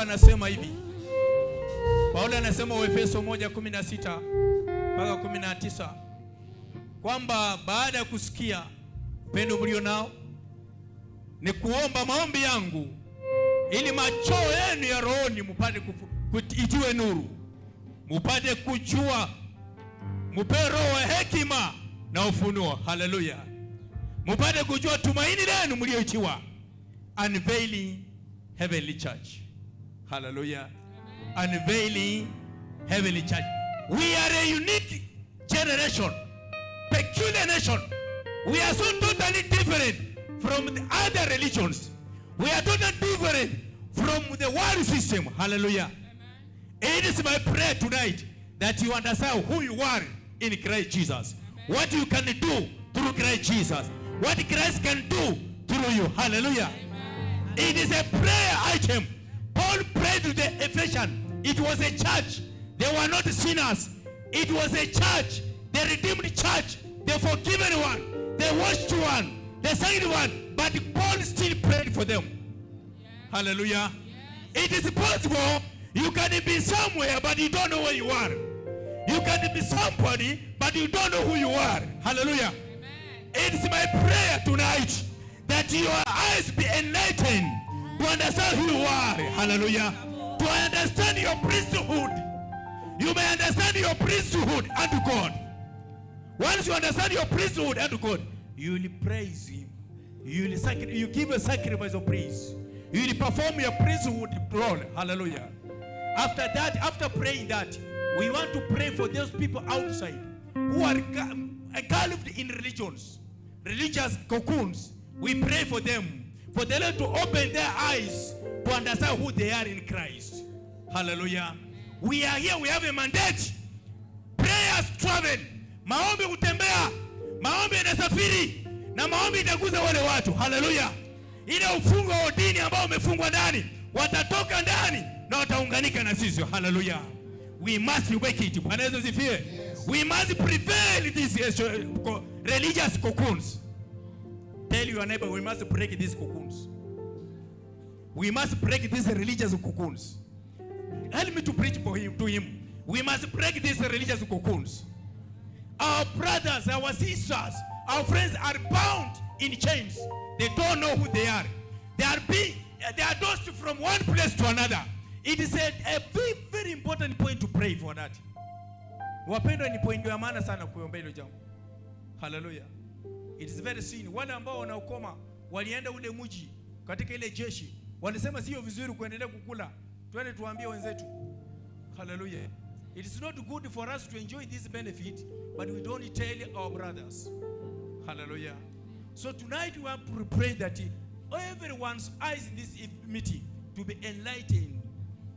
Paulo anasema hivi. Paulo anasema Waefeso 1:16 mpaka 19 kwamba baada ya kusikia upendo mlio nao, ni kuomba maombi yangu ili macho yenu ya rohoni mupate itiwe nuru, mupate kujua, mupe roho wa hekima na ufunuo. Haleluya! Mupate kujua tumaini lenu mlioitiwa, unveiling heavenly church. Hallelujah. Unveiling heavenly church. We are a unique generation, peculiar nation. We are so totally different from the other religions. We are totally different from the world system. Hallelujah. It is my prayer tonight that you understand who you are in Christ Jesus. What you can do through Christ Jesus. What Christ can do through you. Hallelujah. It is a prayer item. Paul prayed to the Ephesians. It was a church. They were not sinners. It was a church, the redeemed church, the forgiven one, the washed one, the sanctified one. But Paul still prayed for them. Hallelujah. It is possible you can be somewhere, but you don't know where you are. You can be somebody, but you don't know who you are. Hallelujah. It is my prayer tonight that your eyes be enlightened to understand who you are. Hallelujah. To understand your priesthood. You may understand your priesthood unto God. Once you understand your priesthood unto God, you will praise Him. You give a sacrifice of praise. You will perform your priesthood role. Hallelujah. After that, after praying that, we want to pray for those people outside who are engulfed in religions, religious cocoons. We pray for them, for the Lord to open their eyes to understand who they are in Christ. Hallelujah. We are here, we have a mandate. Prayers travel. Maombi hutembea, maombi yanasafiri na maombi itaguza wale watu. Haleluya! Ile ufungo wa dini ambao umefungwa ndani, watatoka ndani na wataunganika na sisi. Haleluya! We must work it. Bwana Yesu asifiwe. We must prevail these religious cocoons. Tell your neighbor, we must break these cocoons. We must break these religious cocoons. Help me to preach for him to him. We must break these religious cocoons. Our brothers, our sisters, our friends are bound in chains. They don't know who they are. They are tossed from one place to another. It is a very, very important point to pray for that. Wapendwa, ni point ya maana sana kuombea hilo jambo. Hallelujah. It is very sin. Wale ambao wanaokoma walienda ule mji katika ile jeshi, walisema sio vizuri kuendelea kukula, twende tuambie wenzetu. Hallelujah. It is not good for us to enjoy this benefit, but we don't tell our brothers. Hallelujah. So tonight we want to pray that everyone's eyes in this meeting to be enlightened,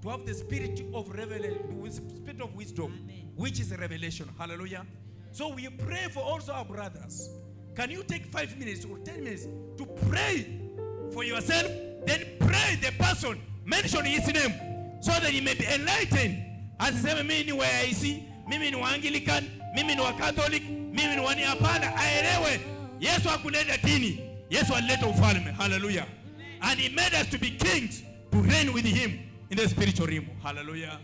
to have the spirit of revelation, spirit of wisdom, Amen. Which is revelation. Hallelujah. So we pray for also our brothers. Can you take 5 minutes or 10 minutes to pray for yourself? Then pray the person, mention his name, so that he may be enlightened. Asiseme mimi ni wa AIC, mimi ni wa Anglican, mimi ni wa Catholic, mimi ni wa ni. Hapana, aelewe Yesu hakuleta dini, Yesu alileta ufalme. Hallelujah. And he made us to be kings, to reign with him in the spiritual realm. Hallelujah.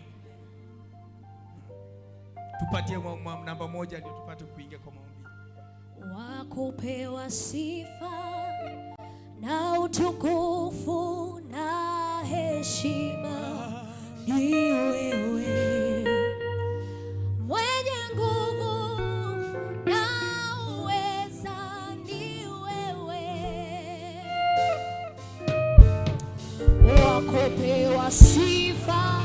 Tupatie namba moja ndio tupate kuingia kwa maombi. Wakupewa sifa na utukufu na heshima ni wewe, mwenye nguvu na uweza ni wewe, wakupewa sifa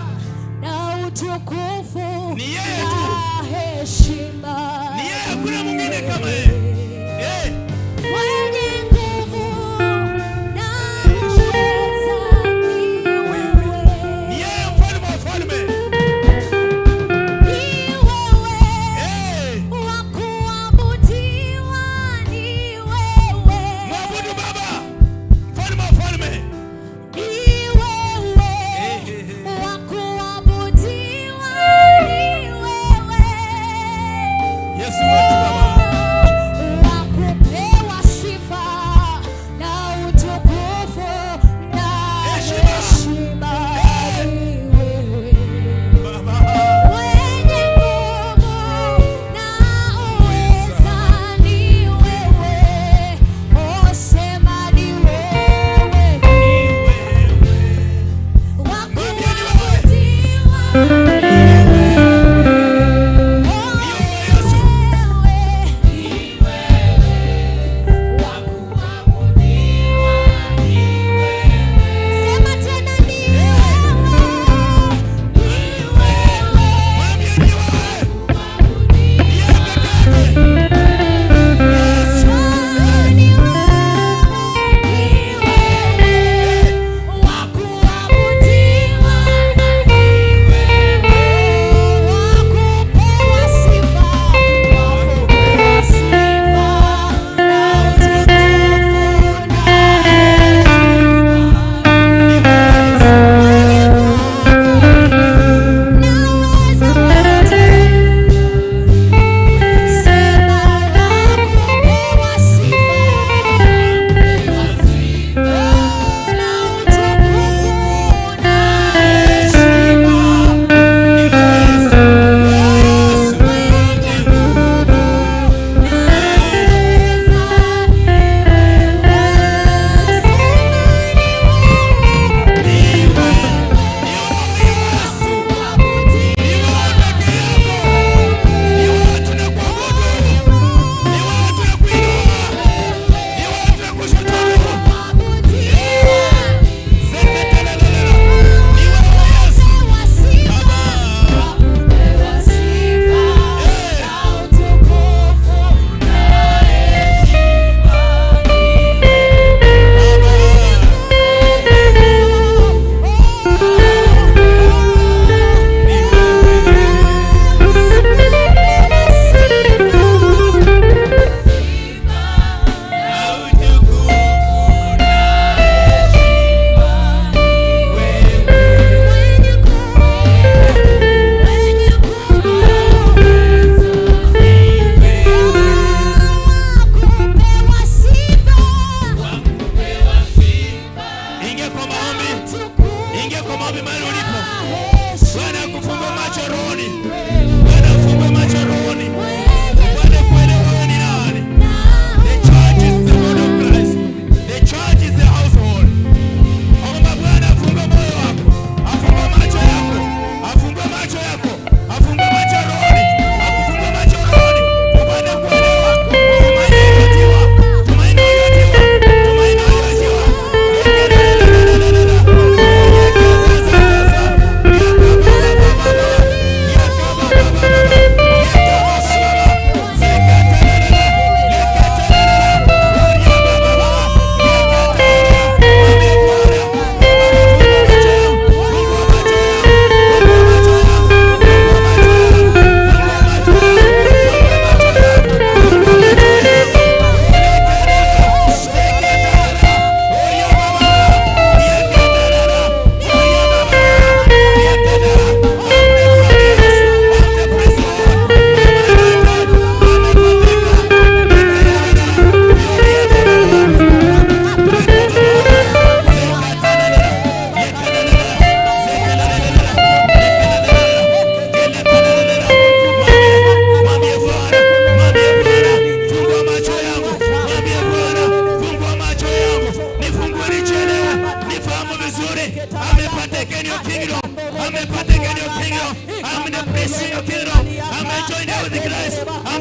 na utukufu Ni yeye tu. Na heshima Ni yeye, hakuna mwingine kama yeye. Eh, Mwenye nguvu na uweza ni wewe. Ni yeye mfalme wa falme.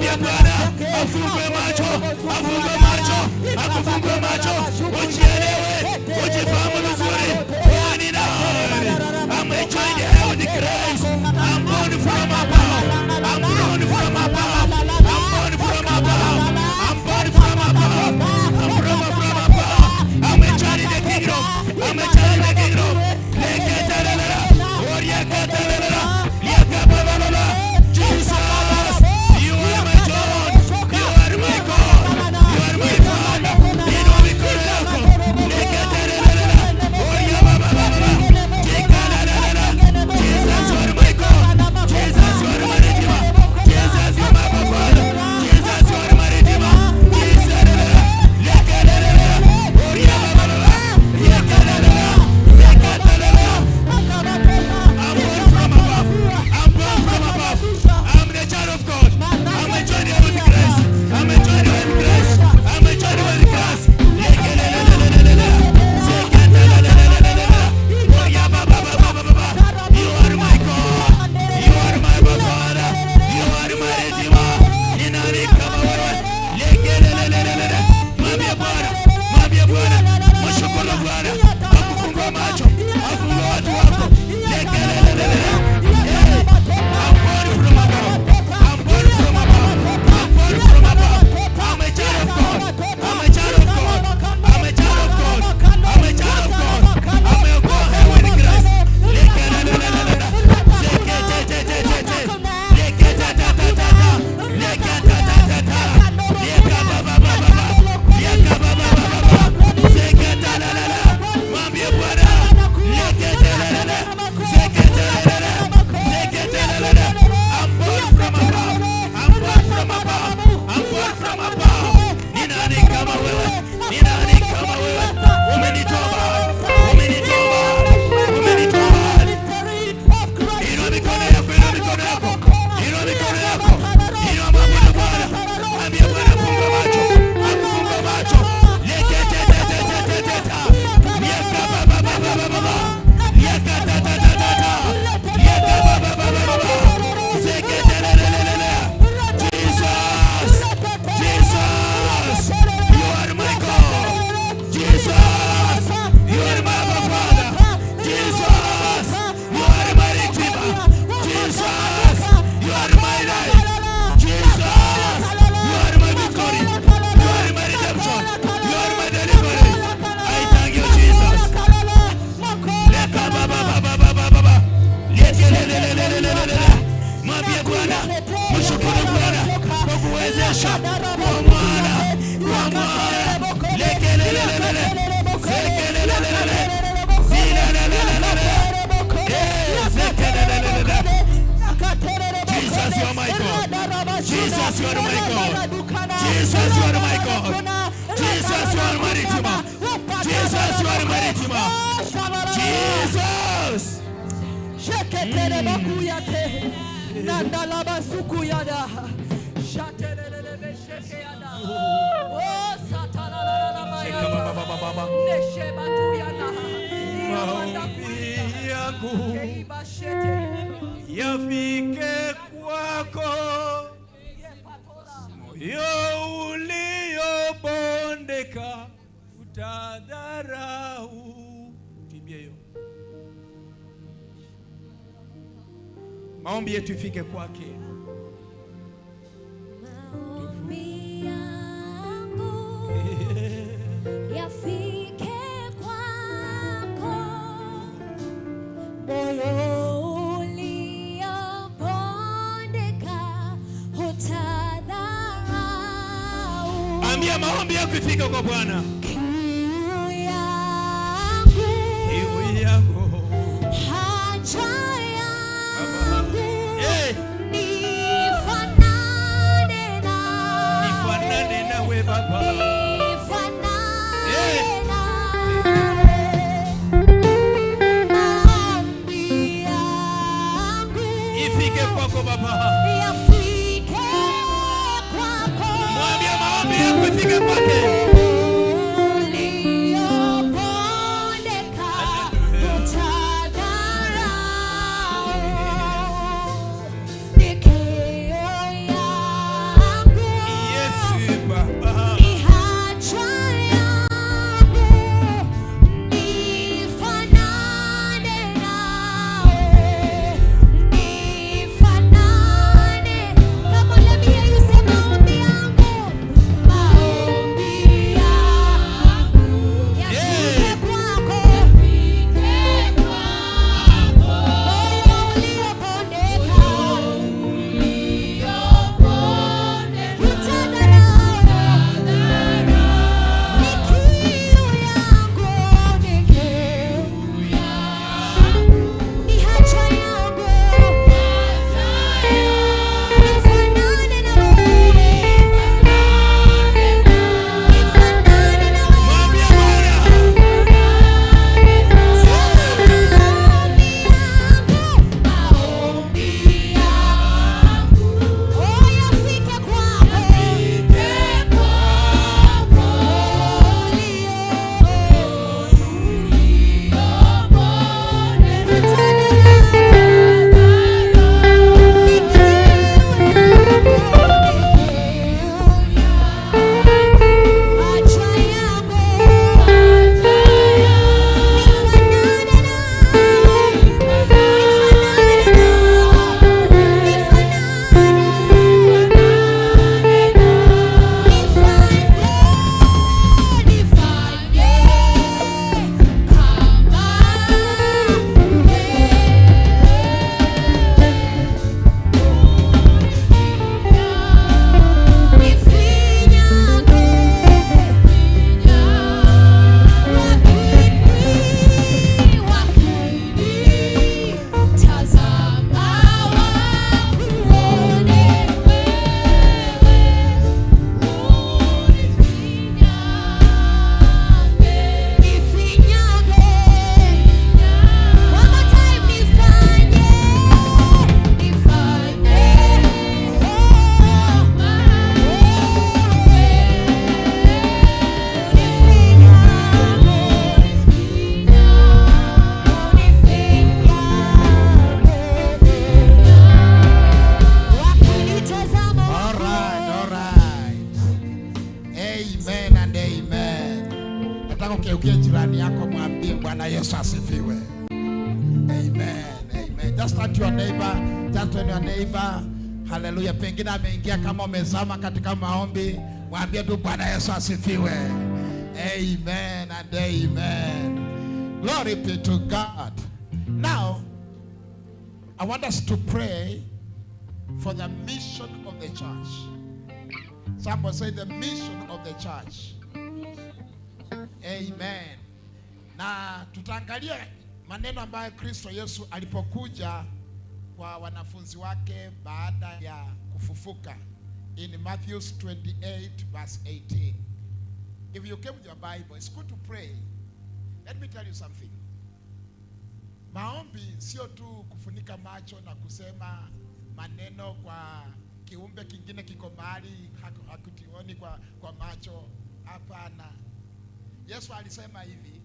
Mwambie Bwana afungue macho, afungue macho, akufungue macho, ujielewe, ujifahamu vizuri. Wewe ni nani? I'm a child of Christ. I'm born from above. I'm born from above. I'm born from above. I'm born from above. I'm from above. I'm a child in the kingdom. I'm a child in the kingdom. Leketelelele. Oriaketelelele. Liakabalala. Jesus, you are my God. You are my God. You are my Father. Inua mikono yako. Leketelelele. Oriababababa. Jikalalala. Jesus, you are my God. Jesus, you are my Redeemer. Jesus, you are my Father. Jesus, you are my Redeemer. Jesus, lekelelele. Oriababababa. Liakalala. Zekatalala. I'm born from above. I'm born from above. I'm the child of God. I'm a child of Christ. I'm a child of Christ. I'm a child of Christ. Lekelelelelelele. Zekatalelelelele. Oriabababababa. You are my God. You are my Father. You are my Redeemer. Ni nani kama wewe? Lekelelelelele. Mwambie Bwana, mwambie Bwana, mshukuru Bwana akufungua macho, afungue watu wako. Lekelelelelele. Hey, I'm born from above. I'm born from above. I'm born from above. I'm a child of God. I'm a child of God. I'm a child of God. I'm a child of God. I'm a God with Christ. Lekelelelelele. Zeketetetetete. Leketatatata. Leketatatata. Lekababababa. Lekababababa. Zeketalala. Mwambie Bwana. Leketelelele. Zeketelelele. Zeketelelele. I'm born from above. I'm born from above. I'm born from above. Ni nani kama wewe? Ni nani kama wewe? Umenitoa mbali. Umenitoa mbali. Umenitoa mbali. Inua mikono yako, inua mikono yako. Inua mikono yako. Inua mwabudu Bwana. Mwambie Bwana funga macho. Akufunga macho. Leketeteteteteta. Liakabababababa. Liakatatatata. Liakabababababa. Zeketelelelele. Jesus. Jesus. You are my God. Jesus. You are my Father. Jesus. You are my Redeemer. Jesus. You are my life. Jesus. You are my victory. You are my redemption. You are my deliverance. I thank you, Jesus. Lekababababababa. Lekelelelelelelele. Mwambie Bwana, mshukuru Bwana kwa kuwezesha kwa mwana, kwa mwana. Lekelelelelele. Zekelelelelele. Zilelelelelele. Eh, zekelelelelele. Jesus, you are my God. Jesus, you are my God. Jesus, you are my God. Jesus, you are my Redeemer. Jesus, you are my Redeemer. Jesus. Sheketerebakuyate. Nandalabasukuyada. Shatelelelebeshekeyada. Oh, satalalalalamayada. Neshebatuyana. Maombi yangu Keibashete. yafike kwako, moyo uliobondeka utadharau. Tuimbie hiyo. Maombi yetu ifike kwake. Maombi yangu yafike kwako, moyo uliobondeka hutadharau. Ambia maombi yako ifike kwa Bwana. Kiu yangu, Kiu yangu haja yangu, Eh, nifanane nawe. nifanane nawe Baba. Nifanane nawe. Maombi yangu Ifike kwako Baba. yafike kwako. Mwambie maombi yako ifike kwake. Uliobondeka utadharau. Ni kiu yangu, Mgeukie jirani yako, mwambie Bwana Yesu asifiwe. Amen. Amen. Just turn to your neighbor. Just turn to your neighbor. Hallelujah. Pengine ameingia kama umezama katika maombi, mwambie tu Bwana Yesu asifiwe. Amen and amen. Glory be to God. Now, I want us to pray for the mission of the church. Somebody say the mission of the church. Amen. Na tutaangalia maneno ambayo Kristo Yesu alipokuja kwa wanafunzi wake baada ya kufufuka in Matthew 28 verse 18. If you came with your Bible, it's good to pray. Let me tell you something. Maombi sio tu kufunika macho na kusema maneno kwa kiumbe kingine kiko mahali hakutioni kwa macho. Hapana. Yesu alisema hivi,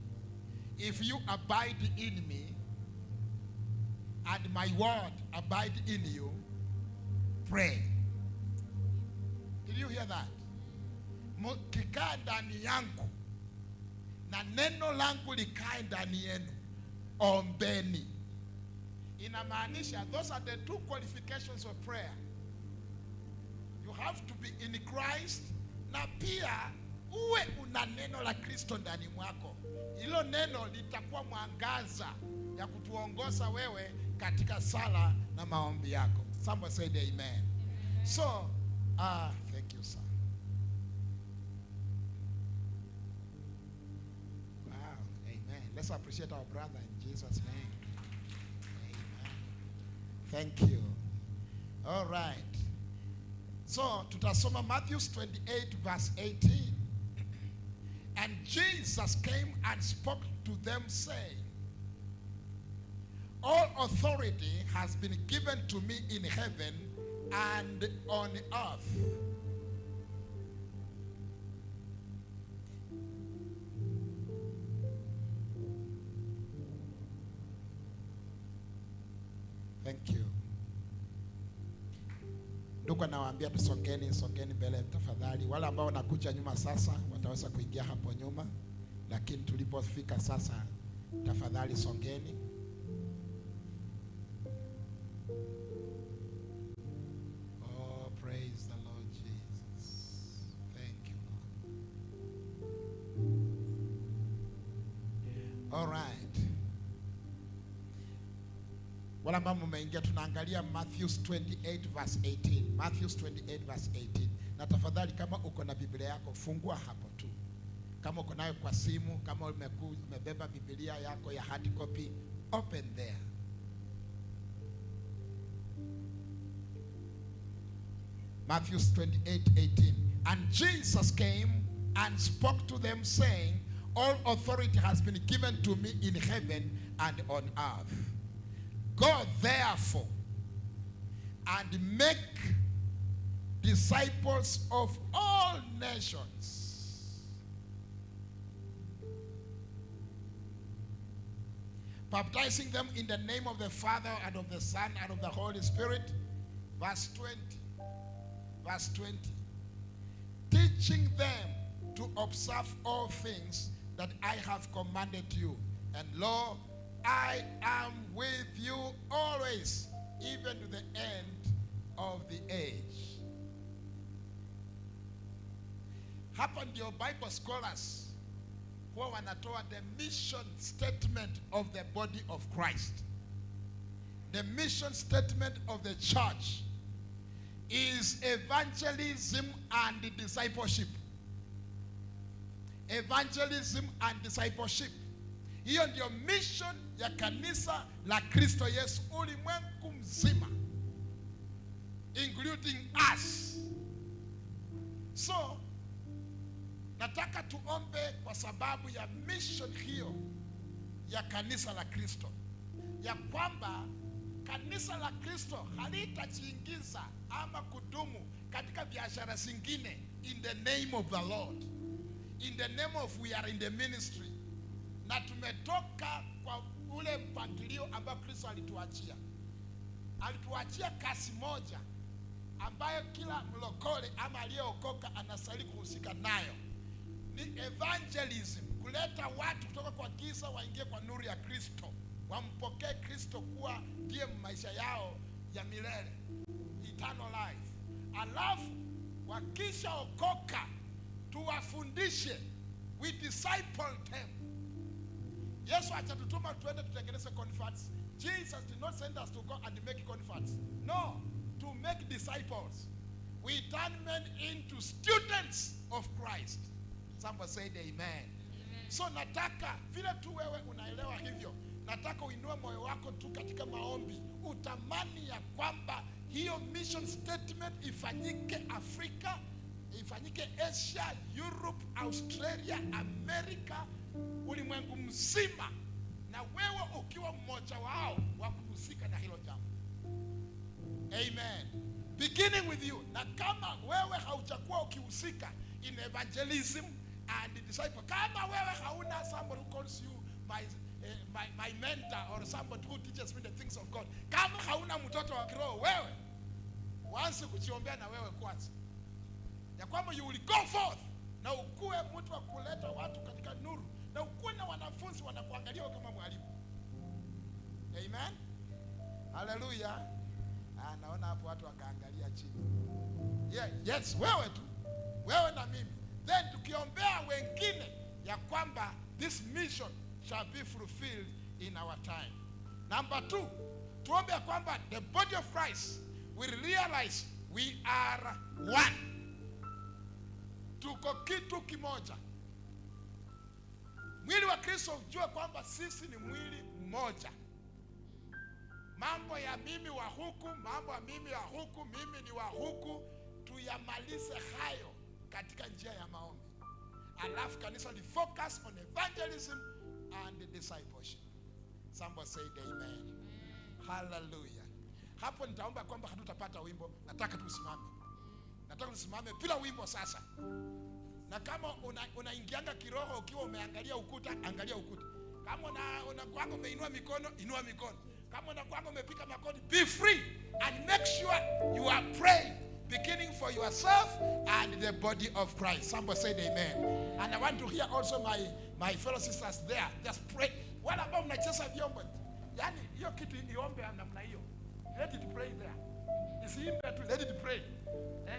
if you abide in me and my word abide in you, pray. Did you hear that? Mkikaa ndani yangu na neno langu likae ndani yenu, ombeni. Inamaanisha those are the two qualifications of prayer. You have to be in Christ na pia uwe una neno la Kristo ndani mwako. Hilo neno litakuwa mwangaza ya kutuongoza wewe katika sala na maombi yako. Somebody said amen. So, thank you, sir. Wow, amen. Let's appreciate our brother in Jesus' name. Amen. Thank you. All right. So, tutasoma Matthew 28 verse 18. And Jesus came and spoke to them, saying, all authority has been given to me in heaven and on earth. Thank you. Ndugu anawaambia tusongeni, songeni mbele tafadhali. Wale ambao wanakuja nyuma sasa wataweza kuingia hapo nyuma, lakini tulipofika sasa tafadhali songeni. Oh, praise the Lord Jesus. Thank you, Lord. All right. Wale ambao mmeingia, tunaangalia Matthew 28 verse 18. Matthew 28 verse 18. Na tafadhali kama uko na Biblia yako fungua hapo tu. Kama uko nayo kwa simu, kama umebeba Biblia yako ya hard copy, open there. Matthew 28:18. And Jesus came and spoke to them, saying, all authority has been given to me in heaven and on earth. Go therefore and make disciples of all nations, baptizing them in the name of the Father and of the Son and of the Holy Spirit. Verse 20. Verse 20. Teaching them to observe all things that I have commanded you. And lo, I am with you always, even to the end of the age. Hapa ndio Bible scholars huwa wanatoa the mission statement of the body of Christ. The mission statement of the church is evangelism and discipleship. Evangelism and discipleship. Hiyo ndio mission ya kanisa la Kristo Yesu ulimwengu mzima, including us. So, nataka tuombe kwa sababu ya mission hiyo ya kanisa la Kristo, ya kwamba kanisa la Kristo halitajiingiza ama kudumu katika biashara zingine in the name of the Lord, in the name of we are in the ministry. Na tumetoka kwa ule mpangilio ambao Kristo alituachia. Alituachia kasi moja ambayo kila mlokole ama aliyeokoka anastahili kuhusika nayo. Ni evangelism, Kuleta watu kutoka kwa giza waingie kwa nuru ya Kristo, wampokee Kristo kuwa ndiye maisha yao ya milele, eternal life. Alafu wakishaokoka tuwafundishe, we disciple them. Yesu hajatutuma tuende tutengeneze converts. Jesus did not send us to go and make converts. No, to make disciples. We turn men into students of Christ. Somebody said amen. So nataka vile tu wewe unaelewa hivyo, nataka uinue moyo wako tu katika maombi, utamani ya kwamba hiyo mission statement ifanyike Afrika, ifanyike Asia, Europe, Australia, America, ulimwengu mzima, na wewe ukiwa mmoja wao wa kuhusika na hilo jambo. Amen. Beginning with you. Na kama wewe haujakuwa ukihusika in evangelism and disciple, kama wewe hauna somebody who calls you my mentor or somebody who teaches me the things of God, kama hauna mtoto wa kiroho wewe, uanze kujiombea na wewe kwanza, ya kwamba you will go forth na ukuwe mtu wa kuleta watu katika nuru, na ukuwe na wanafunzi wanakuangalia kama mwalimu. Amen. Hallelujah. Ah, naona hapo watu wakaangalia chini. Yeah, yes, wewe tu, wewe na mimi. Then tukiombea wengine ya kwamba this mission shall be fulfilled in our time. Number two, tuombe ya kwamba the body of Christ will realize we are one. Tuko kitu kimoja. Mwili wa Kristo ujue kwamba sisi ni mwili mmoja. Mambo ya mimi wa huku, mambo ya mimi wa huku, mimi ni wa huku, tuyamalize hayo katika njia ya maombi. Alafu kanisa li focus on evangelism and discipleship. Somebody said amen. Hallelujah. Hapo nitaomba kwamba hatutapata wimbo, nataka tusimame. Nataka tusimame bila wimbo sasa. Na kama unaingianga kiroho ukiwa umeangalia ukuta, angalia ukuta. Kama unakuanga umeinua mikono, inua mikono. Kama unakuanga umepiga makoti, be free and make sure you are praying, beginning for yourself and the body of Christ. Somebody said amen. And I want to hear also my fellow sisters there. Just pray. Wale ambao mnacheza vyombo, yani hiyo kitu iombe namna hiyo. Let it pray there. Isiimbe tu, let it pray.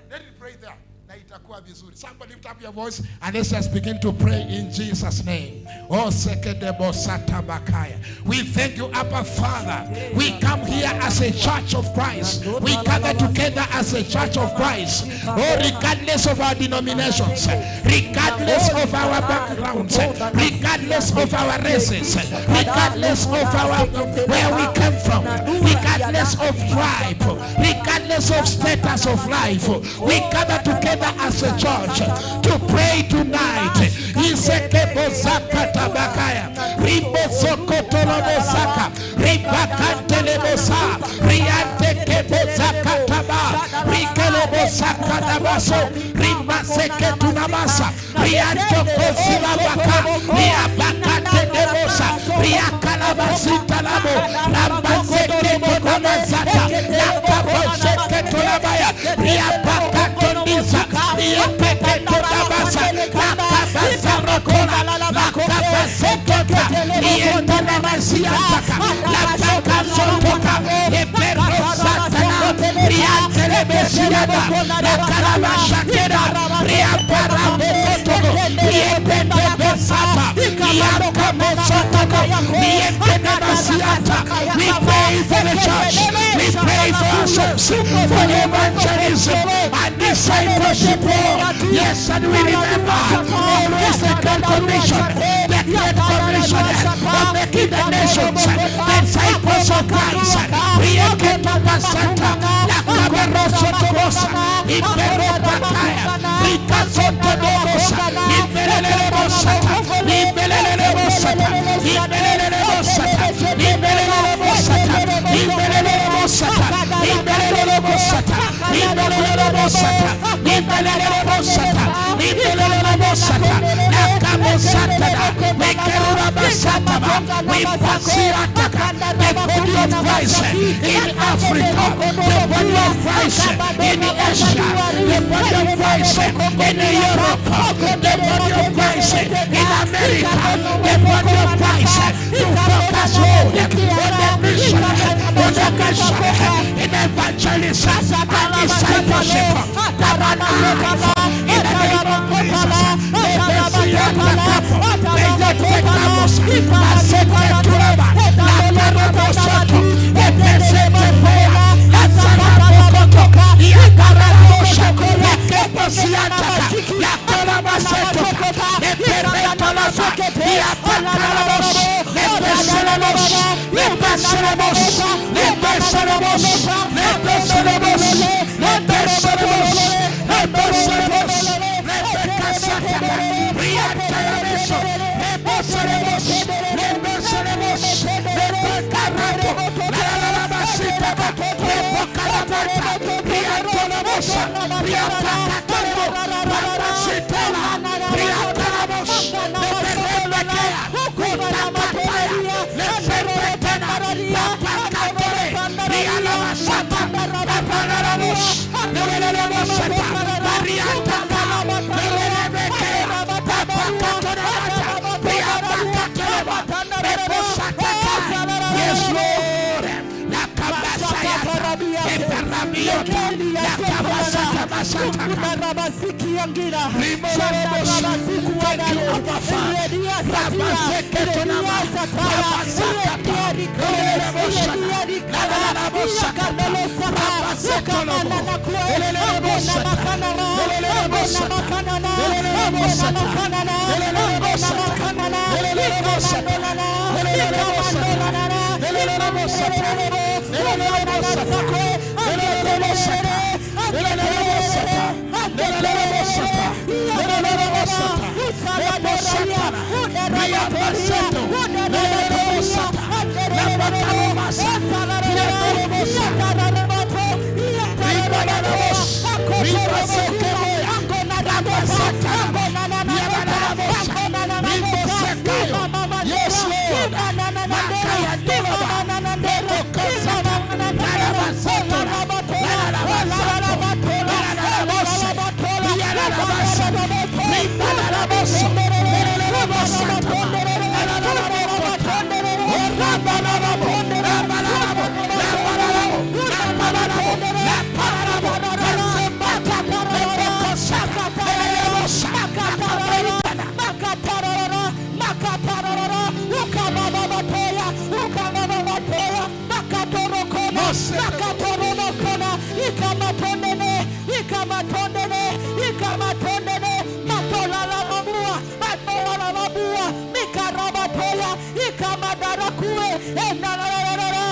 Let it pray there. Na itakuwa vizuri. Somebody lift up your voice and let's just begin to pray in Jesus' name. Oh, sekedebo satabakaya. We thank you, Abba Father. We come here as a church of Christ. We gather together as a church of Christ. Oh, regardless of our denominations, regardless of our backgrounds, regardless of our races, regardless of our where we came from, regardless of tribe, regardless of status of life, we gather together as a church to pray tonight. Isekebozakatabakaya, ribozokotolobozaka, ribakantelebosa, riantekebozakataba, rikelobosakadabaso, rimaseketunamasa, riantokozilabaka, riabakatedebosa, riakalabasitalabo, rambazeketonamazata, lakaboseketolabaya, riabakatondisa, riepeketodabasa, lakabasarokola, lakabasetota, rientonamasiataka, labakasotoka, eperosatana, riantelebesiada, lakarabashakera, riaparabokotogo, riependebesata, riakamosotogo, rientenamasiata. We pray for the church. We pray for ourselves, for evangelism and discipleship, Lord. Yes, and we remember always the Great Commission, the Great Commission of making the nations disciples of Christ. Rieketobasata, lakabarosotobosa, iperopakaya, rikasotodobosa, imelelebosata, imelelebosata, imelelebosata, imelelebosata, imelelebosata, imelelebosata, imelelebosata, imelelebosata, imelelebosata, lakabosata, wekerurabasataba, wipasiataka, the body of Christ in Africa, the body of Christ in Asia, the body of Christ in Europe, the body of Christ in America, the body of Christ to focus on the mission, on the mission in evangelism and discipleship. Come alive in the name of Jesus. Yes, Lord. Yes, Lord.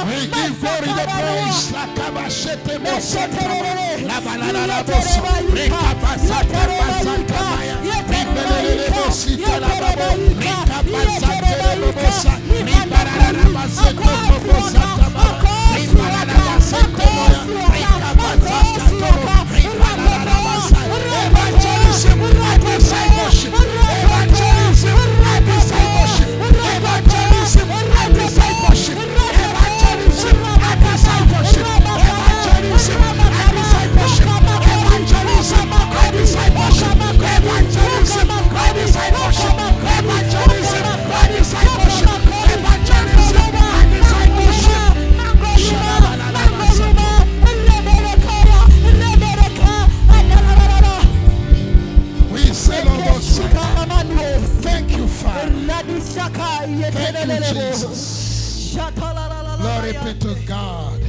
We give glory the praise. Evangelism and discipleship. Evangelism and discipleship. Evangelism and discipleship. Evangelism and discipleship. Evangelism and discipleship. Evangelism and discipleship. Evangelism and discipleship. Evangelism and discipleship. Evangelism and discipleship. We say, Lord, thank you, Father. Thank you, Jesus. Glory be to God.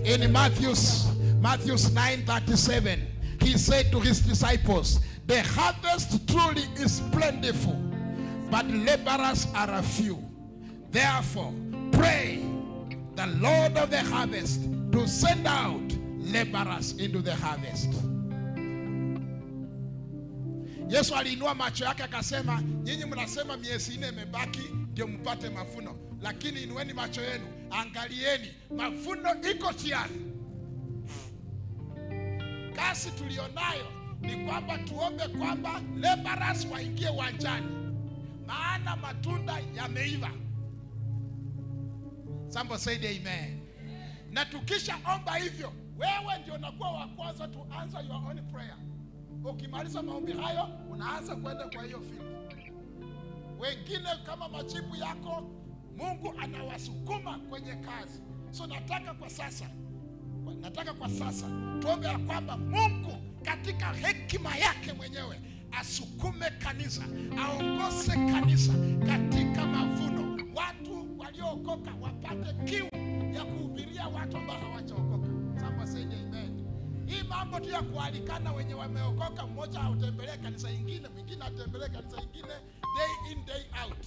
In Matthew 9:37, he said to his disciples, "The harvest truly is plentiful, but laborers are few. Therefore, pray the Lord of the harvest to send out laborers into the harvest." Yesu aliinua macho yake akasema, nyinyi mnasema miezi 4 imebaki ndio mpate mavuno, lakini inueni macho yenu, angalieni, mavuno iko tayari. Kazi tulionayo ni kwamba tuombe kwamba laborers waingie uwanjani, maana matunda yameiva. Somebody said amen. Na tukisha omba hivyo, Wewe ndio unakuwa wa kwanza to answer your own prayer. Ukimaliza maombi hayo, unaanza kwenda kwa hiyo field. Wengine kama majibu yako, Mungu anawasukuma kwenye kazi. So nataka kwa sasa tuombe ya kwamba Mungu katika hekima yake mwenyewe asukume kanisa, aongoze kanisa katika mavuno, watu waliookoka wapate kiu ya kuhubiria watu ambao hawajaokoka. Somebody say amen. Hii mambo tu ya kualikana wenye wameokoka, mmoja autembelee kanisa ingine, mwingine atembelee kanisa ingine, day in day out.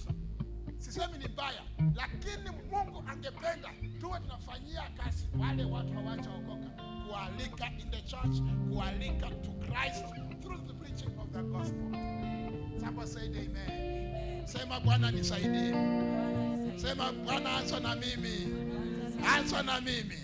Sisemi ni mbaya, lakini Mungu angependa tuwe tunafanyia kazi wale watu hawajaokoka, kualika in the church, kualika to Christ through the preaching of the gospel. Somebody say amen. Sema, "Bwana nisaidie." Sema, "Bwana anza na mimi, anza na mimi."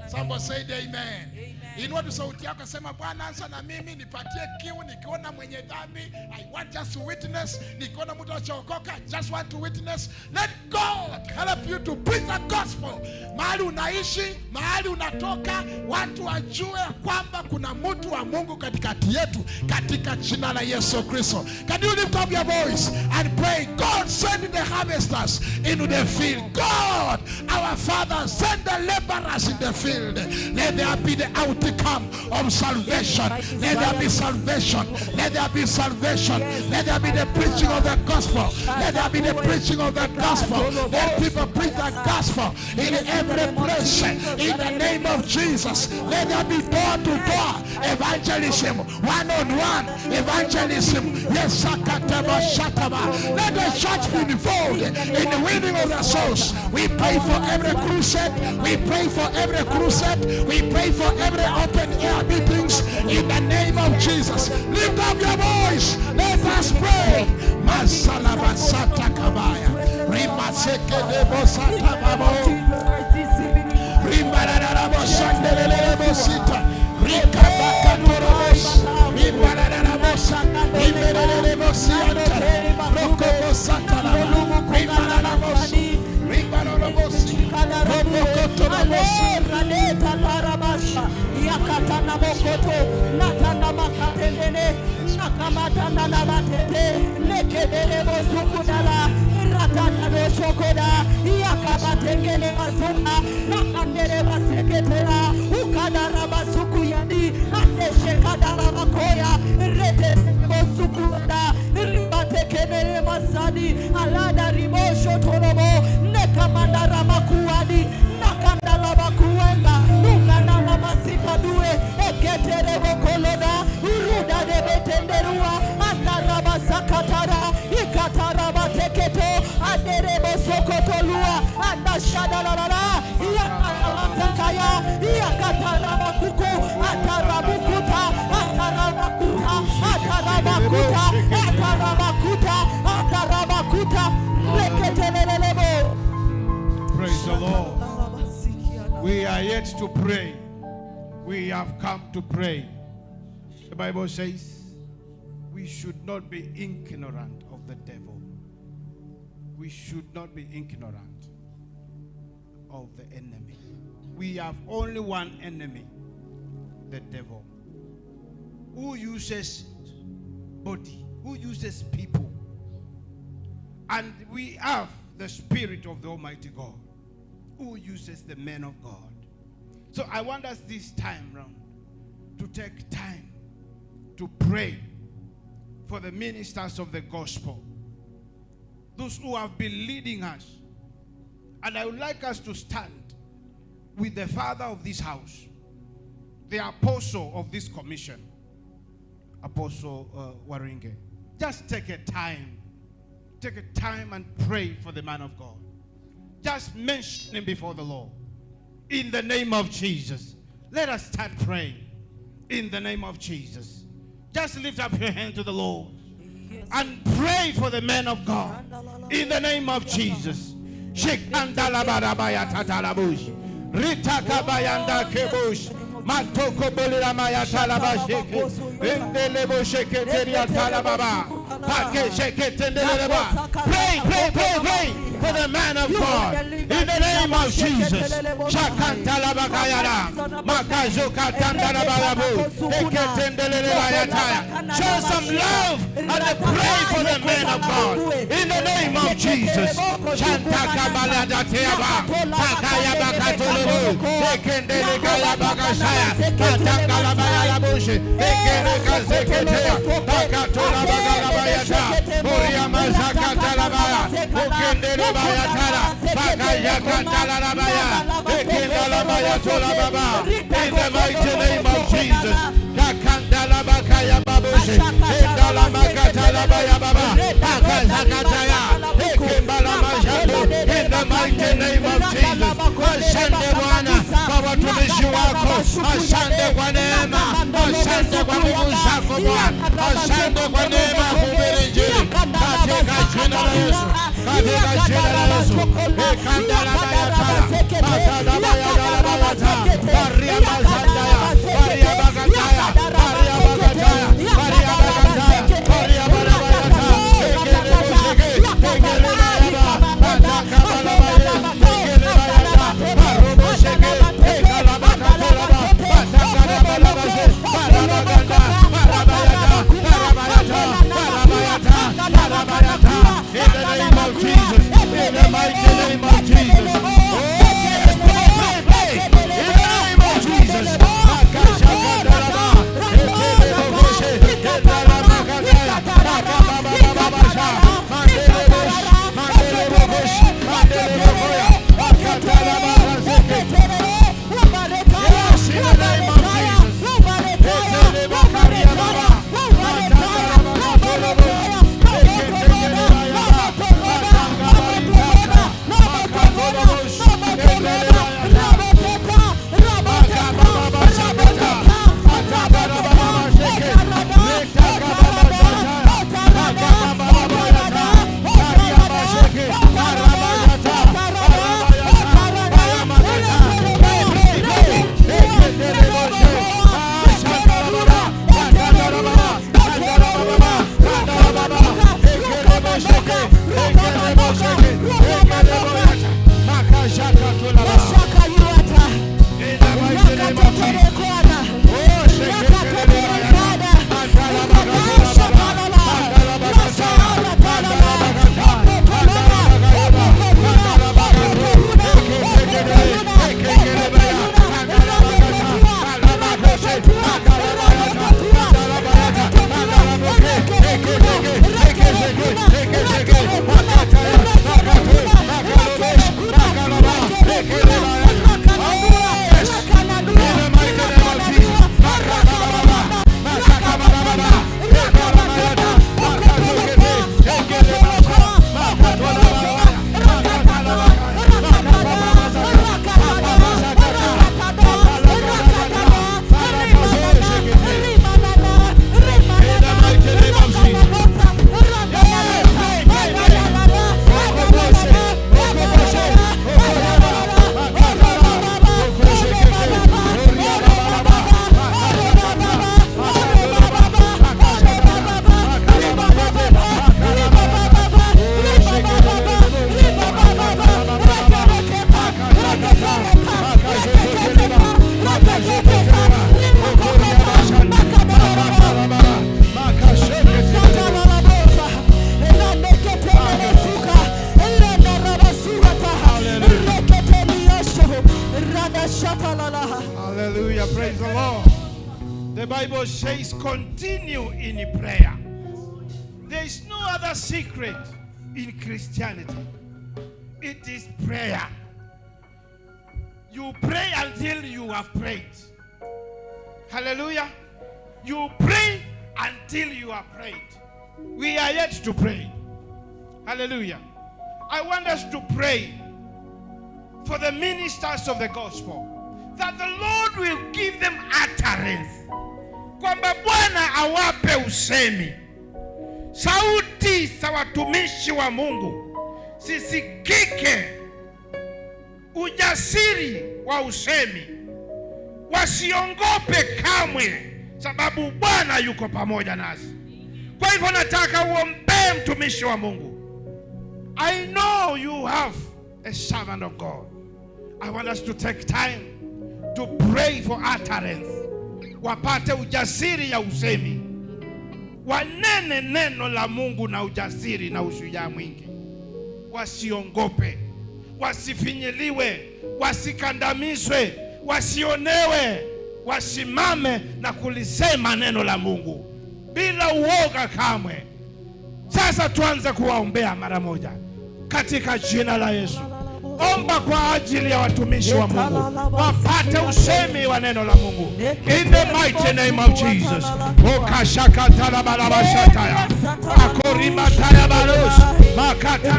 Somebody say amen. Inua tu sauti yako, sema, "Bwana anza na mimi, nipatie kiu nikiona mwenye dhambi. I want just to witness. Nikiona mtu achaokoka, just want to witness." Let God help you to preach the gospel. Mahali unaishi, mahali unatoka, watu wajue kwamba kuna mtu wa Mungu katikati yetu, katika jina la Yesu Kristo. Can you lift up your voice and pray? God, send the harvesters into the field. God, our Father, send the laborers in the field. Let there be the outcome of salvation. Let there be salvation. Let there be salvation. Let there be the preaching of the gospel. Let there be the preaching of the gospel. Let people preach the gospel in every place. In the name of Jesus. Let there be door to door evangelism, one on one evangelism. Yes, sakataba shataba. Let the church be involved in the winning of the souls. We pray for every crusade. We pray for every crusade. We pray for every open air meetings in the name of Jesus. Lift up your voice. Let us pray. Masalabasata kabaya. Rimaseke debosata babo. Rimbarararaboshandelelebosita. Rikabakatorobos. Rimbarararabosa. Rimberelebosianta. Rokobosatalaba. Rimbararabosi. Rimbararabosi. Robokotorobosi. Yakatana mokoto natana makatendene nakamatana namatete nekedere bosukudala ratana doshokoda yakabatengene basuna nakandere baseketera ukadara basukuyadi andeshekadara bakoya rete bosukuda ribatekenere masadi alada ribosho torobo nekamandara makuadi nakandala bakuenga nukanala masikadue eketerebo koloda uruda debetenderua andarabasakatara ikatarabateketo aderebo sokotolua andashadalalala yakaramasakaya yakatarabakuku atarabukuta atarabakuta atarabakuta atarabakuta atarabakuta reketelelelebo. Praise the Lord. We are yet to pray. We have come to pray. The Bible says we should not be ignorant of the devil. We should not be ignorant of the enemy. We have only one enemy, the devil, who uses body, who uses people. And we have the Spirit of the Almighty God, who uses the men of God. So I want us this time round to take time to pray for the ministers of the gospel, those who have been leading us. And I would like us to stand with the father of this house, the apostle of this commission, Apostle Waringe. Just take a time. Take a time and pray for the man of God. Just mention him before the Lord. In the name of Jesus. Let us start praying. In the name of Jesus. Just lift up your hand to the Lord and pray for the man of God. In the name of Jesus. Shikandalabarabaya tatalabush. Ritakabayanda kebush. Matoko bolira maya talabasheke. Endelebo sheketeria talababa. Pake sheketendeleba. Pray, pray, pray, pray. for the man of God. In the name of Jesus. Shakantalabakayara. Makazukatandalabalabu. Eketendelelebayataya. Show some love and pray for the man of God. In the name of Jesus. Shantakabaladateyaba. Takayabakatolobu. Ekendelekayabakashaya. Katangalabayalabushe. Ekerekazeketeya. Bakatolabagalabayata. Oriamazakatalabaya. Okendelebayatara. Bakayakatalabaya. Ekendalabayatolababa. In the mighty name of Jesus. Kakandalabakayababushe. Endalabakatalabaya baba. Bakazakataya. Ekembalamajatu. In the mighty name of Jesus. Asante Bwana kwa watumishi wako. Asante kwa neema. Asante kwa nguvu zako Bwana. Asante kwa neema ya kuhubiri Injili. Katika jina la Yesu. Katika jina la Yesu. Ekandalabayatara. Bakalabayadalabayata. Bariabazandaya. Bariabakataya. Bariabakataya. Bariabakataya. Bariabarabayata. Ekelebosheke. Ekelebayaba. Batakabalabaye. Ekelebayata. Barobosheke. Ekalabakatolaba. Batakarabalabashe. Barabaganda. Barabayata. Barabayata. Barabayata. Barabayata. In the name of Jesus. In the mighty name of Jesus. Oh, yes, pray, pray, pray. In the name of Jesus. Akashakadaraba. Ekelebokoshe. Ekalabakataya. Bakababababasha. Mandelebosh. Mandelebokosh. Mandelebokoya. Akatalabakazeke. Yes, in the name of Jesus. Ekelebokariababa. Matandarabakatolobo. Eketekelebaya. Batangabaritaka. Makatolobosh. Ekelebayata. Bakabababashakata. Atabarababasheke. Letakababashataya. Bakabababayata. Kariabasheke. Barabayata. Barabayata. Baramakata. Pray, pray, pray. Eketeleboshe. Ashandarababa. Batandarababa. Batandarababa. Batandarababa. Ekelebosheke. Ekelebosheke. Ekeleboyata. Makashakatolaba. In the mighty name of Jesus. Oh, sheketelebaya. Atalabakatalababa. Atalabakataya. Atalabakata. Atalabakayaba. Atalabakatu. Eketekele. Ekekelebaya. Atalabakata. Alabakoshe. Akalabayata. Atalabayata. Atalaboke. Eketeke. Ekesheke. Ekesheke. Akataya. Akatu. Akalobesh. Akalaba. Ekelebayata. Yes. In the mighty name of Jesus. Makabababa. Makabababa. Ekalabayata. Makazokete. Ekelebasha. Makatolabaya. Makatalabakaya. Makabababasaka. Makabasakata. Makalakadakata. Barakazoshekete. In the mighty name of Jesus. Yeah, pray, pray, pray. Okoboshe, okoboshe, okoyaba, makatala, okoshekete, oriabababa, makashakata, makatolaba, makashakata, makalabayete, makalabayata, oshekelelelebo, makatalabababa, makashakata, makashokoteleba, makashokoteleba, okoriabashanda, makatalababa, makasheketeleba. Hallelujah. Praise the Lord. The Bible says, continue in prayer. There is no other secret in Christianity. It is prayer. You pray until you have prayed. Hallelujah. You pray until you have prayed. We are yet to pray. Hallelujah. I want us to pray for the ministers of the gospel, that the Lord will give them utterance, kwamba Bwana awape usemi, sauti za watumishi wa Mungu zisikike, ujasiri wa usemi, wasiongope kamwe, sababu Bwana yuko pamoja nasi. Kwa hivyo nataka uombee mtumishi wa Mungu. I know you have a servant of God. I want us to take time to pray for utterance. Wapate ujasiri ya usemi, wanene neno la Mungu na ujasiri na ushujaa mwingi, wasiongope, wasifinyiliwe, wasikandamizwe, wasionewe, wasimame na kulisema neno la Mungu bila uoga kamwe. Sasa tuanze kuwaombea mara moja katika jina la Yesu. Omba kwa ajili ya watumishi wa Mungu wapate usemi wa neno la Mungu. In the mighty name of Jesus. Okashakatalabalabashataya akorimataya balos makata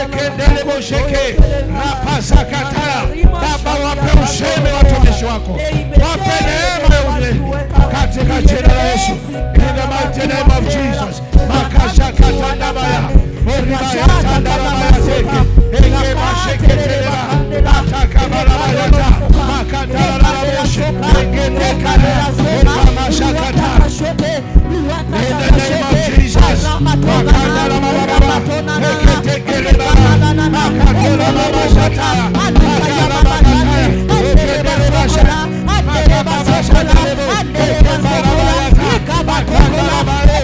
ekendelebosheke rapasakataya. Baba, wape usemi watumishi wako, wape neema ya usemi katika jina la Yesu. In the mighty name of Jesus. Makashakatandabaya oribayatandarabayateke ekemasheketeleba atakabalabaya makataraboshe eketekare oramashakata. In the name of Jesus. Makandalababa eketekeleba makatolabashata makarabakataya eketelebasha makababashatalebo ekebarabayata makandalabare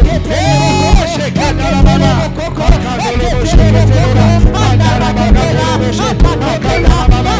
shekatalababa makandolobosheketeleba makarabakatoloboshe makalababa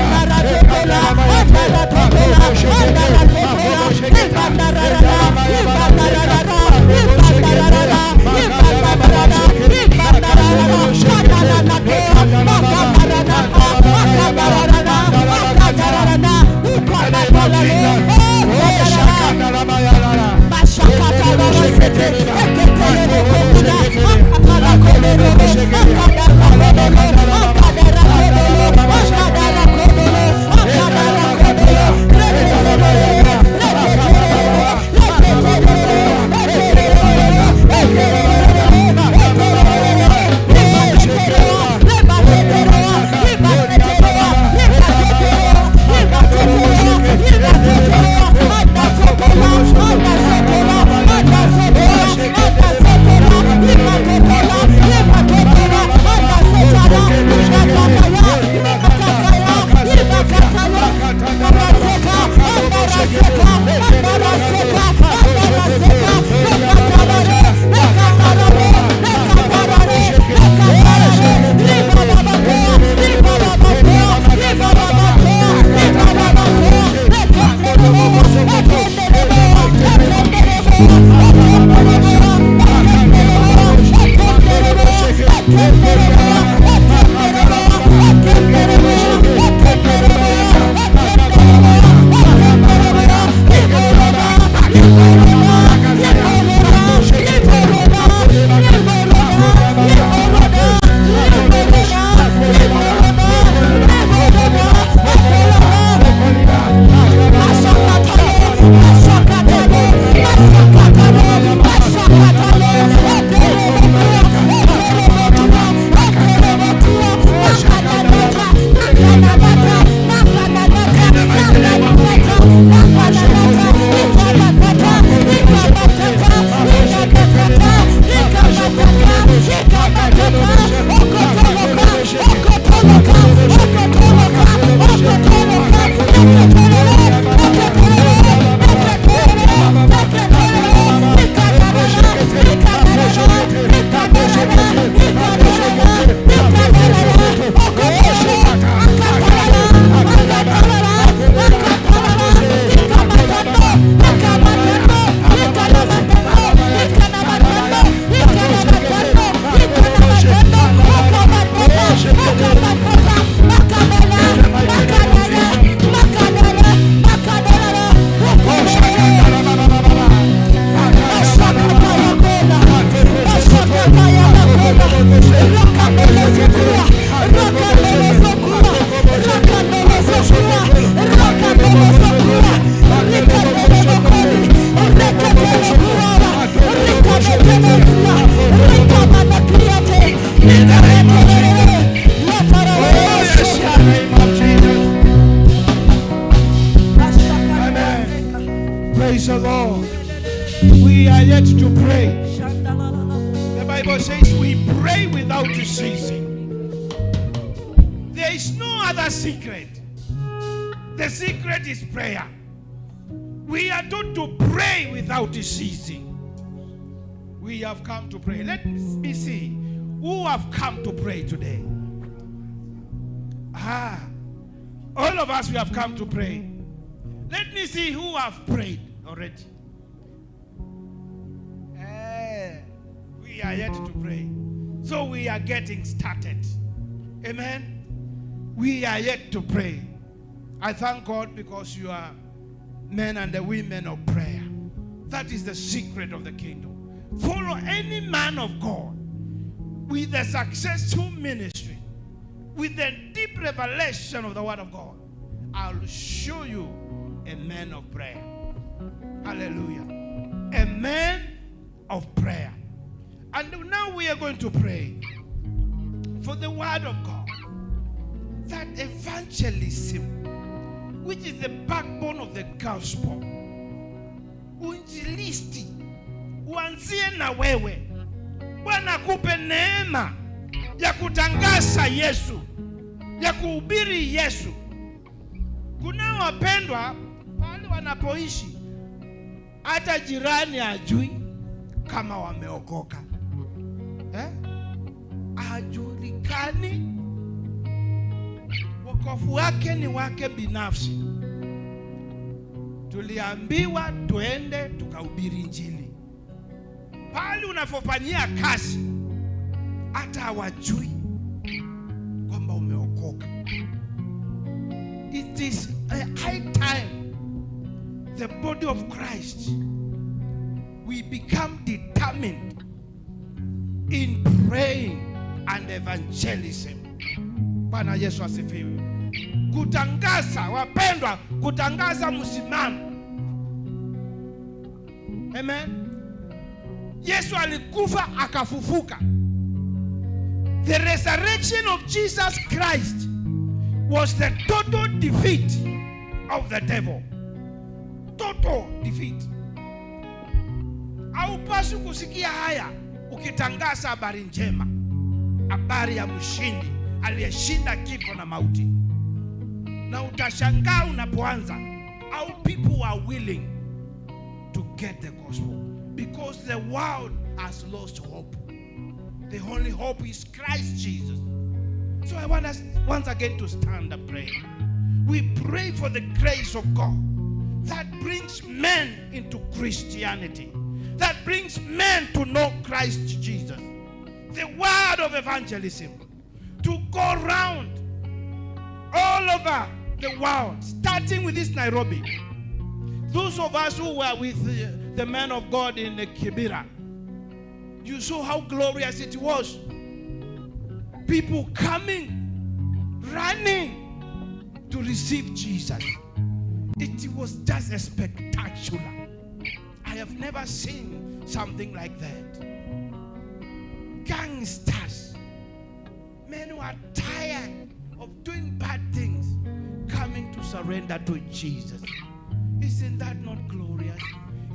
Bible says we pray without ceasing. There is no other secret. The secret is prayer. We are told to pray without ceasing. We have come to pray. Let me see who have come to pray today. All of us, we have come to pray. Let me see who have prayed already. We are yet to pray. So we are getting started. Amen. We are yet to pray. I thank God because you are men and the women of prayer. That is the secret of the kingdom. Follow any man of God with a successful ministry, with a deep revelation of the word of God. I'll show you a man of prayer. Hallelujah. A man of prayer. And now we are going to pray for the word of God. That evangelism, which is the backbone of the gospel. Uinjilisti uanzie na wewe. Bwana akupe neema ya kutangaza Yesu, ya kuhubiri Yesu. Kuna wapendwa pale wanapoishi hata jirani hajui kama wameokoka. Hajulikani. Wokovu wake ni wake binafsi. Tuliambiwa tuende tukahubiri Injili. Pale unapofanyia kazi hata hawajui kwamba umeokoka. It is a high time the body of Christ we become determined in praying and evangelism. Bwana Yesu asifiwe. Kutangaza, wapendwa, kutangaza msimamo. Amen. Yesu alikufa akafufuka. The resurrection of Jesus Christ was the total defeat of the devil. Total defeat. Haupaswi kusikia haya ukitangaza habari njema, habari ya mshindi aliyeshinda kifo na mauti. Na utashangaa unapoanza how people are willing to get the gospel, because the world has lost hope. The only hope is Christ Jesus. So I want us once again to stand and pray. We pray for the grace of God that brings men into Christianity, that brings men to know Christ Jesus. The word of evangelism to go round all over the world, starting with this Nairobi. Those of us who were with the man of God in Kibera, you saw how glorious it was. People coming, running to receive Jesus. It was just a spectacular. I have never seen something like that. Gangsters, men who are tired of doing bad things, coming to surrender to Jesus. Isn't that not glorious?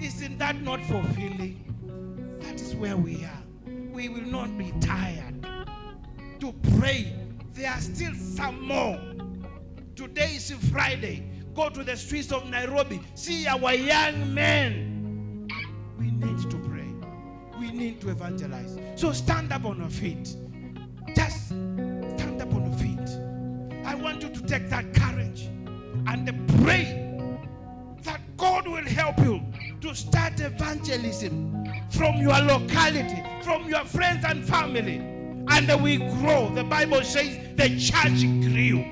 Isn't that not fulfilling? That is where we are. We will not be tired to pray. There are still some more. Today is Friday. Go to the streets of Nairobi. See our young men. We need to pray. We need to evangelize. So stand up on your feet. Just stand up on your feet. I want you to take that courage and pray that God will help you to start evangelism from your locality, from your friends and family. And we grow. The Bible says the church grew.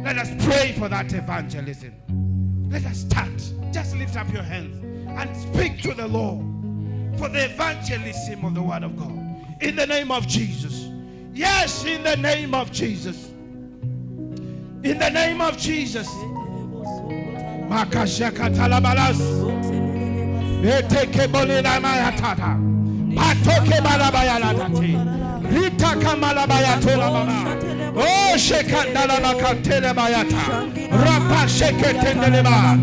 Let us pray for that evangelism. Let us start. Just lift up your hands and speak to the Lord for the evangelism of the Word of God. In the name of Jesus. Yes, in the name of Jesus. In the name of Jesus. Makashakatalabalas. Etekebolinamayatada. Patoke balabayaladate. Rita kamalabayatola baba. Oh, shekandala makatele bayata. Rapa sheketendeleba.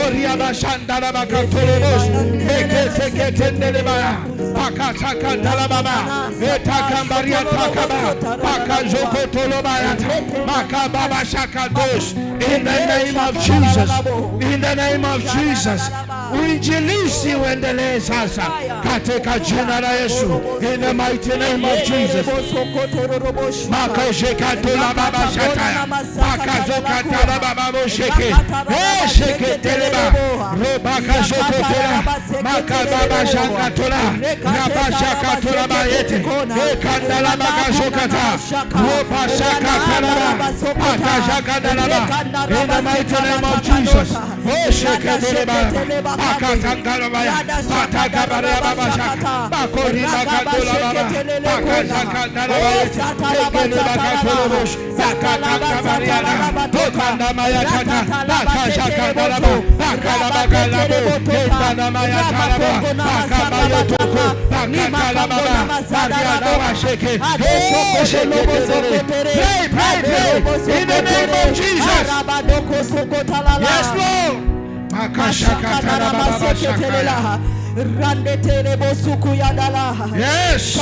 Oria bashandala makatolobos. Mekeseketendeleba. Pakatakandala baba. Etakambaria takaba. Pakazokotolobayata. Makababa shakadosh. In the name of Jesus. In the name of Jesus. Uinjilisti uendelee sasa katika jina la Yesu. In the mighty name of Jesus. Makoshekatula baba shataya. Pakazokatala baba bosheke. Esheketeleba. Robakazokotela. Makababa shakatola. Rabashakatola bayete. Ekandala bakazokata. Robashakatalaba. Akashakadalaba. In the mighty name of Jesus. Osheketeleba. Akatangalabaya. Atakabaraya baba shaka. Bakori bakatola baba. Bakashakadalabayete. Ekelebakatolobosh. Bakatakabariana. Tokandamayatada. Bakashakadalaba. Bakalabakalabo. Ekandamayatalaba. Bakabayotoko. Bakatalababa. Barianawasheke. Osheketelele. Pray, pray, pray. In the name of Jesus. Yes, Lord. Makashakatalababashakaya. Yes.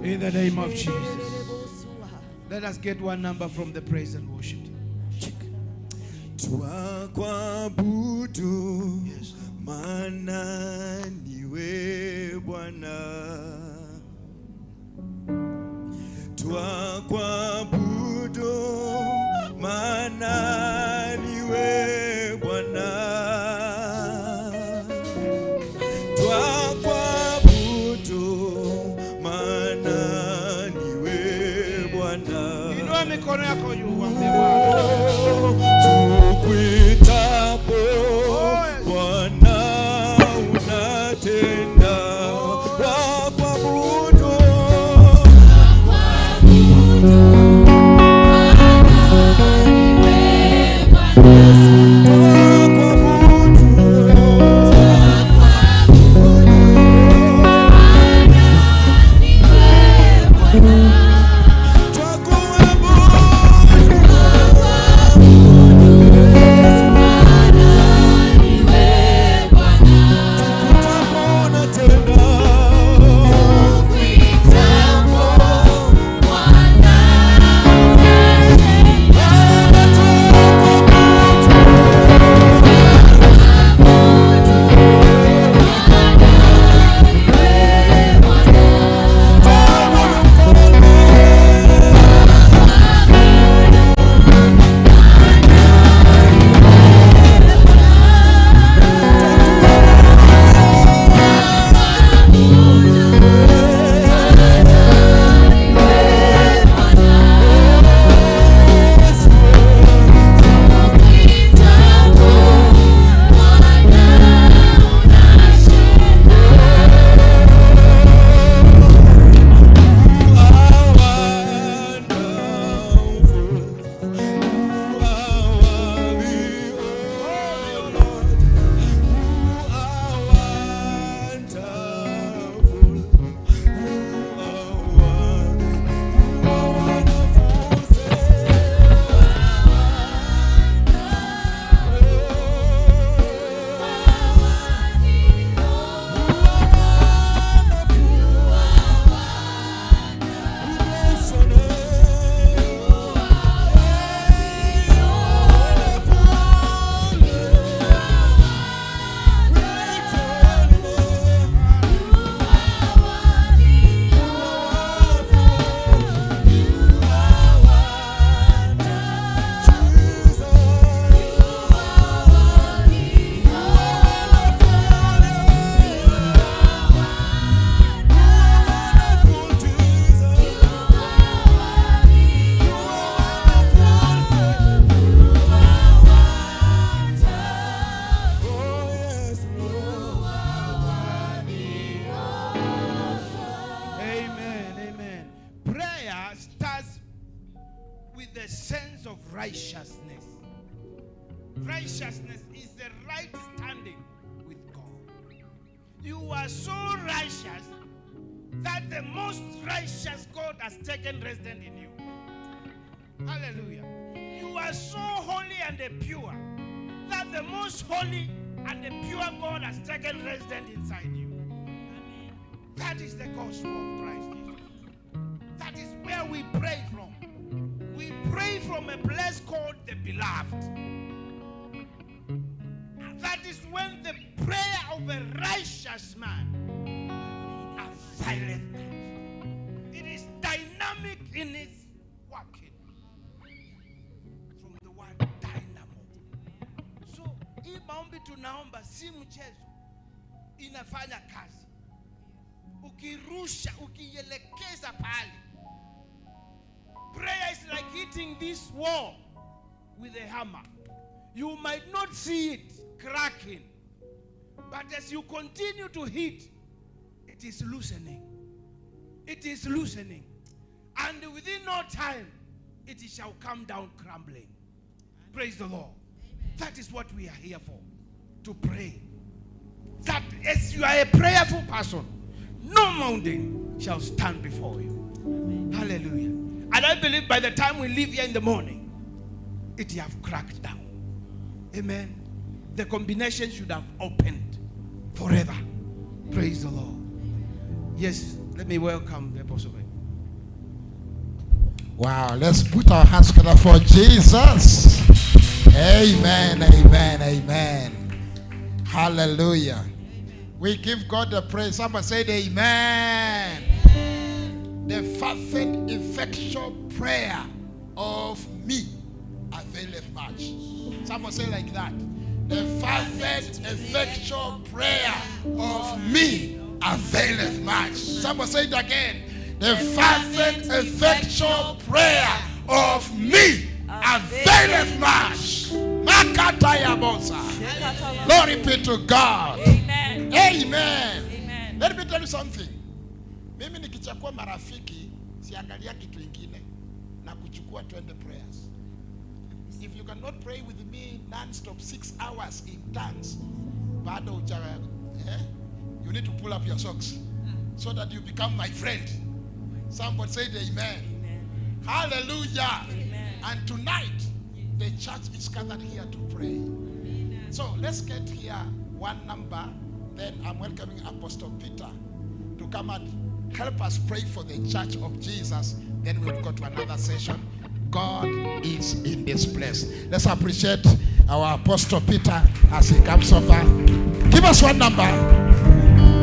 In the name of Jesus. Let us get one number from the praise and worship team. Twakuabudu, maana niwe Bwana. Twakuabudu, maana niwe Bwana. Twakuabudu, maana niwe Bwana. Inua mikono yako juu uambie Bwana. Tukuitapo Bwana unatenda, twakuabudu. Twakuabudu. the sense of righteousness. Righteousness is the right standing with God. You are so righteous that the most righteous God has taken residence in you. Hallelujah. You are so holy and pure that the most holy and the pure God has taken residence inside you. Amen. That is the gospel of Christ Jesus. That is where we pray from. We pray from a place called the beloved. That is when the prayer of a righteous man availeth much. It is dynamic in its working. From the word dynamo. So, hii maombi tunaomba si mchezo. Inafanya kazi. Ukirusha, ukielekeza pale. Prayer is like hitting this wall with a hammer. You might not see it cracking, but as you continue to hit, it is loosening. It is loosening. And within no time, it shall come down crumbling. Praise the Lord. Amen. That is what we are here for, to pray. That as you are a prayerful person, no mountain shall stand before you. Amen. Hallelujah. And I believe by the time we leave here in the morning, it have cracked down. Amen. The combination should have opened forever. Praise the Lord. Yes, let me welcome the Apostle. Wow, let's put our hands together for Jesus. Amen, amen, amen. Hallelujah. Amen. We give God the praise. Somebody said amen. Amen. The fervent, effectual prayer of me availeth much. Someone say like that. The fervent, effectual prayer of me availeth much. Someone say it again. The fervent, effectual prayer of me availeth much. Makataya bosa. Glory be to God. Amen. Amen. Amen. Let me tell you something. Mimi nikichukua marafiki siangalia kitu kingine na kuchukua 20 prayers. If you cannot pray with me non-stop 6 hours in tongues, bado you need to pull up your socks so that you become my friend. Somebody said amen. Amen. Hallelujah. Amen. And tonight, the church is gathered here to pray. Amen. So let's get here one number. Then I'm welcoming Apostle Peter to come and help us pray for the church of Jesus. Then we'll go to another session. God is in this place. Let's appreciate our Apostle Peter as he comes over. Give us one number. Amen.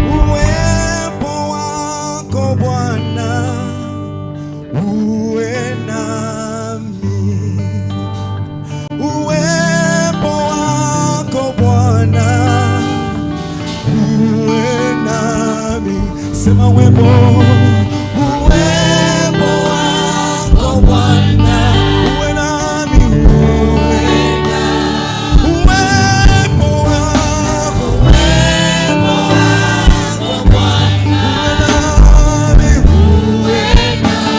Uwepo wako Bwana uwe nami. Uwepo wako Bwana uwe nami. Sema uwepo. Uwepo wako Bwana uwe nami. Uwe nami. Uwepo wako. Uwepo wako Bwana uwe nami. Uwe nami.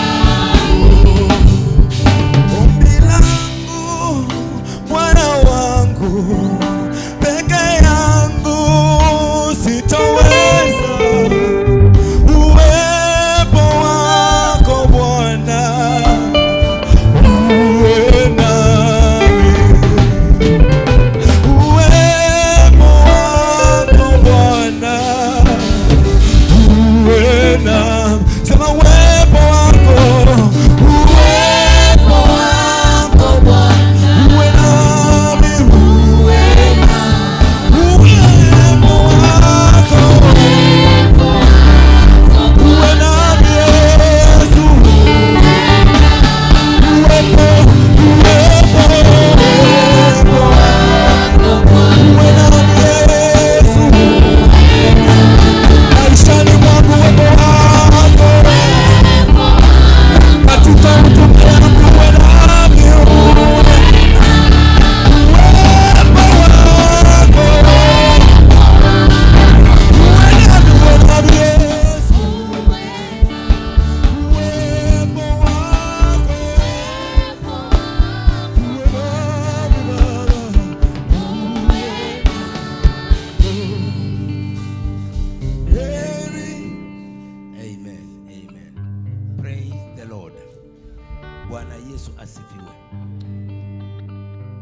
Bwana Yesu asifiwe.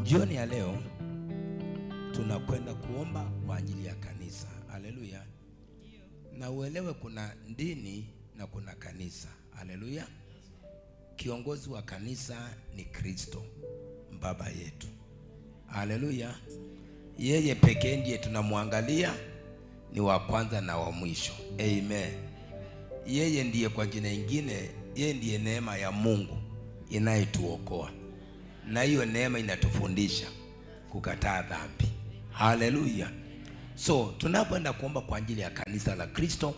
Jioni ya leo tunakwenda kuomba kwa ajili ya kanisa. Haleluya. Na uelewe kuna dini na kuna kanisa. Haleluya. Kiongozi wa kanisa ni Kristo baba yetu. Haleluya. Yeye pekee ndiye tunamwangalia, ni wa kwanza na wa mwisho. Amen. Yeye ndiye, kwa jina ingine, yeye ndiye neema ya Mungu inayetuokoa, na hiyo neema inatufundisha kukataa dhambi. Haleluya. So tunapoenda kuomba kwa ajili ya kanisa la Kristo,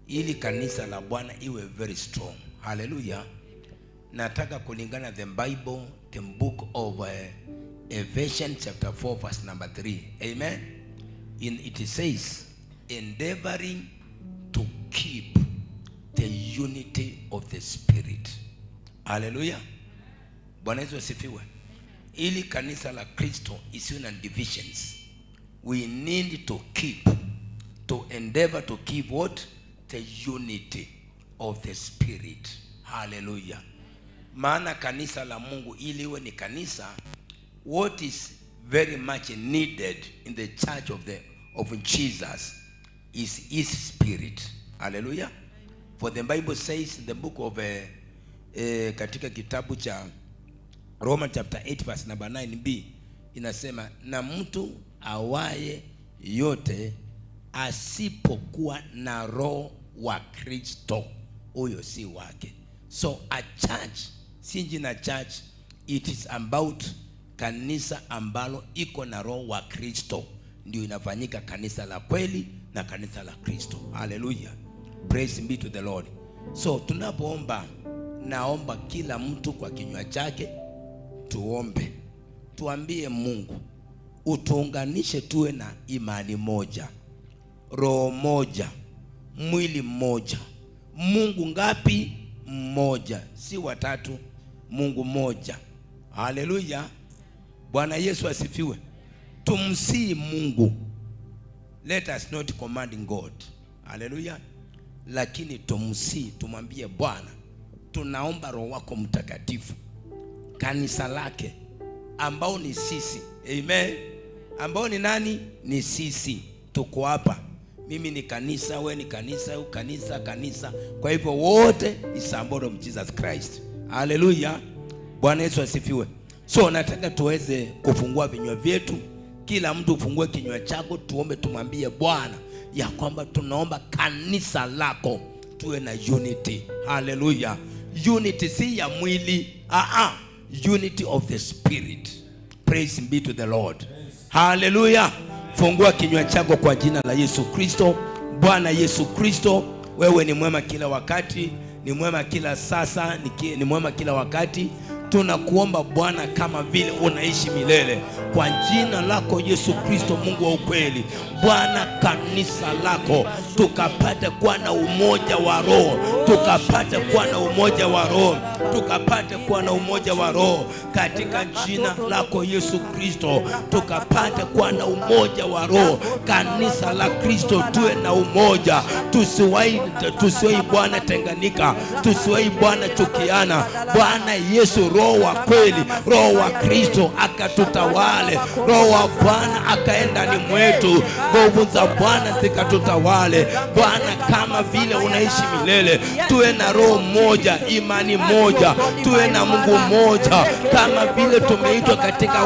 ili kanisa la Bwana iwe very strong. Haleluya. Nataka kulingana the Bible, the book of Ephesians chapter 4 verse number 3. Amen. In it says, endeavoring to keep the unity of the Spirit. Haleluya. Bwana Yesu asifiwe. Ili kanisa la Kristo isiwe na divisions, we need to keep, to endeavor to keep what? The unity of the Spirit. Hallelujah. Maana kanisa la Mungu ili iwe ni kanisa, what is very much needed in the church of Jesus is his Spirit. Hallelujah. For the Bible says in the book of katika kitabu cha Roman chapter 8 verse number 9b inasema, na mtu awaye yote asipokuwa na roho wa Kristo, huyo si wake. So a church, si jina church, it is about kanisa ambalo iko na roho wa Kristo, ndio inafanyika kanisa la kweli na kanisa la Kristo. Hallelujah. Praise be to the Lord. So tunapoomba, naomba kila mtu kwa kinywa chake tuombe, tuambie Mungu utuunganishe tuwe na imani moja, roho moja, mwili mmoja. Mungu ngapi? Mmoja, si watatu, Mungu mmoja. Haleluya. Bwana Yesu asifiwe. Tumsii Mungu. Let us not command God. Haleluya. Lakini tumsii, tumwambie Bwana, tunaomba Roho wako Mtakatifu, kanisa lake ambao ni sisi. Amen. Ambao ni nani? Ni sisi. Tuko hapa. Mimi ni kanisa, we ni kanisa, u kanisa, kanisa. Kwa hivyo wote is a body of Jesus Christ. Haleluya. Bwana Yesu asifiwe. So nataka tuweze kufungua vinywa vyetu. Kila mtu ufungue kinywa chako, tuombe, tumwambie Bwana ya kwamba tunaomba kanisa lako tuwe na unity. Haleluya. Unity si ya mwili, unity of the Spirit. Praise be to the Lord. Haleluya. Fungua kinywa chako kwa jina la Yesu Kristo. Bwana Yesu Kristo, wewe ni mwema kila wakati, ni mwema kila sasa, ni mwema kila wakati. Tunakuomba Bwana kama vile unaishi milele, kwa jina lako Yesu Kristo, Mungu wa ukweli. Bwana, kanisa lako tukapate kuwa na umoja wa roho, tukapate kuwa na umoja wa roho, tukapate kuwa na umoja wa roho katika jina lako Yesu Kristo, tukapate kuwa na umoja wa roho. Kanisa la Kristo tuwe na umoja, tusiwahi Bwana tenganika, tusiwahi Bwana chukiana. Bwana Yesu, roho wa kweli, roho wa Kristo akatutawale, roho wa Bwana akaenda ndani mwetu, nguvu za Bwana zikatutawale. Bwana, kama vile unaishi milele, tuwe na roho moja, imani moja, tuwe na Mungu mmoja, kama vile tumeitwa katika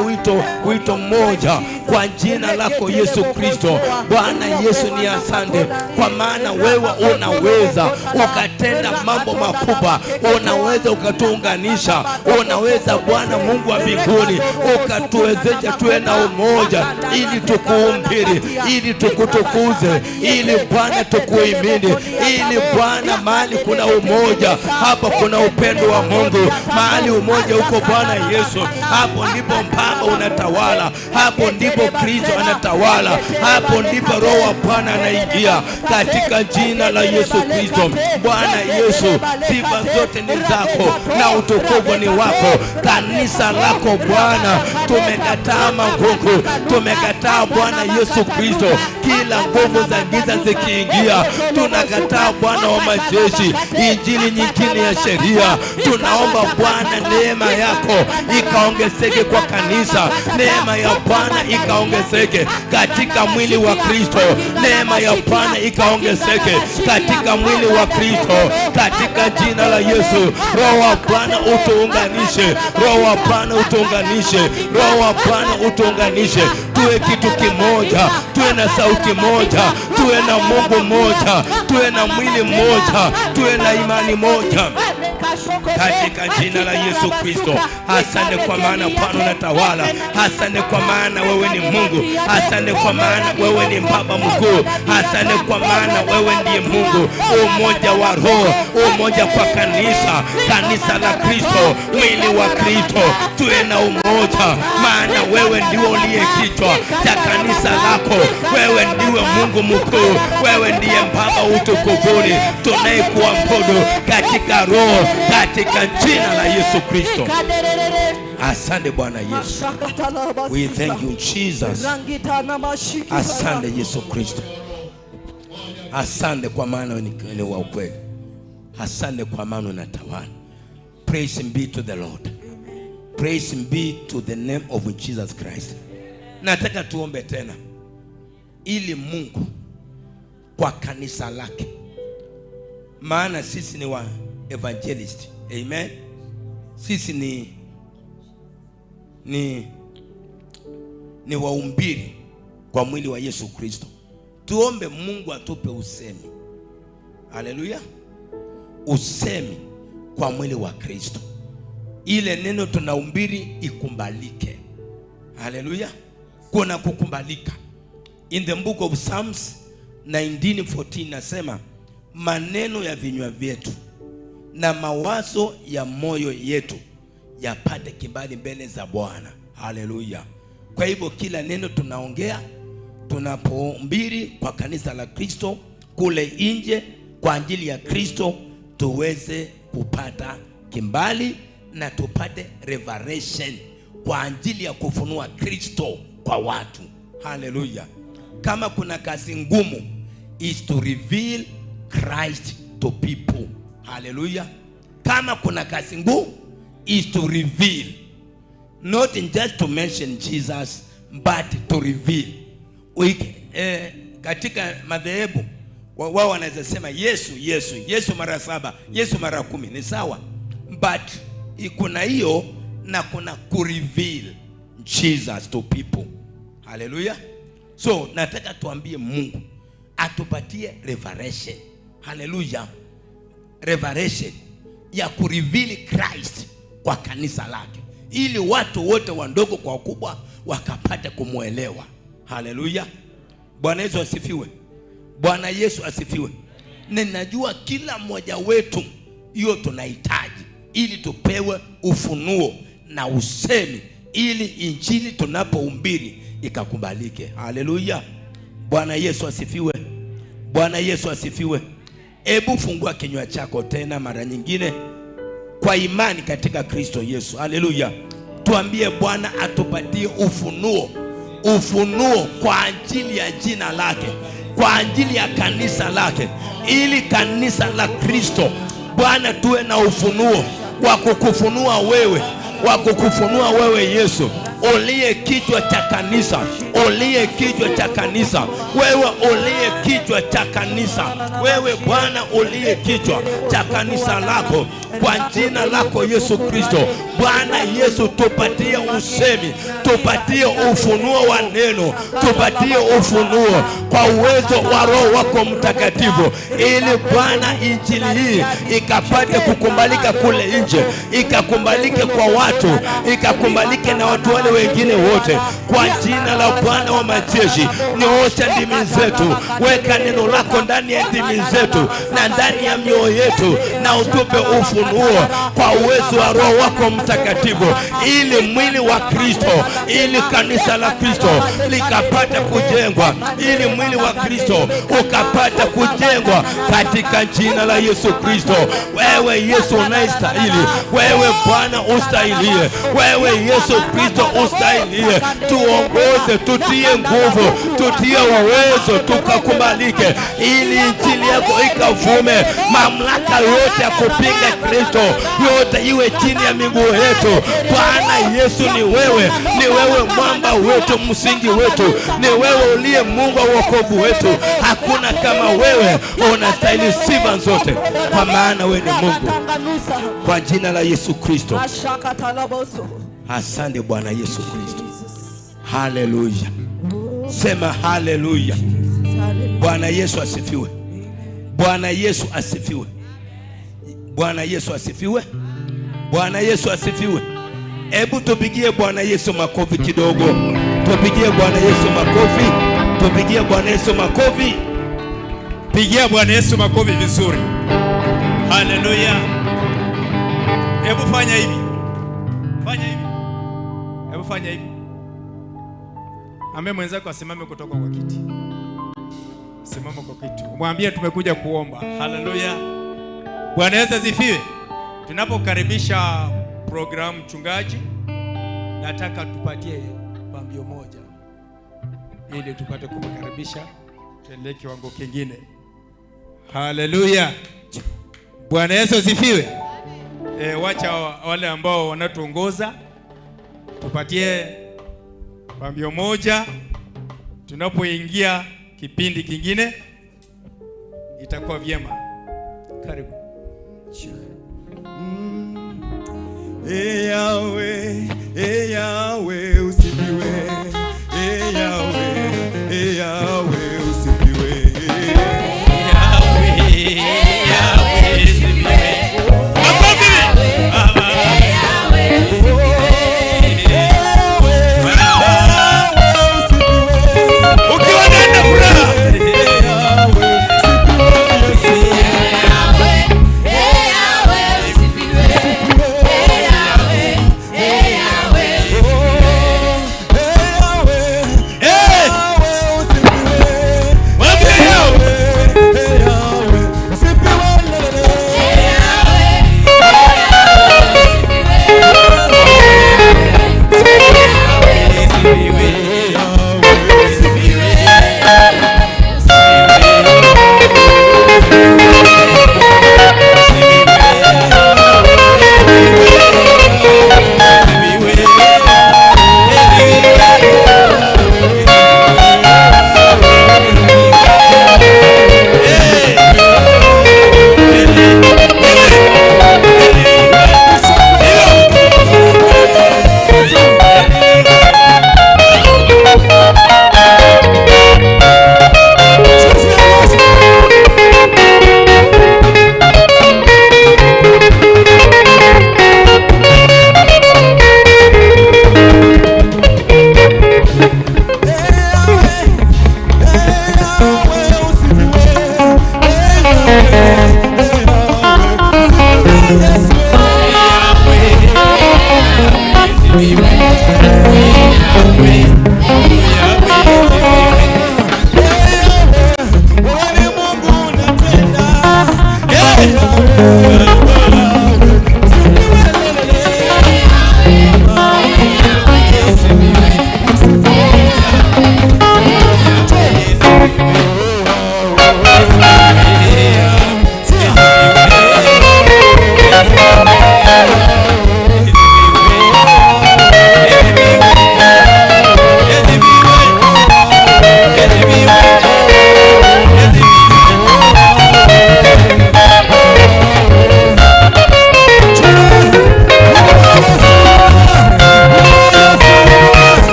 wito mmoja, kwa jina lako Yesu Kristo. Bwana Yesu, ni asante kwa maana wewe unaweza ukatenda mambo makubwa, unaweza ukatuunganisha, unaweza Bwana Mungu wa mbinguni ukatuwezesha tuwe na umoja, ili tukuhubiri, ili tukutukuze, ili Bwana tukuhimidi, ili Bwana mahali kuna umoja, hapo kuna upendo wa Mungu. Mahali umoja uko Bwana Yesu, hapo ndipo Baba unatawala, hapo ndipo Kristo anatawala, hapo ndipo Roho wa Bwana anaingia, katika jina la Yesu Kristo. Bwana Yesu, sifa zote ni zako na utukufu ni wako. lako, kanisa lako Bwana. Tumekataa magugu, tumekataa Bwana Yesu Kristo, kila nguvu za giza zikiingia, tunakataa Bwana wa majeshi, injili nyingine ya sheria. Tunaomba Bwana neema yako ikaongezeke kwa kanisa, neema ya Bwana ikaongezeke katika mwili wa Kristo, neema ya Bwana ikaongezeke katika mwili wa Kristo, katika jina la Yesu. Roho wa Bwana utuunganishe, Roho wa Bwana utuunganishe, Roho wa Bwana utuunganishe, tuwe kitu kimoja, tuwe na sauti moja, tuwe na Mungu mmoja, tuwe na mwili mmoja, tuwe na imani moja katika jina la Yesu Kristo. Asante kwa maana Bwana unatawala, asante kwa maana wewe ni Mungu, asante kwa maana wewe ni Baba mkuu, asante kwa maana wewe ndiye Mungu. Umoja wa Roho, umoja kwa kanisa, kanisa la Kristo, mwili wa Kristo, tuwe na umoja, maana wewe ndiwe uliye kichwa cha kanisa lako, wewe ndiwe Mungu mkuu, wewe ndiye Baba utukufuni, tunayekuabudu katika Roho, katika jina la Yesu Kristo. Asante Bwana Yesu. We thank you Jesus. Asante Yesu Kristo. Asante kwa maana ni wa ukweli. Asante kwa maana unatawala. Praise be to the Lord. Praise be to the name of Jesus Christ. Nataka tuombe tena ili Mungu kwa kanisa lake, maana sisi ni wa evangelist. Amen. Sisi ni waumbiri kwa mwili wa Yesu Kristo. Tuombe Mungu atupe usemi. Haleluya. Usemi kwa mwili wa Kristo, ile neno tunaumbiri ikumbalike. Haleluya. Kuna kukumbalika. In the book of Psalms 19:14 nasema maneno ya vinywa vyetu na mawazo ya moyo yetu yapate kibali mbele za Bwana. Haleluya. Kwa hivyo kila neno tunaongea tunapohubiri kwa kanisa la Kristo kule nje kwa ajili ya Kristo, tuweze kupata kibali na tupate revelation kwa ajili ya kufunua Kristo kwa watu. Haleluya. Kama kuna kazi ngumu is to reveal Christ to people. Haleluya. Kama kuna kazi ngumu is to reveal, not just to mention Jesus but to reveal. Katika madhehebu wao wanaweza sema Yesu, Yesu, Yesu mara 7, Yesu mara 10, ni sawa, but kuna hiyo na kuna ku reveal Jesus to people. Haleluya. So nataka tuambie Mungu atupatie revelation. Haleluya. Revelation ya ku reveal Christ kwa kanisa lake, ili watu wote wadogo kwa wakubwa wakapate kumuelewa. Haleluya. Bwana Yesu asifiwe. Bwana Yesu asifiwe. Ninajua kila mmoja wetu hiyo tunahitaji, ili tupewe ufunuo na usemi, ili injili tunapohubiri ikakubalike. Haleluya. Bwana Yesu asifiwe. Bwana Yesu asifiwe. Hebu fungua kinywa chako tena mara nyingine kwa imani katika Kristo Yesu. Haleluya. Tuambie Bwana atupatie ufunuo, ufunuo kwa ajili ya jina lake, kwa ajili ya kanisa lake, ili kanisa la Kristo Bwana tuwe na ufunuo wa kukufunua wewe, wa kukufunua wewe Yesu uliye kichwa cha kanisa, uliye kichwa cha kanisa, wewe uliye kichwa cha kanisa, wewe Bwana uliye kichwa cha kanisa lako, kwa jina lako Yesu Kristo. Bwana Yesu, tupatie usemi, tupatie ufunuo wa neno, tupatie ufunuo kwa uwezo wa Roho wako Mtakatifu, ili Bwana injili hii ikapate kukubalika kule nje, ikakubalike kwa watu, ikakubalike na watu wale wengine wote, kwa jina la Bwana wa majeshi. Nyoosha ndimi zetu, weka neno lako ndani ya ndimi zetu na ndani ya mioyo yetu, na utupe ufunuo kwa uwezo wa Roho wako Mtakatifu, ili mwili wa Kristo, ili kanisa la Kristo likapata kujengwa, ili mwili wa Kristo ukapata kujengwa katika jina la Yesu Kristo. Wewe Yesu unayestahili, wewe Bwana ustahilie, wewe Yesu Kristo ustahilie. Tuongoze, tutie nguvu, tutie uwezo, tukakubalike, ili injili yako ikavume. Mamlaka yote ya kupinga Kristo yote iwe chini ya miguu yetu. Bwana Yesu, ni wewe, ni wewe mwamba wetu, msingi wetu, ni wewe uliye Mungu wa wokovu wetu. Hakuna kama wewe, unastahili sifa zote, kwa maana wewe ni Mungu. Kwa jina la Yesu Kristo, asante Bwana Yesu Kristo. Haleluya, sema haleluya. Bwana Yesu asifiwe. Bwana Yesu asifiwe. Bwana Yesu asifiwe. Bwana Yesu asifiwe. Hebu tupigie Bwana Yesu makofi kidogo. Tupigie Bwana Yesu makofi. Tupigie Bwana Yesu makofi. Pigia Bwana Yesu makofi vizuri. Haleluya. Hebu fanya hivi. Fanya hivi. Hebu fanya hivi. Ambie mwenzako asimame kutoka kwa kiti. Simama kwa kiti. Mwambie tumekuja kuomba. Haleluya. Bwana Yesu asifiwe. Tunapokaribisha programu mchungaji, nataka tupatie pambio moja ili tupate kumkaribisha tuendelee kiwango kingine. Haleluya. Bwana Yesu asifiwe. Wacha wale ambao wanatuongoza tupatie pambio moja. Tunapoingia kipindi kingine itakuwa vyema. Karibu. Ee Yahweh, Ee Yahweh usifiwe. Ee Yahweh, Ee Yahweh usifiwe. Yahweh, Yahweh usifiwe. Makofi. Ukiwa na furaha. Hey Yahweh,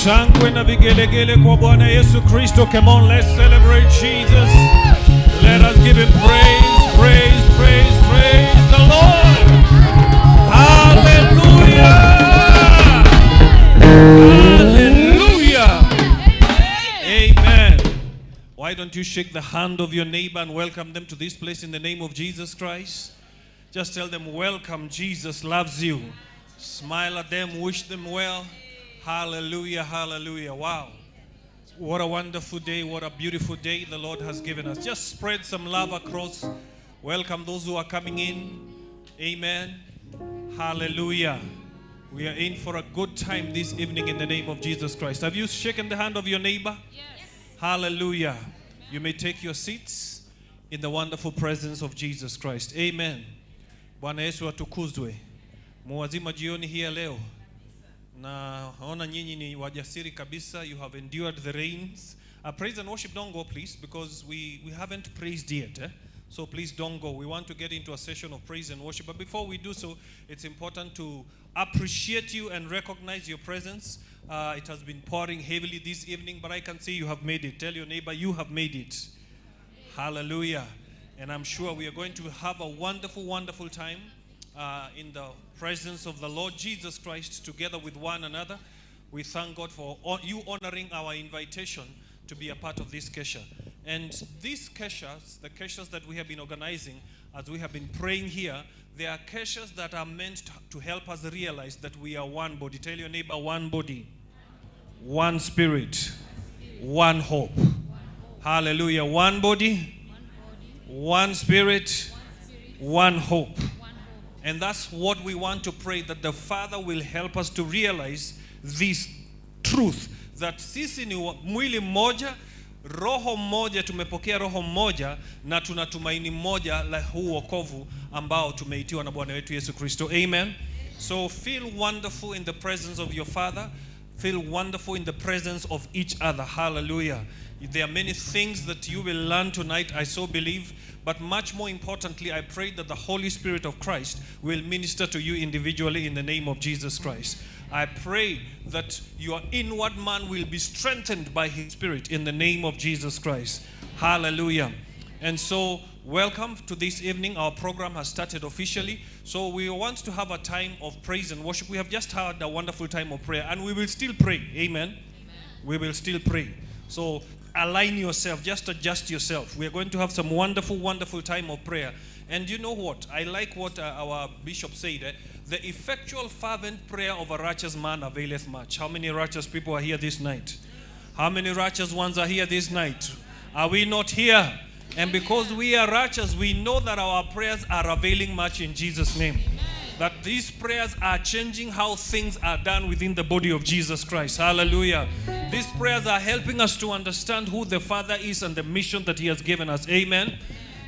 Shangwe na vigelegele kwa Bwana Yesu Kristo. Come on, let's celebrate Jesus. Let us give him praise, praise, praise, praise the Lord. Hallelujah. Hallelujah. Amen. Why don't you shake the hand of your neighbor and welcome them to this place in the name of Jesus Christ? Just tell them, welcome, Jesus loves you. Smile at them, wish them well. Hallelujah, hallelujah. Wow. What a wonderful day, what a beautiful day the Lord has given us. Just spread some love across. Welcome those who are coming in. Amen. Hallelujah. We are in for a good time this evening in the name of Jesus Christ. Have you shaken the hand of your neighbor? Yes. Hallelujah. You may take your seats in the wonderful presence of Jesus Christ. Amen. Bwana Yesu atukuzwe. Muwazima jioni hii ya leo. Naona nyinyi ni wajasiri kabisa. You have endured the rains. Praise and worship, don't go please, because we haven't praised yet. So please don't go. We want to get into a session of praise and worship. But before we do so, it's important to appreciate you and recognize your presence. It has been pouring heavily this evening, but I can see you have made it. Tell your neighbor, you have made it. Hallelujah. And I'm sure we are going to have a wonderful, wonderful time in the presence of the Lord Jesus Christ together with one another. We thank God for you honoring our invitation to be a part of this kesha. And these keshas, the keshas that we have been organizing as we have been praying here, they are keshas that are meant to help us realize that we are one body. Tell your neighbor, one body, one spirit, one hope. Hallelujah. One body, one spirit, one hope. And that's what we want to pray, that the Father will help us to realize this truth, that sisi ni mwili mmoja, roho mmoja, tumepokea roho mmoja, na tunatumaini mmoja la huu wokovu ambao tumeitiwa na Bwana wetu Yesu Kristo. Amen. So feel wonderful in the presence of your Father. Feel wonderful in the presence of each other. Hallelujah. There are many things that you will learn tonight, I so believe. But much more importantly, I pray that the Holy Spirit of Christ will minister to you individually in the name of Jesus Christ. I pray that your inward man will be strengthened by His Spirit in the name of Jesus Christ. Hallelujah. And so, welcome to this evening. Our program has started officially. So we want to have a time of praise and worship. We have just had a wonderful time of prayer, and we will still pray. Amen. Amen. We will still pray. So align yourself, just adjust yourself. We are going to have some wonderful, wonderful time of prayer. And you know what? I like what our bishop said. The effectual fervent prayer of a righteous man availeth much. How many righteous people are here this night? How many righteous ones are here this night? Are we not here? And because we are righteous, we know that our prayers are availing much in Jesus' name. Amen. That these prayers are changing how things are done within the body of Jesus Christ. Hallelujah. These prayers are helping us to understand who the Father is and the mission that He has given us. Amen.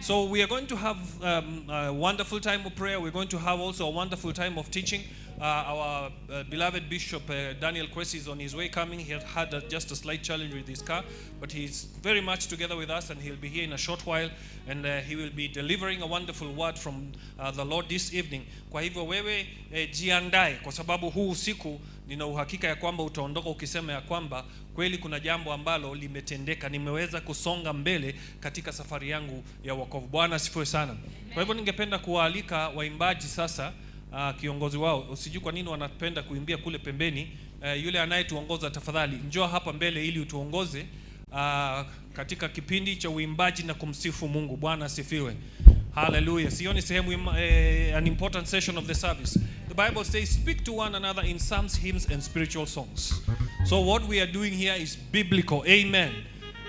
So we are going to have a wonderful time of prayer. We're going to have also a wonderful time of teaching. Our beloved Bishop Daniel Kwesi is on his way coming. He had just a slight challenge with his car, but he's very much together with us, and he'll be here in a short while, and he will be delivering a wonderful word from the Lord this evening. Kwa hivyo wewe jiandae, kwa sababu huu usiku nina uhakika ya kwamba utaondoka ukisema ya kwamba kweli kuna jambo ambalo limetendeka, nimeweza kusonga mbele katika safari yangu ya wokovu. Bwana asifiwe sana. Kwa hivyo ningependa kuwaalika waimbaji sasa. Kiongozi wao, usijui kwa nini wanapenda kuimbia kule pembeni. Yule anayetuongoza tafadhali njoo hapa mbele ili utuongoze katika kipindi cha uimbaji na kumsifu Mungu. Bwana asifiwe. Hallelujah. Sioni sehemu an important session of the service. The Bible says speak to one another in psalms, hymns and spiritual songs. So what we are doing here is biblical. Amen.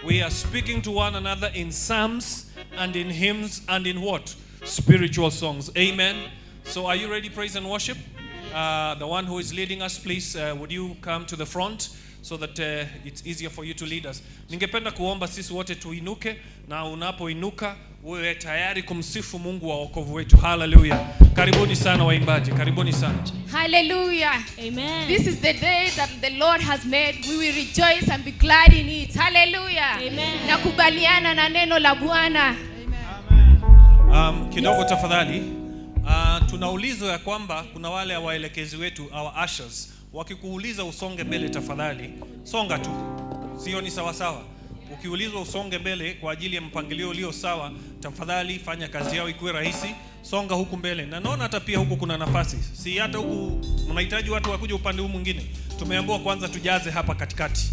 We are speaking to one another in psalms and in hymns and in what? Spiritual songs. Amen. So are you ready, praise and worship? The one who is leading us, please, would you come to the front so that it's easier for you to lead us. Ningependa kuomba sisi wote tuinuke, na unapoinuka uwe tayari kumsifu Mungu wa wokovu wetu. Hallelujah. Karibuni sana waimbaji, karibuni sana. Hallelujah. Amen. This is the day that the Lord has made. We will rejoice and be glad in it. Hallelujah. Amen. Nakubaliana na neno la Bwana. Amen. Kidogo tafadhali. Tunaulizwa ya kwamba kuna wale waelekezi wetu, our ushers, Wakikuuliza usonge mbele, tafadhali songa tu, sio ni sawa sawa. Ukiulizwa usonge mbele kwa ajili ya mpangilio ulio sawa, tafadhali fanya kazi yao ikuwe rahisi, songa huku mbele. Na naona hata pia huku kuna nafasi, si hata huku mnahitaji watu wakuja upande huu mwingine. Tumeambiwa kwanza tujaze hapa katikati,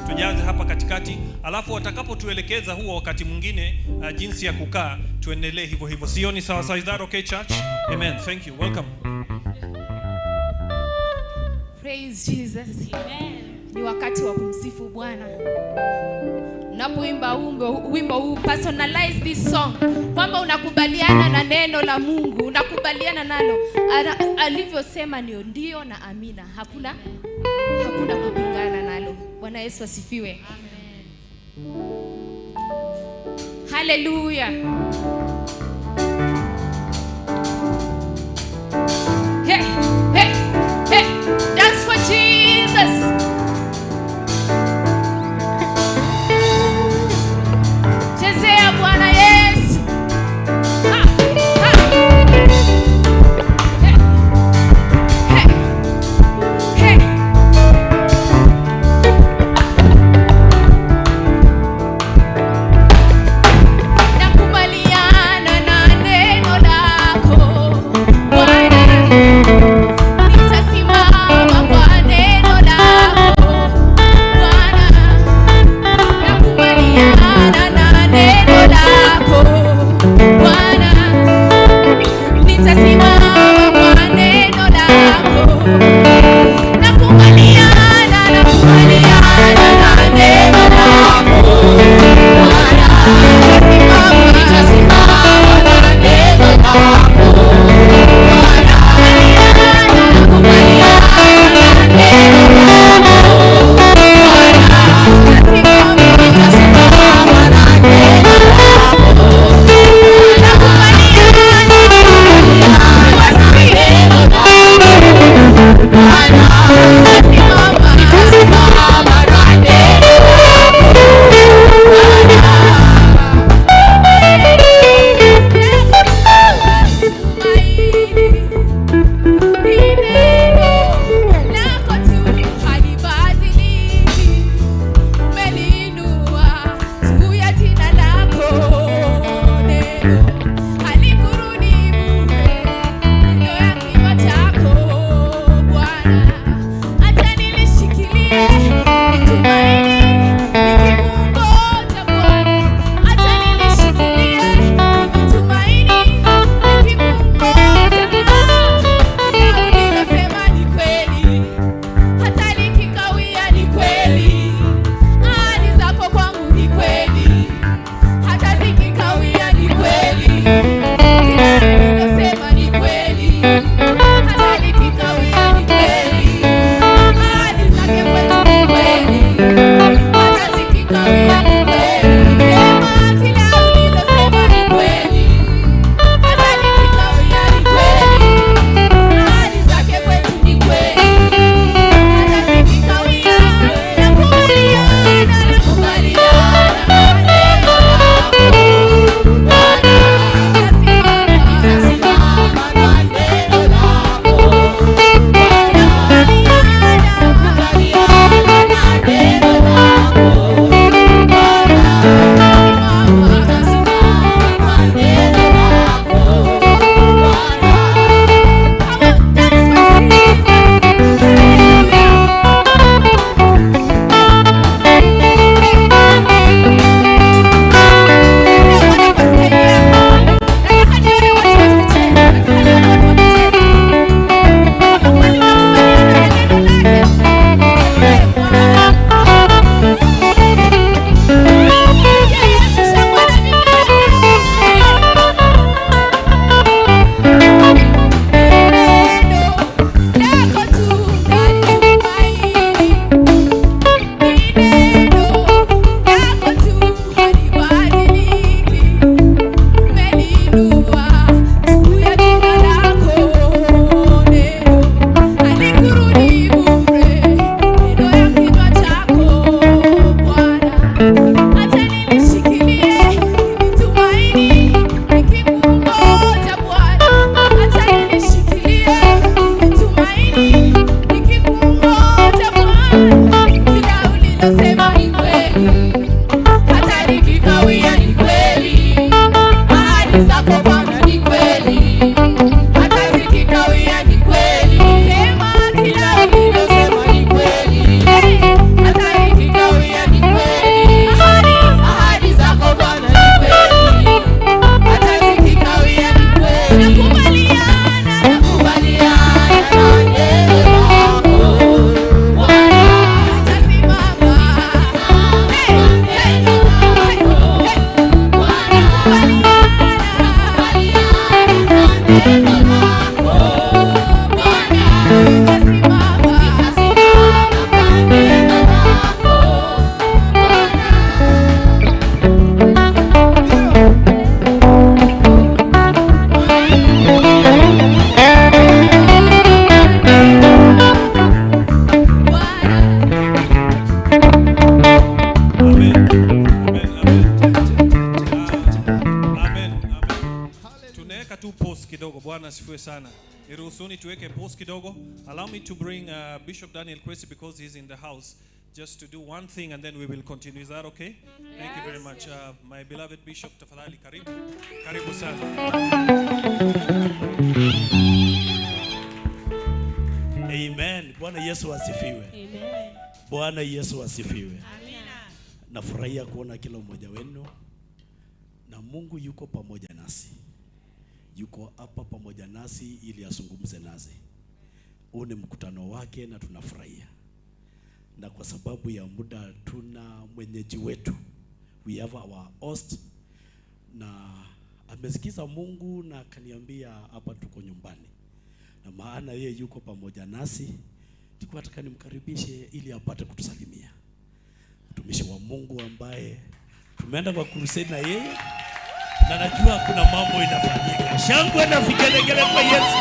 tujaze hapa katikati, alafu watakapotuelekeza huo wakati mwingine jinsi ya kukaa, tuendelee hivyo hivyo. Sio ni sawa sawa? Is that okay, church? Amen. Thank you. Welcome. Praise Jesus. Amen. Ni wakati wa kumsifu Bwana. Unapoimba wimbo huu, personalize this song, kwamba unakubaliana na neno la Mungu, unakubaliana nalo alivyosema, ndio ndio na amina. Hakuna kupingana nalo. Bwana Yesu asifiwe. Amen. Hallelujah. Hey, hey, hey. Dance for Jesus. Chezea Bwana Yesu. Ha, ha. Hey, hey, hey. Nakubaliana na neno lako Bwana, nitasimama kwa neno lako Bwana, nakubaliana na neno lako Bwana, nitasimama kwa neno lako, nakubaliana, nakubaliana na neno lako Bwana, nitasimama na neno lako Bwana, nakubaliana na neno lako Bwana, nitasimama na neno lako, nakubaliana na neno lako Bwana, nitasimama na neno lako Hata likikawia ni kweli, ahadi zako kwangu ni kweli, hata zikikawia ni kweli, kila ulilosema ni kweli, hata likikawia ni kweli, ahadi zake kwetu ni kweli. Bwana asifiwe sana. Niruhusuni tuweke pause kidogo. Allow me to bring Bishop Daniel Kwesi because he's in the house, just to do one thing and then we will continue. Is that okay? Thank you very much. My beloved Bishop, tafadhali karibu. Karibu sana. Amen. Bwana Yesu asifiwe. Amen. Bwana Yesu asifiwe. Amina. Nafurahia kuona kila mmoja wenu na Mungu yuko pamoja nasi. Yuko hapa pamoja nasi ili azungumze nasi. Huu ni mkutano wake na tunafurahia. Na kwa sababu ya muda tuna mwenyeji wetu. We have our host na amesikiza Mungu na akaniambia hapa tuko nyumbani. Na maana yeye yuko pamoja nasi, nilikuwa nataka nimkaribishe ili apate kutusalimia. Mtumishi wa Mungu ambaye tumeenda kwa crusade na yeye na najua kuna mambo inafanyika. Shangwe na vigelegele kwa Yesu.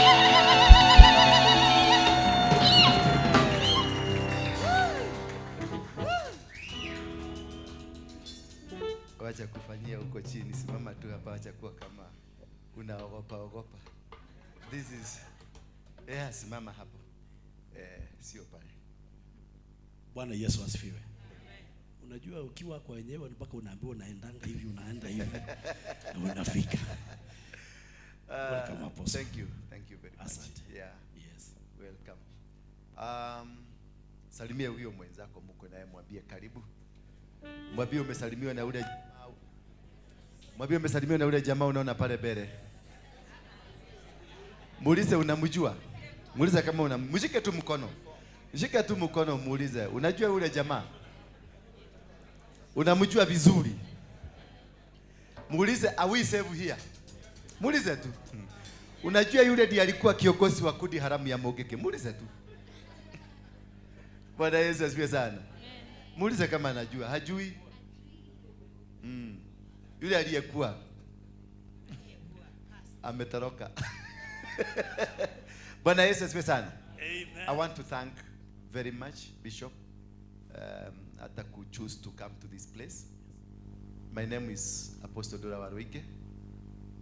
Wacha kufanyia huko chini, simama tu hapa, wacha kuwa kama unaogopa ogopa. This is yeah, simama hapo. Sio pale. Bwana Yesu asifiwe. Unajua ukiwa kwa wenyewe mpaka unaambiwa unaendanga hivi, unaenda hivi na unafika. Welcome Apostle. Thank you. Thank you very much. Asante. Yeah. Yes. Welcome. Salimia huyo mwenzako mko naye, mwambie karibu. Mwambie umesalimiwa na yule jamaa. Mwambie umesalimiwa na yule jamaa unaona pale mbele. Muulize unamjua. Muulize kama unamshike tu mkono. Mshike tu mkono muulize, unajua yule jamaa? Unamjua vizuri. Muulize, are we safe here? Muulize tu. Unajua yule ndiye alikuwa kiongozi wa kundi haramu ya Mungiki? Muulize tu. Bwana Yesu asifiwe sana. Muulize kama anajua. Hajui? Yule aliyekuwa ametoroka. Bwana Yesu asifiwe sana. Amen. I want to thank very much Bishop hata ku choose to come to this place. My name is Apostle Dora Waruinge,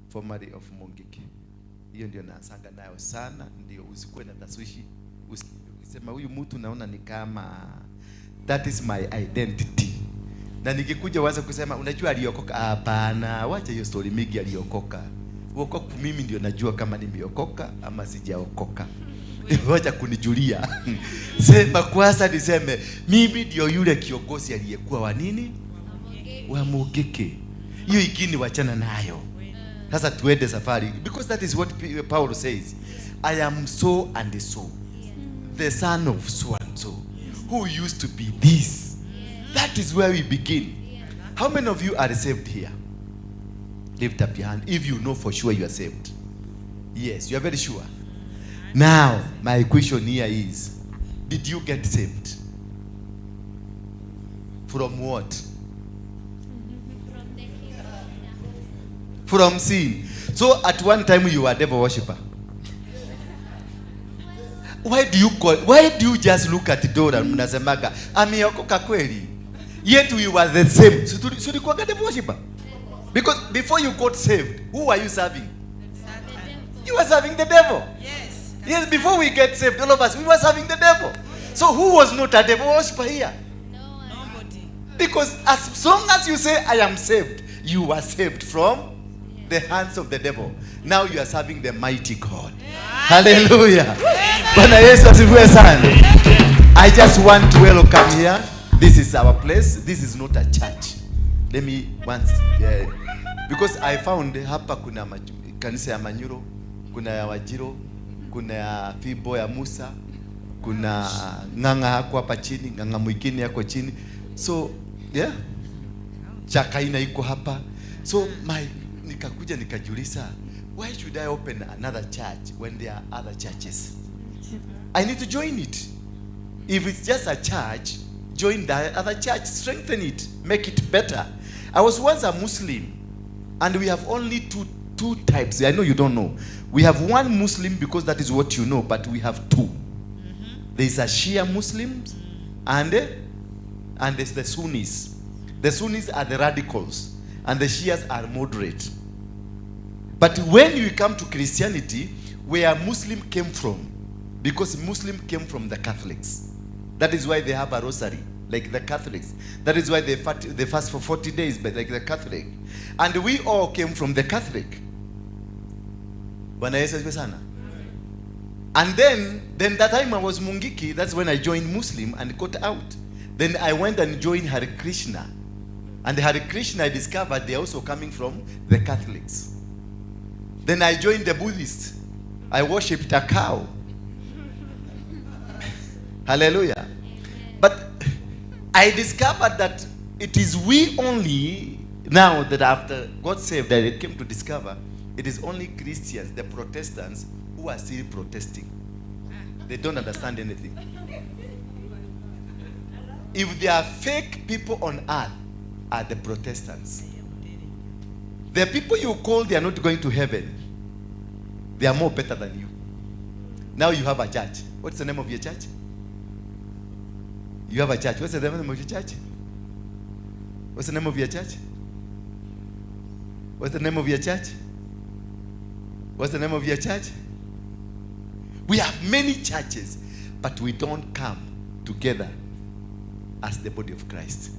formerly of Mungiki. Hiyo ndio naanzanga nayo sana, ndio usikuwe na taswishi. Ukisema huyu mtu naona ni kama that is my identity. Na nikikuja waanze kusema unajua aliokoka. Hapana, wacha hiyo story mingi aliokoka. Wokovu mimi ndio najua kama nimeokoka ama sijaokoka. Wacha kunijulia. Sema kwanza niseme mimi ndio yule kiongozi aliyekuwa wa nini? Wa Mungiki. Hiyo ingine wachana nayo. Sasa tuende safari, because that is what Paul says. I am so and so, the son of so and so, who used to be this. That is where we begin. How many of you are saved here? Lift up your hand if you know for sure you are saved. Yes, you are very sure. Now, my question here is, did you get saved? From what? From sin. So at one time you were a devil worshipper. Why do you call, why do you just look at Dora mnasemaga ameokoka kweli? Yet we were the same. So tulikuwa devil worshipper. Because before you got saved, who were you serving? You were serving the devil. Yes. Yes, before we get saved, all of us, we were serving the devil. So who was not a devil worshiper here? Nobody. Because as long as you say, I am saved, you are saved from the hands of the devil. Now you are serving the mighty God. Hallelujah. Bwana Yesu asifiwe sana. I just want to welcome here. This is our place. This is not a church. Let me once, because I found hapa kuna kanisa ya Manyuro, kuna ya Wajiro, kuna ya Fibo ya Musa, kuna Ng'ang'a hako hapa chini, Ng'ang'a mwingine yako chini. So, yeah. Chakaina iko hapa. So my nikakuja nikajiuliza, why should I open another church when there are other churches? I need to join it. If it's just a church, join the other church, strengthen it, make it better. I was once a Muslim, and we have only two types. I know you don't know. We have one Muslim because that is what you know, but we have two. There is a Shia Muslims and there's the Sunnis. The Sunnis are the radicals, and the Shias are moderate. But when you come to Christianity, where Muslim came from, because Muslim came from the Catholics. That is why they have a rosary, like the Catholics. That is why they fast for 40 days, but like the Catholic. And we all came from the Catholic. Bwana Yesu asifiwe sana. And then that time I was Mungiki, that's when I joined Muslim and got out. Then I went and joined Hare Krishna. And Hare Krishna, I discovered they're also coming from the Catholics. Then I joined the Buddhists. I worshipped a cow. Hallelujah. But I discovered that it is we only, now that after God saved, I came to discover, it is only Christians, the Protestants, who are still protesting. They don't understand anything. If there are fake people on earth, are the Protestants. The people you call, they are not going to heaven. They are more better than you. Now you have a church. What's the name of your church? You have a church. What's the name of your church? What's the name of your church? What's the name of your church? What's the name of your church? We have many churches, but we don't come together as the body of Christ.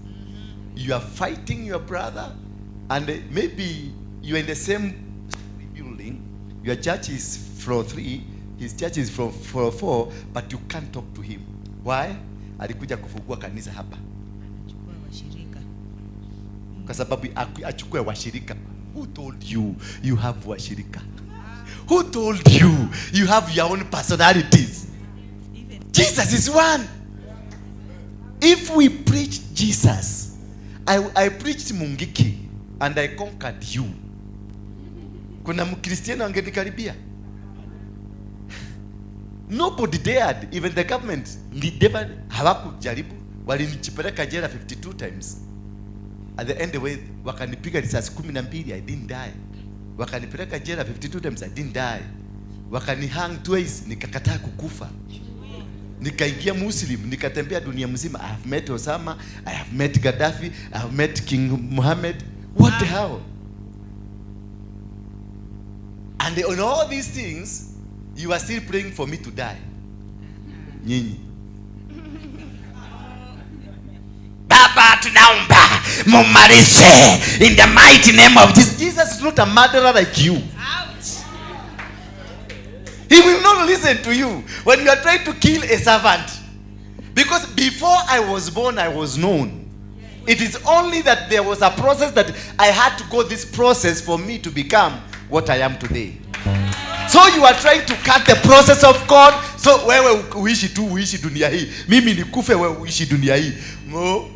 You are fighting your brother, and maybe you are in the same building. Your church is floor 3, his church is floor 4, but you can't talk to him. Why? Alikuja kufungua kanisa hapa. Kwa sababu achukue washirika. Who told you you have washirika? Who told you you have your own personalities? Jesus is one. If we preach Jesus, I preached Mungiki and I conquered you. Kuna Mkristiano angenikaribia? Nobody dared, even the government. Never hawakujaribu. Walinipeleka jela 52 times. At the end way, wakanipiga risasi 12, I didn't die. Wakanipeleka jela 52 times, I didn't die. Wakanihang twice, nikakataa kukufa. Nikaingia Muslim, nikatembea dunia mzima. I have met Osama, I have met Gaddafi, I have met King Muhammad. What the hell? And on all these things, you are still praying for me to die. Nyinyi. Baba, tunaomba mumalize in the mighty name of Jesus. Jesus is not a murderer like you. Ouch. He will not listen to you when you are trying to kill a servant. Because before I was born, I was known. It is only that there was a process that I had to go this process for me to become what I am today. So you are trying to cut the process of God. So wewe uishi tu, uishi dunia hii. Mimi nikufe, wewe uishi dunia hii. Mo.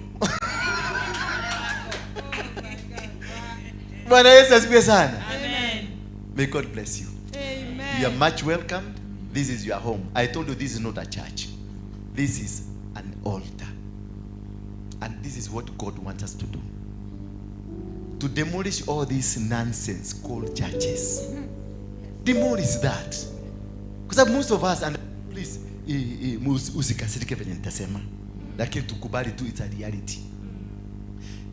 Bwana Yesu asifiwe sana. Amen. May God bless you. Amen. You are much welcomed. This is your home. I told you this is not a church. This is an altar. And this is what God wants us to do. To demolish all this nonsense called churches. Demolish that. Because most of us, and please, usikasirike venye nitasema. Lakini tukubali tu, it's a reality.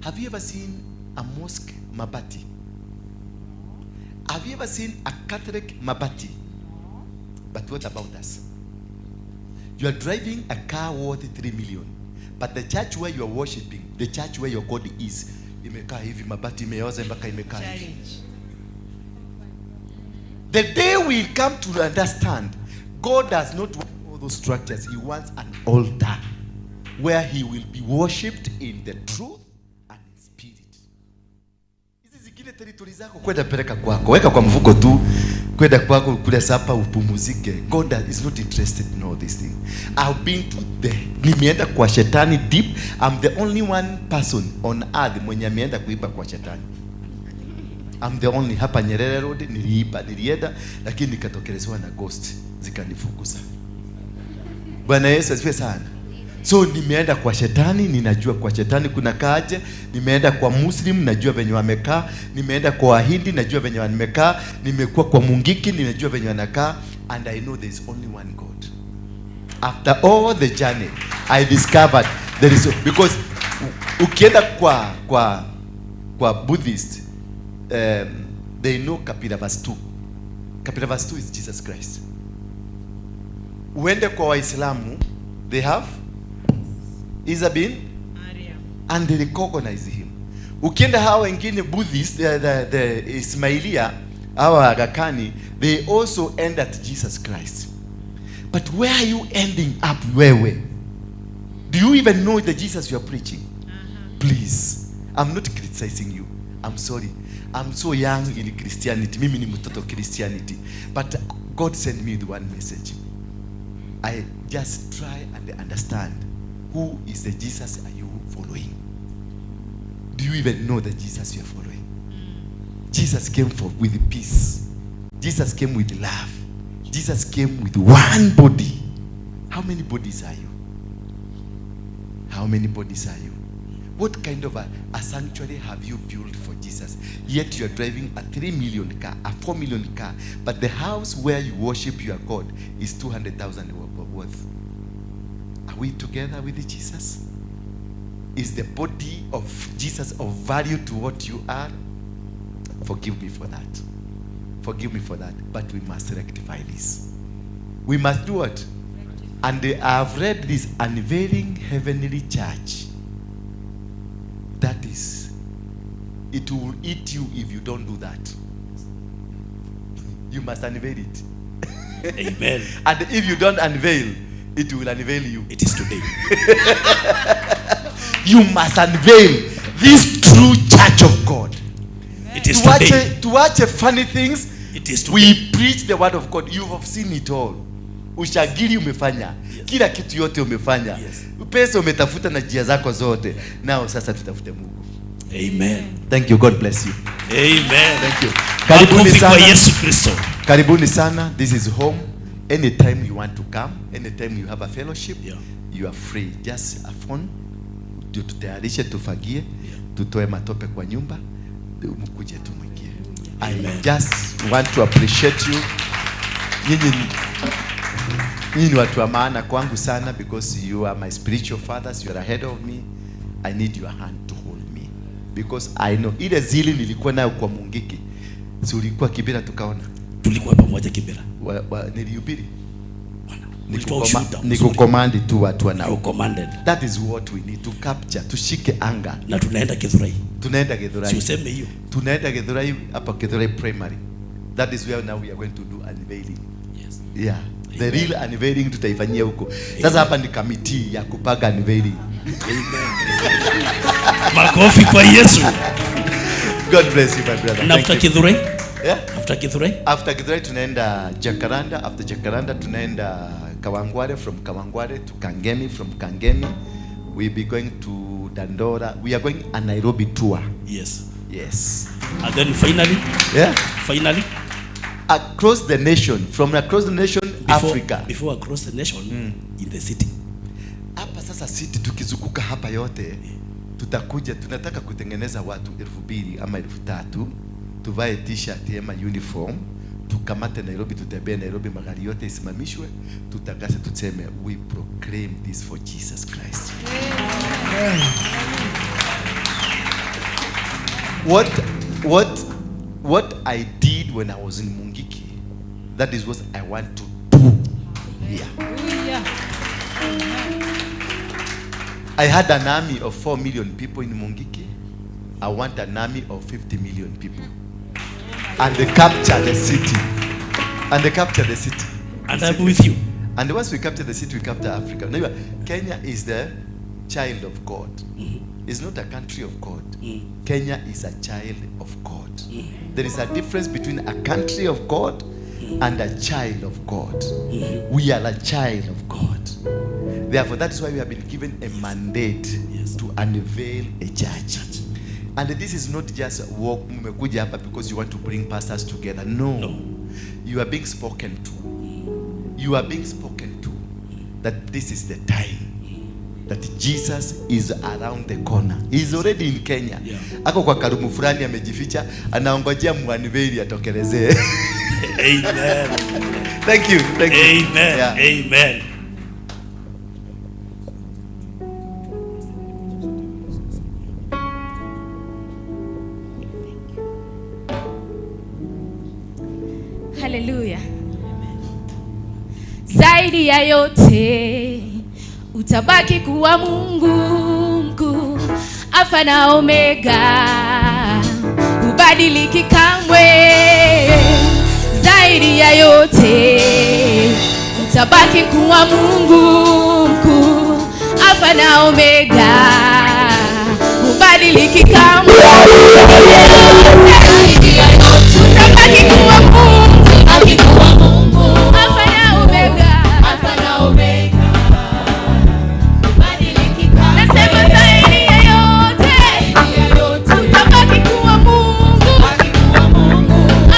Have you ever seen a mosque mabati? Have you ever seen a Catholic mabati? But what about us? You are driving a car worth 3 million. But the church where you are worshiping, the church where your God is, imekaa hivi, mabati imeoza mpaka imekaa hivi. The day we come to understand, God does not want all those structures. He wants an altar where he will be worshipped in the truth and in spirit. Hizi zingine territory zako kwenda peleka kwako, weka kwa mfuko tu, kwenda kwako kule sapa upumuzike. God is not interested in all these things. I've been to the, nimeenda kwa shetani deep. I'm the only one person on earth mwenye ameenda kuiba kwa shetani. I'm the only. Hapa Nyerere Road niliiba, nilienda, lakini nikatokelezewa na ghost zikanifukuza. Bwana Yesu asifiwe sana. So nimeenda kwa shetani, ninajua kwa shetani kuna kaje. Nimeenda kwa Muslim, najua venye wamekaa. Nimeenda kwa Wahindi, najua venye wamekaa. Nimekuwa kwa Mungiki, ninajua venye wanakaa. And I know there is only one God. After all the journey, I discovered there is, because ukienda kwa Buddhist, they know Kapilavastu. Kapilavastu is Jesus Christ. Uende kwa Waislamu, they have Isa bin Maryam. And they recognize him. Ukienda hawa wengine Buddhist, the Ismailia, hawa Aga Khani, they also end at Jesus Christ. But where are you ending up wewe? Do you even know the Jesus you are preaching? Please, I'm not criticizing you. I'm sorry. I'm so young in Christianity. Mimi ni mtoto Christianity. But God sent me with one message. I just try and understand, who is the Jesus are you following? Do you even know the Jesus you are following? Jesus came with peace. Jesus came with love. Jesus came with one body. How many bodies are you? How many bodies are you? What kind of a sanctuary have you built for Jesus? Yet you are driving a 3 million car, a 4 million car, but the house where you worship your God is 200,000 worth. Are we together with Jesus? Is the body of Jesus of value to what you are? Forgive me for that. Forgive me for that. But we must rectify this. We must do what? And I have read this unveiling heavenly church. That is, it will eat you if you don't do that. You must unveil it. Amen. And if you don't unveil, it will unveil you. It is today. You must unveil this true church of God. It is today. To watch funny things, it is today. We preach the word of God. You have seen it all. Ushagiri umefanya. Yes. Kila kitu yote umefanya. Yes. Pesa umetafuta na njia zako zote. Nao sasa tutafute Mungu. Amen. Thank you. God bless you. Amen. Thank you. Karibuni sana. Kwa Yesu Kristo. Karibuni sana. This is home. Anytime you want to come, anytime you have a fellowship, yeah, you are free. Just a phone. Tutayarishe, tufagie, tutoe matope kwa nyumba, mkuje tumwingie. I just want to appreciate you. Nyinyi ni watu wa maana kwangu sana, because you are my spiritual fathers, you are ahead of me. I need your hand to hold me, because I know ile zili nilikuwa nayo kwa Mungiki. Si ulikuwa Kibera tukaona? Tulikuwa pamoja Kibera. Nilihubiri. Nikucommand tu watu wanao. Commanded. That is what we need to capture, tushike anga. Na tunaenda Githurai. Tunaenda Githurai. Si useme hiyo. Tunaenda Githurai, hapa Githurai Primary. That is where now we are going to do unveiling. Yes. Yeah. The real unveiling tutaifanyia huko. Sasa hapa ni committee ya kupanga unveiling. Amen. Makofi kwa Yesu. God bless you my brother. Na after Githurai? Yeah? After Githurai? After Githurai tunaenda Jacaranda, after Jacaranda tunaenda Kawangware, from Kawangware to Kangemi, from Kangemi we'll be going to Dandora. We are going a Nairobi tour. Yes. Yes. And then finally? Yeah. Finally? Across the nation, from across the nation, Africa. Before across the nation, in the city. Hapa sasa city tukizunguka hapa yote, tutakuja, tunataka kutengeneza watu 2000 ama 3000, tuvae t-shirt ama uniform, tukamate Nairobi, tutembee Nairobi, magari yote isimamishwe, tutangaze, tuseme we proclaim this for Jesus Christ. Amen. What I did when I was in Mungiki, that is what I want to do here. I had an army of 4 million people in Mungiki. I want an army of 50 million people. And they capture the city. And they capture the city. And I'm with you. And once we capture the city, we capture Africa. Now, Kenya is the child of God. Mm-hmm. It's not a country of God. Mm. Kenya is a child of God. Mm. There is a difference between a country of God and a child of God. Mm-hmm. We are a child of God. Therefore, that is why we have been given a mandate to unveil a church. And this is not just walk mmekuja hapa because you want to bring pastors together. No. No. You are being spoken to. You are being spoken to that this is the time that Jesus is around the corner. He is already in Kenya. Yeah. Ako kwa karumu fulani amejificha, anaongojea muanveil atokelezee. Amen. Thank you. Thank you. Amen. Yeah. Amen. Haleluya. Zaidi ya yote utabaki kuwa Mungu mkuu, Alfa na Omega, hubadiliki kamwe. Zaidi ya yote utabaki kuwa Mungu mkuu, Alfa na Omega, hubadiliki kamwe. Zaidi ya yote utabaki kuwa Mungu, Alfa na Omega, Alfa na Omega. Nasema zaidi ya yote utabaki kuwa Mungu,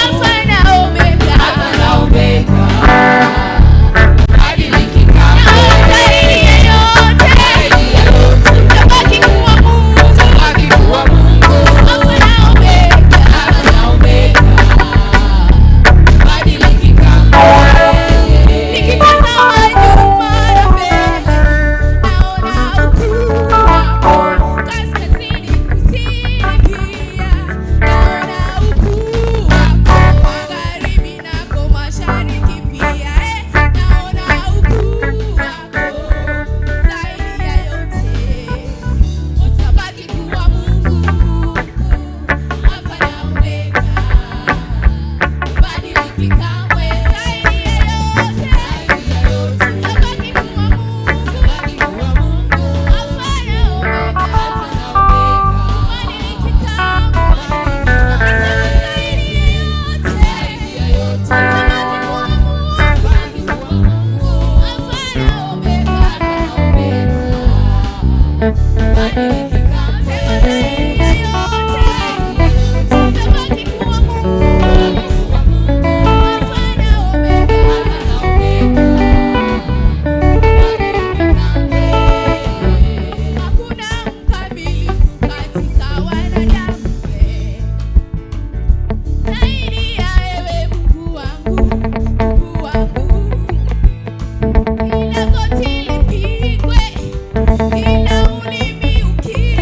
Alfa na Omega, Alfa na Omega. Zaidi ya yote utabaki kuwa Mungu, Alfa na Omega, Alfa na Omega. Nikitazama nyuma na mbele, naona ukuu wako. Kaskazini, kusini pia, naona ukuu wako. Magharibi nako mashariki pia, naona ukuu wako. Zaidi ya yote utabaki kuwa Mungu, Alfa na Omega, hubadiliki kamwe. Zaidi ya yote utabaki kuwa Mungu, Alfa na Omega, hubadiliki kamwe. Nasema zaidi ya yote utabaki kuwa Mungu, Alfa na Omega, hubadiliki kamwe. Sema zaidi ya yote utabaki kuwa Mungu, Alfa na Omega, Hakuna mkamilifu katika wanadamu, zaidi ya wewe Mungu wangu, Mungu wangu. Kila goti lipigwe, kila ulimi ukiri.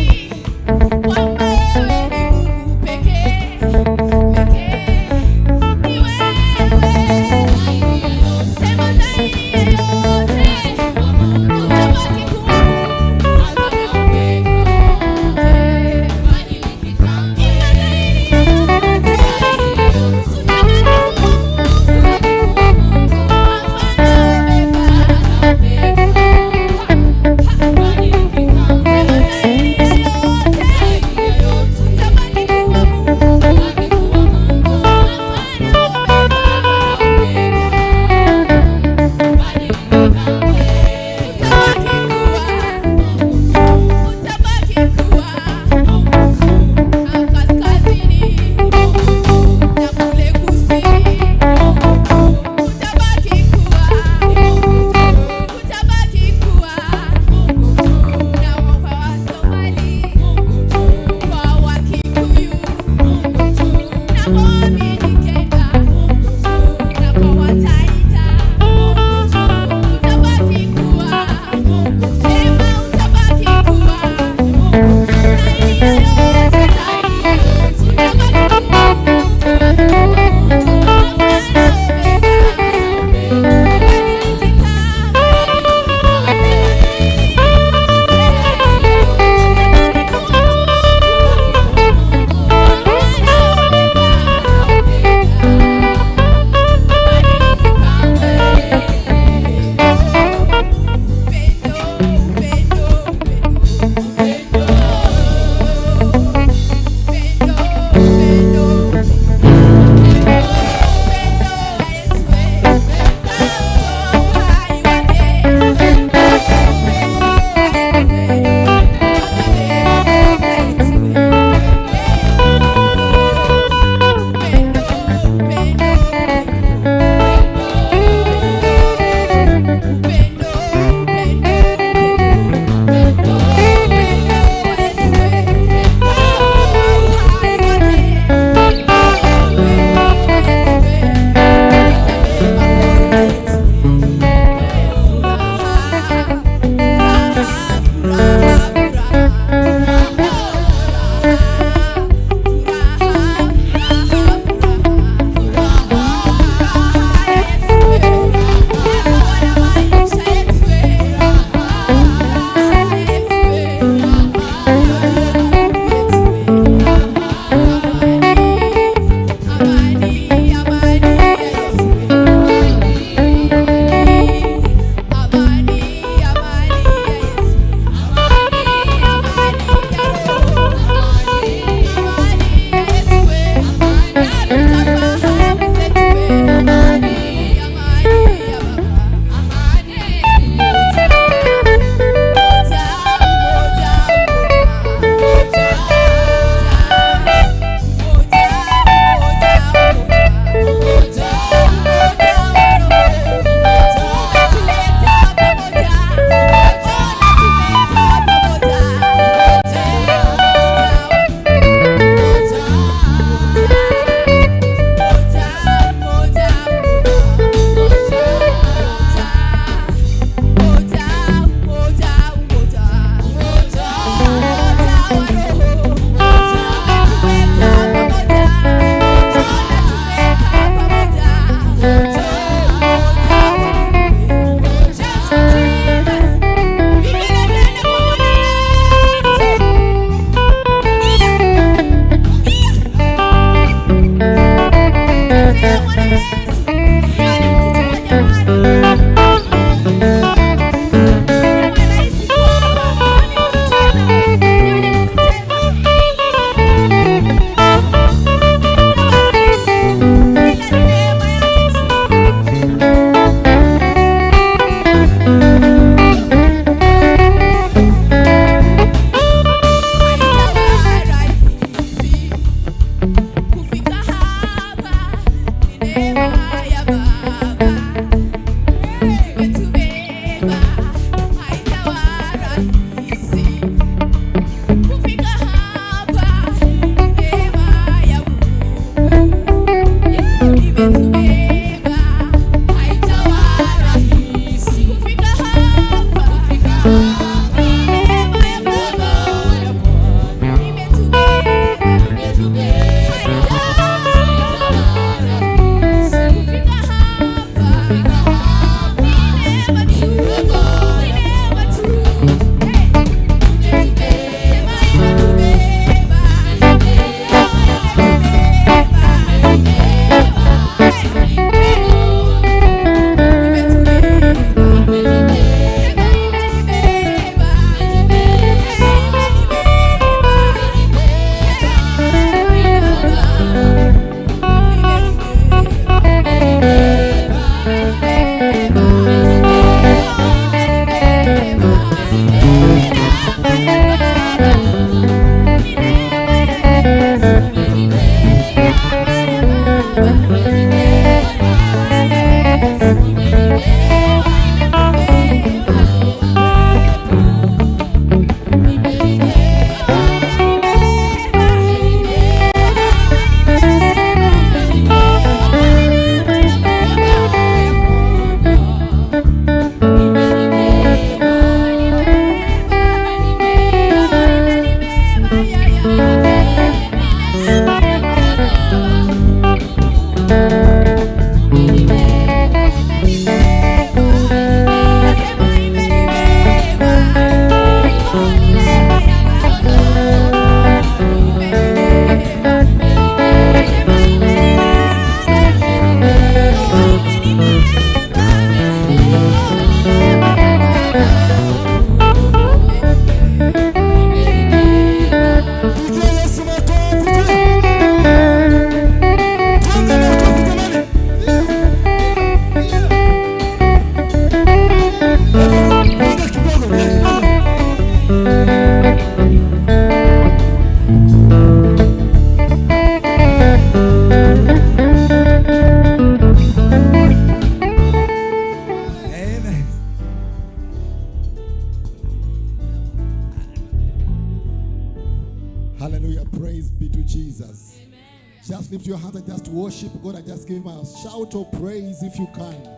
Hallelujah. Praise be to Jesus. Amen. Just lift your hands and just worship God and just give him a shout of praise if you can.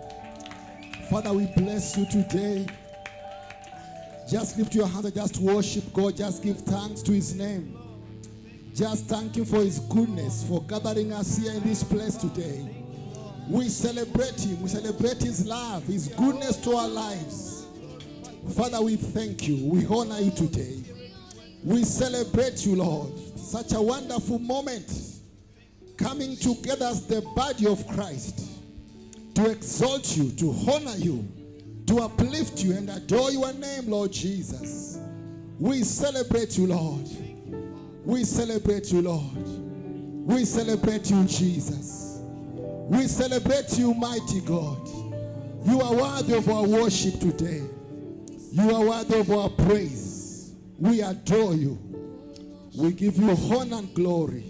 Father, we bless you today. Just lift your hands and just worship God. Just give thanks to his name. Just thank him for his goodness, for gathering us here in this place today. We celebrate him. We celebrate his love, his goodness to our lives. Father, we thank you. We honor you today. We celebrate you, Lord. Such a wonderful moment, coming together as the body of Christ to exalt you, to honor you, to uplift you and adore your name, Lord Jesus. We celebrate you, Lord. We celebrate you, Lord. We celebrate you, Jesus. We celebrate you, mighty God. You are worthy of our worship today. You are worthy of our praise. We adore you. We give you honor and glory.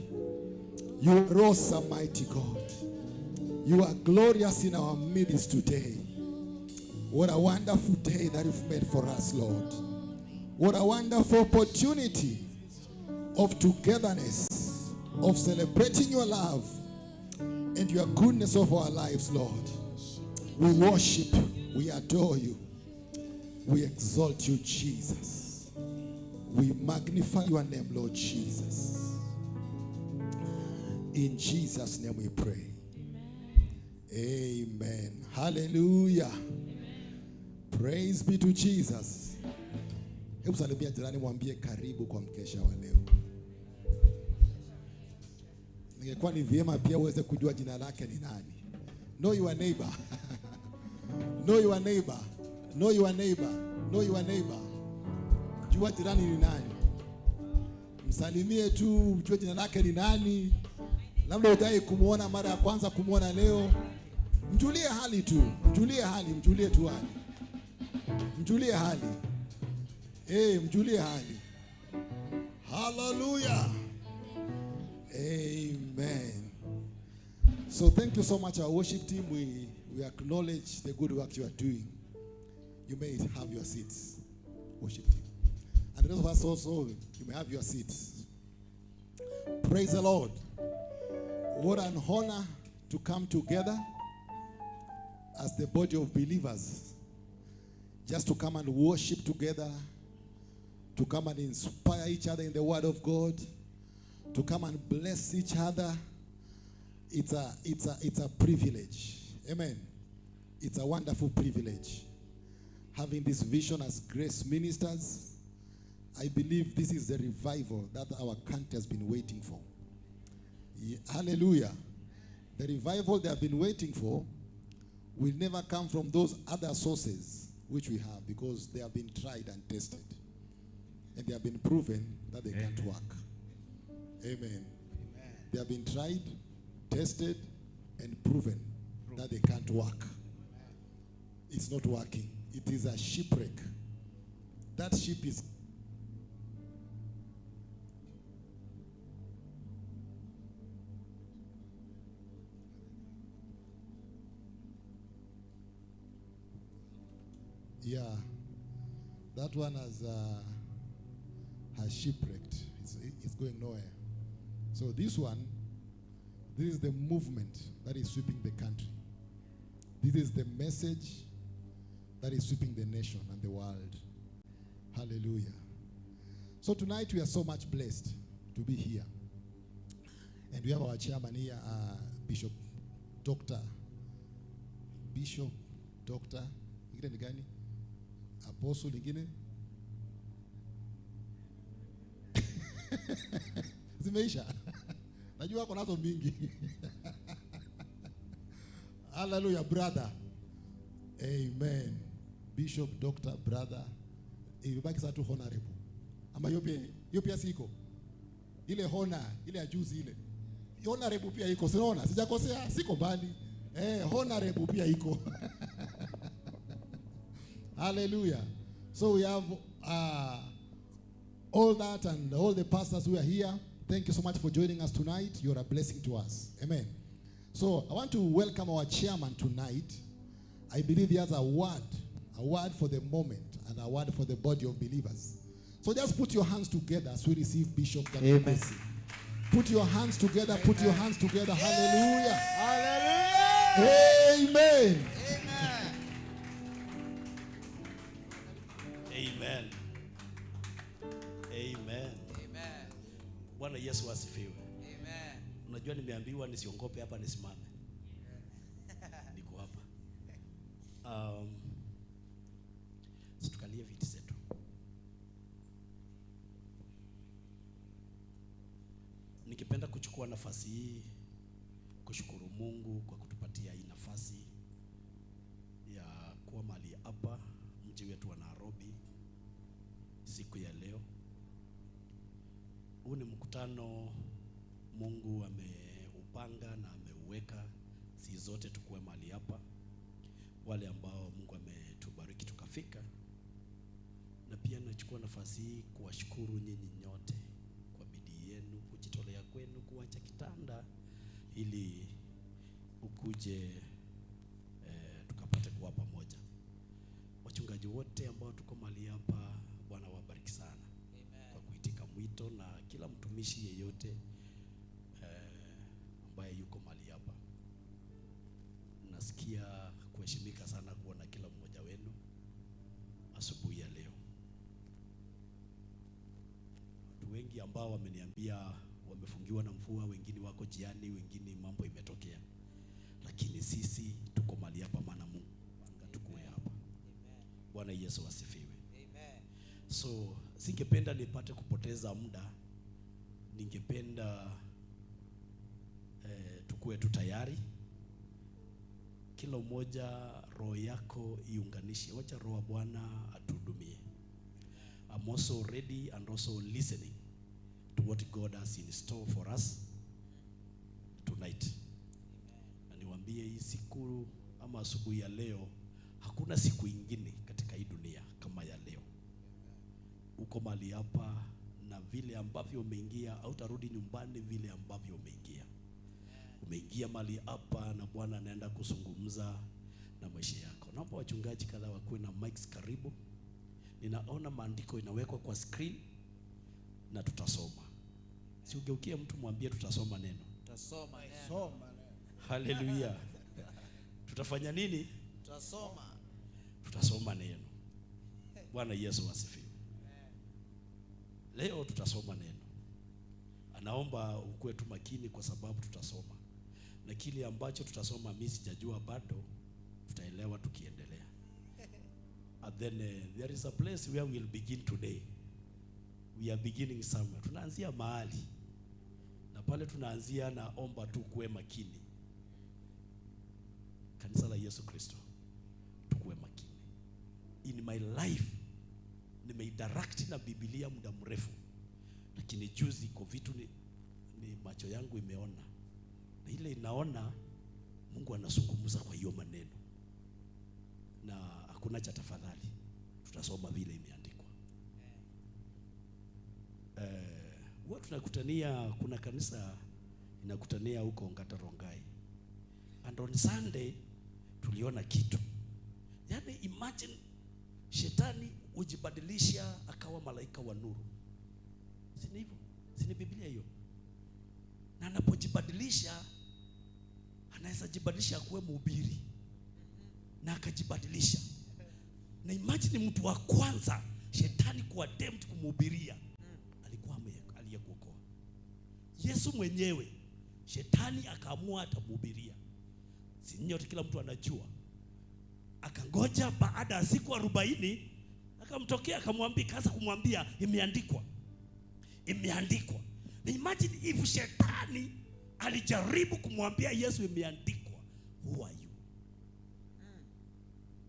You are awesome, mighty God. You are glorious in our midst today. What a wonderful day that you've made for us, Lord. What a wonderful opportunity of togetherness, of celebrating your love and your goodness of our lives, Lord. We worship, we adore you, we exalt you, Jesus. We magnify your name, Lord Jesus. In Jesus' name we pray. Amen. Amen. Hallelujah. Amen. Praise be to Jesus. Hebu salimia jirani, mwambie karibu kwa mkesha wa leo. Ningekuwa ni vyema pia uweze kujua jina lake ni nani. Know your neighbor. Know your neighbor. Know your neighbor. Know your neighbor. Jua jirani ni nani. Msalimie tu, ujue jina lake ni nani. Labda hujai kumuona mara ya kwanza, kumuona leo. Mjulie hali tu. Mjulie hali, mjulie tu hali. Mjulie hali. Hey, mjulie hali. Hallelujah. Amen. So thank you so much, our worship team. We acknowledge the good work you are doing. You may have your seats, worship team. And the rest of us also, you may have your seats. Praise the Lord. What an honor to come together as the body of believers. Just to come and worship together, to come and inspire each other in the word of God, to come and bless each other. It's a privilege. Amen. It's a wonderful privilege. Having this vision as grace ministers, I believe this is the revival that our country has been waiting for. Yeah, hallelujah. The revival they have been waiting for will never come from those other sources which we have, because they have been tried and tested. And they have been proven that they can't work. Amen. Amen. They have been tried, tested, and proven that they can't work. It's not working. It is a shipwreck. That ship is yeah, that one has shipwrecked. It's going nowhere. So this one, this is the movement that is sweeping the country. This is the message that is sweeping the nation and the world. Hallelujah. So tonight we are so much blessed to be here. And we have our chairman here, Bishop Dr. Bishop Dr. Ingine ni gani? Apostle ingine? Zimeisha. Najua wako nazo mingi. Hallelujah, brother. Amen. Bishop, doctor, brother. Imebaki sasa tu honorable. Ama hiyo pia si iko. Ile hona, ile ya juzi ile. Honorable pia iko. Sinaona, sijakosea, siko mbali. Honorable pia iko. Hallelujah. So we have all that and all the pastors who are here. Thank you so much for joining us tonight. You're a blessing to us. Amen. So I want to welcome our chairman tonight. I believe he has a word for the moment and a word for the body of believers. So just put your hands together as we receive Bishop Daniel Kwesi. Put your hands together, put your hands together. Hallelujah. Hallelujah. Amen. Amen. Amen. Amen. Bwana Yesu asifiwe. Amen. Unajua nimeambiwa nisiongope hapa nisimame. Niko hapa. Situkalie viti zetu. Nikipenda kuchukua nafasi hii kushukuru Mungu kwa kutupatia hii nafasi ya kuwa mahali hapa mji wetu wa Nairobi siku ya leo. Huu ni mkutano Mungu ameupanga na ameuweka, si zote tukuwe mahali hapa, wale ambao Mungu ametubariki tukafika. Na pia nachukua nafasi hii kuwashukuru nyinyi nyote kwa bidii yenu, kujitolea kwenu, kuacha kitanda ili ukuje tukapate kuwa pamoja. Wachungaji wote ambao tuko mahali hapa, Bwana wabariki sana. Amen. Kwa kuitika mwito, na kila mtumishi yeyote ambaye yuko mahali hapa. Nasikia kuheshimika sana kuona kila mmoja wenu asubuhi ya leo. Watu wengi ambao wameniambia wamefungiwa na mvua, wengine wako jiani, wengine mambo imetokea. Lakini sisi tuko mahali hapa maana Mungu tukue hapa. Bwana Yesu asifiwe. Amen. So singependa nipate kupoteza muda. Ningependa tukue tu tayari. Kila mmoja roho yako iunganishe. Wacha roho wa Bwana atuhudumie. I'm also ready and also listening to what God has in store for us tonight. Na niwaambie hii siku ama asubuhi ya leo, hakuna siku ingine katika hii dunia kama ya leo. Uko mahali hapa na vile ambavyo umeingia, hautarudi nyumbani vile ambavyo umeingia. Umeingia mahali hapa na Bwana anaenda kuzungumza na maisha yako. Naomba wachungaji kadhaa wakuwe na mics karibu. Ninaona maandiko inawekwa kwa screen na tutasoma. Siugeukie mtu mwambie tutasoma neno. Tutasoma neno. Hallelujah. Tutafanya nini? Tutasoma. Tutasoma neno. Bwana Yesu asifiwe. Leo tutasoma neno. Anaomba ukuwe tu makini kwa sababu tutasoma. Na kile ambacho tutasoma mimi sijajua bado, tutaelewa tukiendelea. And then there is a place where we'll begin today. We are beginning somewhere. Tunaanzia mahali. Na pale tunaanzia, naomba tu kuwe makini. Kanisa la Yesu Kristo, tukuwe makini. In my life nimeidirect na Biblia muda mrefu. Lakini juzi kwa vitu ni macho yangu imeona. Na ile inaona Mungu anazungumza kwa hiyo maneno. Na hakuna cha tafadhali. Tutasoma vile imeandikwa. Huwa tunakutania, kuna kanisa inakutania huko Ngatarongai. And on Sunday tuliona kitu. Yaani imagine shetani hujibadilisha akawa malaika wa nuru. Si ni hivyo? Si ni Biblia hiyo? Na anapojibadilisha anaweza jibadilisha kuwa mhubiri. Na akajibadilisha. Na imagine mtu wa kwanza shetani kuattempt kumhubiria alikuwa aliyekuokoa. Yesu mwenyewe shetani akaamua atamhubiria. Si nyote kila mtu anajua. Akangoja baada ya siku 40 akamtokea akamwambia, kaanza kumwambia imeandikwa. Imeandikwa. Na imagine if shetani alijaribu kumwambia Yesu imeandikwa, who are you?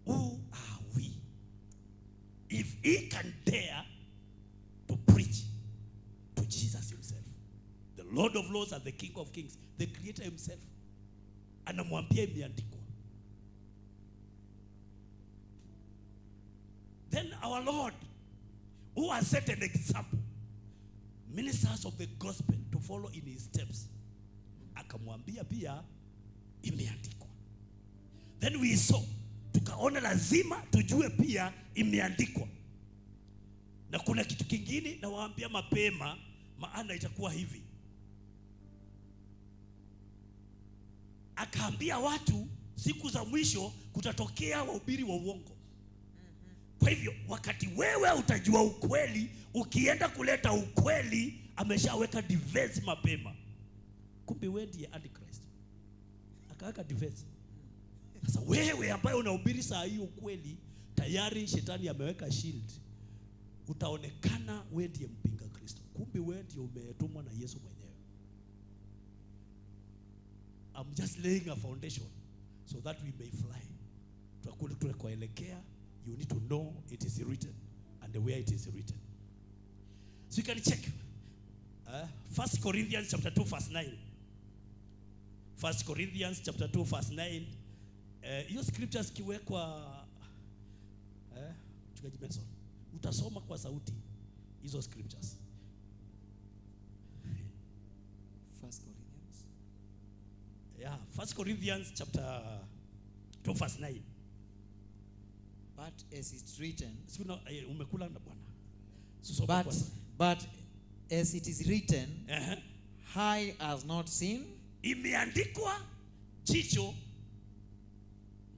Who are we? If he can dare to preach to Jesus himself, the Lord of Lords and the King of Kings, the Creator himself, anamwambia imeandikwa. Then our Lord, who has set an example, ministers of the gospel to follow in his steps, akamwambia pia imeandikwa. Then we saw, tukaona lazima tujue pia imeandikwa. Na kuna kitu kingine nawaambia mapema, maana itakuwa hivi. Akaambia watu siku za mwisho kutatokea wahubiri wa uongo. Kwa hivyo wakati wewe utajua ukweli, ukienda kuleta ukweli, ameshaweka defense mapema. Kumbe wewe ndiye Antichrist. Akaweka defense. Sasa wewe ambaye unahubiri saa hii ukweli, tayari shetani ameweka shield. Utaonekana wewe ndiye mpinga Kristo. Kumbe wewe ndiye umetumwa na Yesu mwenyewe. I'm just laying a foundation so that we may fly. Tunakoelekea, you need to know it is written and the way it is written. So you can check 1 Corinthians chapter 2 verse 9. 1 Corinthians chapter 2 verse 9. Hiyo scriptures kiwekwa, Mchungaji Benson, utasoma kwa sauti hizo scriptures. 1 Corinthians. Yeah, 1 Corinthians chapter 2 verse 9. But as it's written, umekula na Bwana. Soma kwa sauti. But as it is written, eye has not seen. Imeandikwa jicho,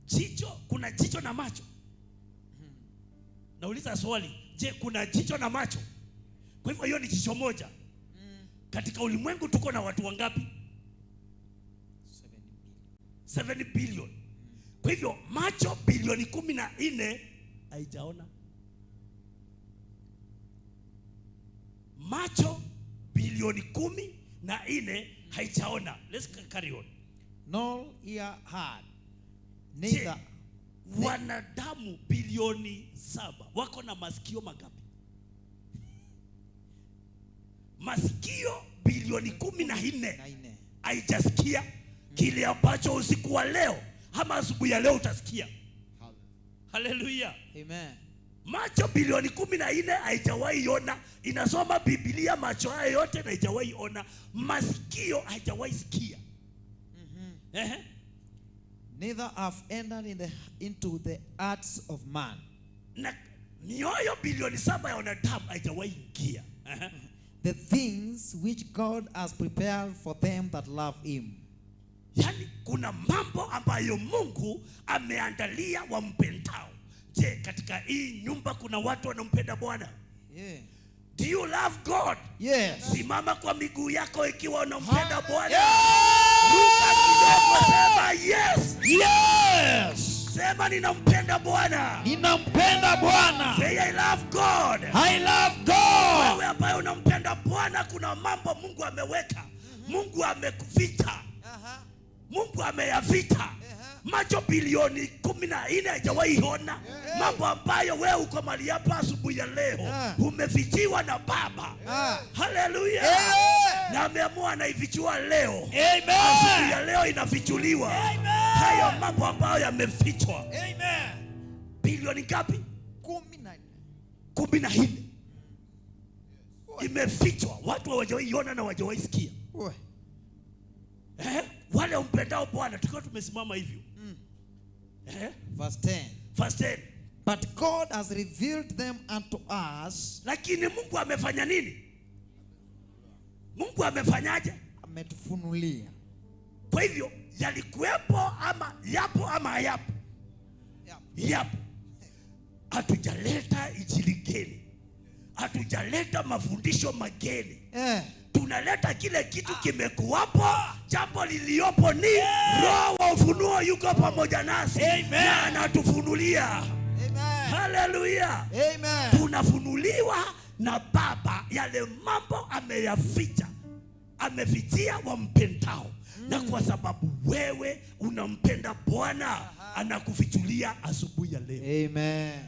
jicho, kuna jicho na macho. Nauliza swali, je, kuna jicho na macho? Kwa hivyo hiyo ni jicho moja. Katika ulimwengu tuko na watu wangapi? 7 billion. Kwa hivyo macho bilioni 14 haijaona. Macho bilioni 14 haijaona. Let's carry on. Nor ear heard. Neither. Wanadamu bilioni 7 wako na masikio mangapi? Masikio bilioni 14 haijasikia kile ambacho usiku wa leo ama asubuhi ya leo utasikia. Hallelujah. Amen. Macho bilioni 14 haijawahi ona. Inasoma Biblia macho hayo yote na haijawahi ona. Masikio haijawahi sikia. Neither have entered into the hearts of man. Na mioyo bilioni 7 ya wanadamu haijawahi ingia. The things which God has prepared for them that love him. Yani kuna mambo ambayo Mungu ameandalia wampendao. Je, katika hii nyumba kuna watu wanampenda Bwana? Yeah. Do you love God? Yes. Simama kwa miguu yako ikiwa unampenda Bwana. Ruka kidogo, sema yes. Yes. Sema ninampenda Bwana. Ninampenda Bwana. Say I love God. I love God. Wewe ambaye unampenda Bwana, kuna mambo Mungu ameweka. Mungu amekuficha. Mungu ameyaficha. Macho bilioni 14 haijawahi ona. Mambo ambayo wewe uko mahali hapa asubuhi ya leo umefichiwa na Baba. Hallelujah. Na ameamua anaifichua leo. Amen. Asubuhi ya leo inafichuliwa. Hayo mambo ambayo yamefichwa. Amen. Bilioni ngapi? 14. Imefichwa. Watu hawajawahi ona na hawajawahi sikia. Wale umpendao Bwana, tukiwa tumesimama hivyo. Verse 10. Verse 10. But God has revealed them unto us. Lakini Mungu amefanya nini? Mungu amefanyaje? Ametufunulia. Kwa hivyo yalikuwepo ama yapo ama hayapo? Yapo. Hatujaleta injili geni. Hatujaleta mafundisho mageni. Tunaleta kile kitu kimekuwapo. Jambo liliopo ni Roho wa ufunuo yuko pamoja nasi. Na anatufunulia. Hallelujah. Amen. Tunafunuliwa na Baba yale mambo ameyaficha. Amefichia wampendao. Na kwa sababu wewe unampenda Bwana, anakufichulia asubuhi ya leo. Amen.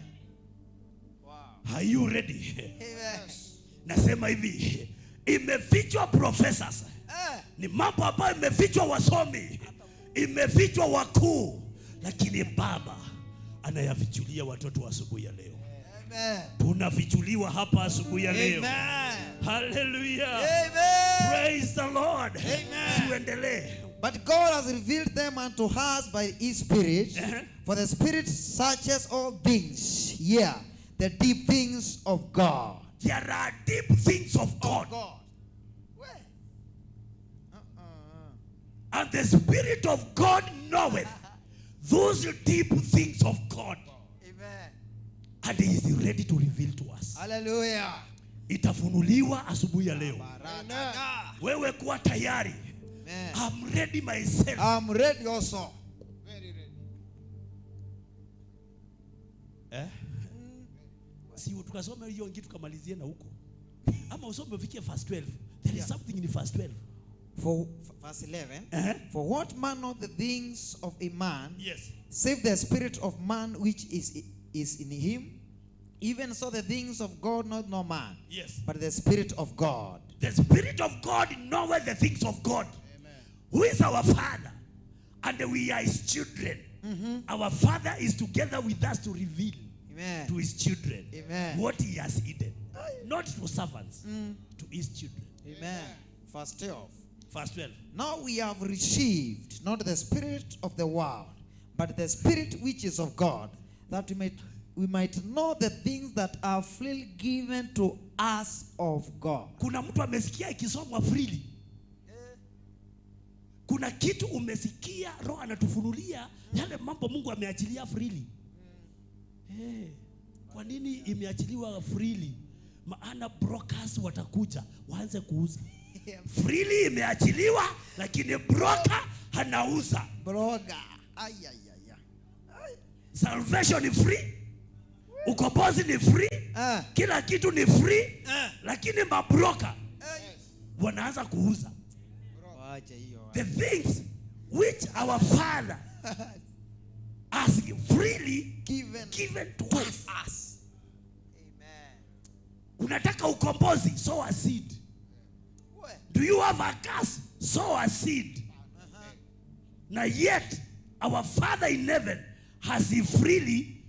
Wow. Are you ready? Amen. Nasema hivi, imefichwa professors. Ni mambo ambayo imefichwa wasomi, imefichwa wakuu, lakini Baba anayafichulia watoto asubuhi ya leo. Amen. Tunafichuliwa hapa asubuhi ya leo. Amen. Hallelujah. Amen. Praise the Lord. Amen. Tuendelee. But God has revealed them unto us by his Spirit, for the Spirit searches all things, yeah, the deep things of God. There are deep things of God. And the Spirit of God knoweth those deep things of God. Amen. And he is ready to reveal to us. Hallelujah. Itafunuliwa asubuhi ya leo. Baraka. Wewe kuwa tayari. Amen. I'm ready myself. I'm ready also. Eh? Si tukasome hiyo kitu tukamalizie na huko. Ama usome ufike verse 12. There is something in verse 12. For verse 11. For what man knoweth the things of a man, yes, save the spirit of man which is in him? Even so the things of God knoweth no man, yes, but the Spirit of God. The Spirit of God knoweth the things of God. Amen. Who is our Father? And we are his children. Our Father is together with us to reveal, amen, to his children, amen, what he has hidden. Not to servants, to his children. Amen. Verse 12. Verse 12. Now we have received not the spirit of the world, but the Spirit which is of God, that we might know the things that are freely given to us of God. Kuna mtu amesikia ikisomwa freely. Kuna kitu umesikia, Roho anatufunulia yale mambo Mungu ameachilia freely. Hey, kwa nini imeachiliwa freely? Maana brokers watakuja waanze kuuza. Freely imeachiliwa, lakini broker anauza. Broker. Ay, ay, ay, ay. Salvation ni free. Ukombozi ni free. Kila kitu ni free. Lakini mabroker wanaanza kuuza. The things which our Father has freely given to us. Amen. Unataka ukombozi, sow a seed. Do you have a curse? Sow a seed. Now yet, our Father in heaven has he freely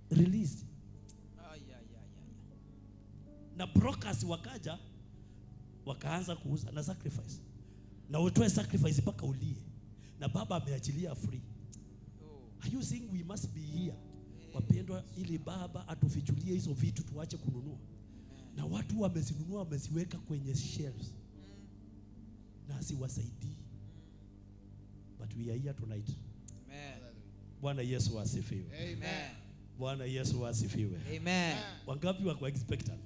released. Na brokers wakaja, wakaanza kuuza na sacrifice. Na utoe sacrifice mpaka ulie. Na baba ameachilia free. Are you saying we must be here? Wapendwa, ili baba atufichulie hizo vitu tuache kununua. Na watu wamezinunua, wameziweka kwenye shelves. Na siwasaidii. But we are here tonight. Amen. Bwana Yesu asifiwe. Amen. Bwana Yesu asifiwe. Amen. Wangapi wako expectant?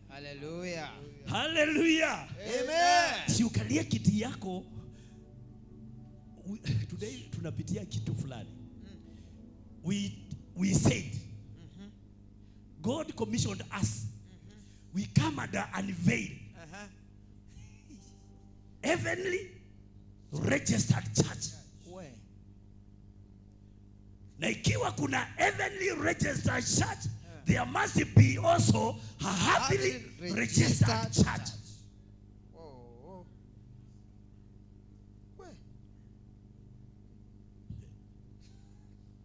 Hallelujah. Hallelujah. Amen. Si ukalie kiti yako. Today tunapitia kitu fulani. We said God commissioned us. We come and unveil heavenly registered church. Where? Na ikiwa kuna heavenly registered church, there must be also a heavenly registered church. Oh. Where?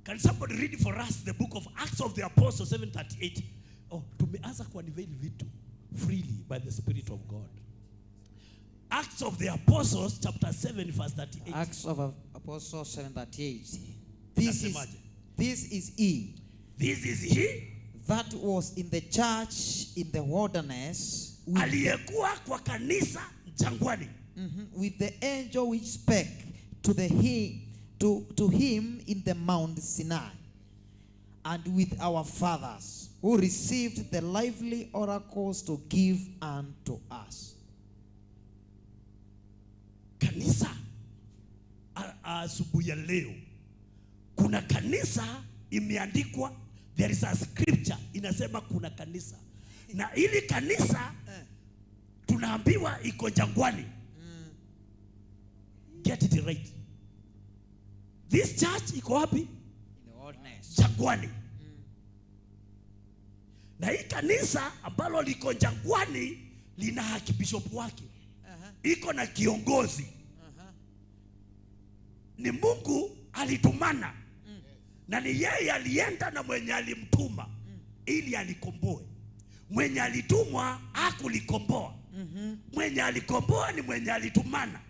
Can somebody read for us the book of Acts of the Apostles 7:38? Oh, tumeanza kuunveil vitu freely by the Spirit of God. Acts of the Apostles chapter 7 verse 38. Acts of Apostles 7:38. This is he. This is he that was in the church in the wilderness. Aliyekuwa kwa kanisa jangwani. With the angel which spake to him in the Mount Sinai, and with our fathers who received the lively oracles to give unto us. Kanisa asubuhi ya leo, kuna kanisa imeandikwa, there is a scripture inasema kuna kanisa. Na ili kanisa tunaambiwa iko jangwani. Get it right. This church iko wapi? In the wilderness. Jangwani. Na hii kanisa ambalo liko jangwani lina archbishop wake. Iko na kiongozi. Ni Mungu alitumana. Na ni yeye alienda na mwenye alimtuma ili alikomboe. Mwenye alitumwa hakulikomboa. Mwenye alikomboa ni mwenye alitumana.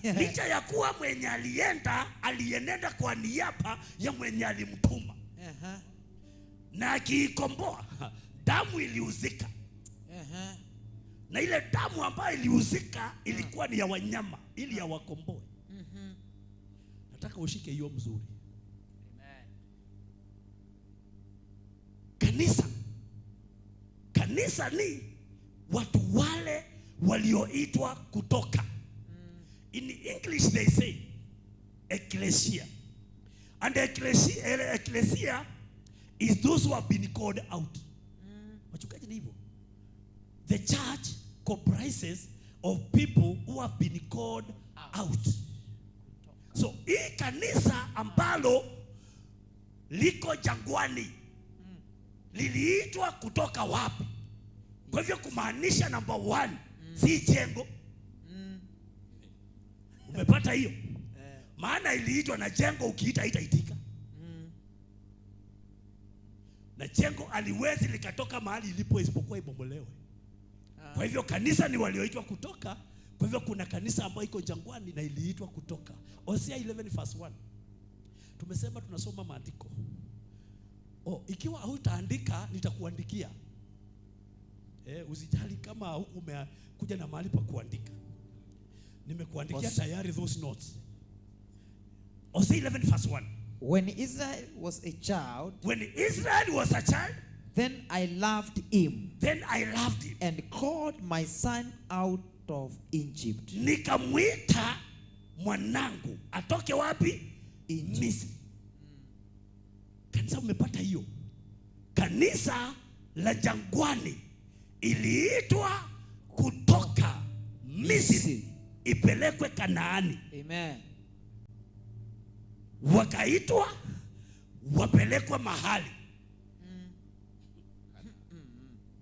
Licha ya kuwa mwenye alienda, alienenda kwa niaba ya mwenye alimtuma. Na akiikomboa, damu iliuzika. Na ile damu ambayo iliuzika ilikuwa ni ya wanyama ili yawakomboe. Nataka ushike hiyo mzuri. Kanisa. Kanisa ni watu wale walioitwa kutoka. In English they say ecclesia. And ecclesia is those who have been called out. Wachungaji ni hivyo. The church comprises of people who have been called out. So hii kanisa ambalo liko jangwani liliitwa kutoka wapi? Kwa hivyo kumaanisha number 1 si jengo. Umepata hiyo? Maana iliitwa na jengo, ukiita haitaitika. Na jengo aliwezi likatoka mahali ilipo isipokuwa ibomolewe. Kwa hivyo kanisa ni walioitwa kutoka. Kwa hivyo kuna kanisa ambayo iko jangwani na iliitwa kutoka. Hosea 11 verse 1. Tumesema tunasoma maandiko. Oh, ikiwa hutaandika nitakuandikia. Usijali kama huku umekuja na mahali pa kuandika. Nimekuandikia tayari those notes. Hosea 11 verse 1. When Israel was a child, when Israel was a child, then I loved him. Then I loved him. And called my son out of Egypt. Nikamwita mwanangu atoke wapi? Misri. Kanisa, umepata hiyo? Kanisa la jangwani iliitwa kutoka Misri ipelekwe Kanaani. Amen. Wakaitwa wapelekwe mahali.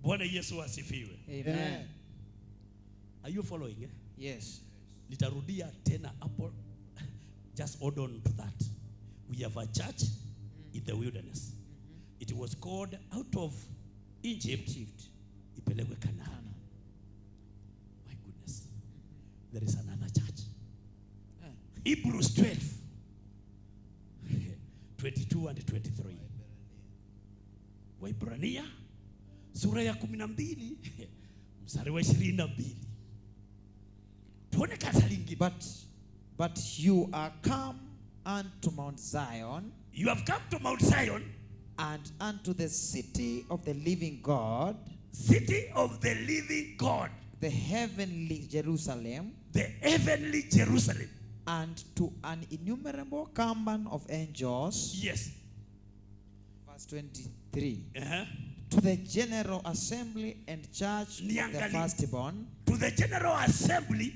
Bwana Yesu asifiwe. Amen. Are you following? Eh? Yes. Nitarudia tena hapo. Just hold on to that. We have a church in the wilderness. It was called out of Egypt. Ipelekwe Kanaani. My goodness. There is another church. Hebrews 12. 22 and 23. Waibrania sura ya 12 mstari wa 22. Tuone kanisa lingine. But you are come unto Mount Zion. You have come to Mount Zion. And unto the city of the living God. City of the living God. The heavenly Jerusalem. The heavenly Jerusalem. And to an innumerable company of angels. Yes. Verse 23. To the general assembly and church of the firstborn. To the general assembly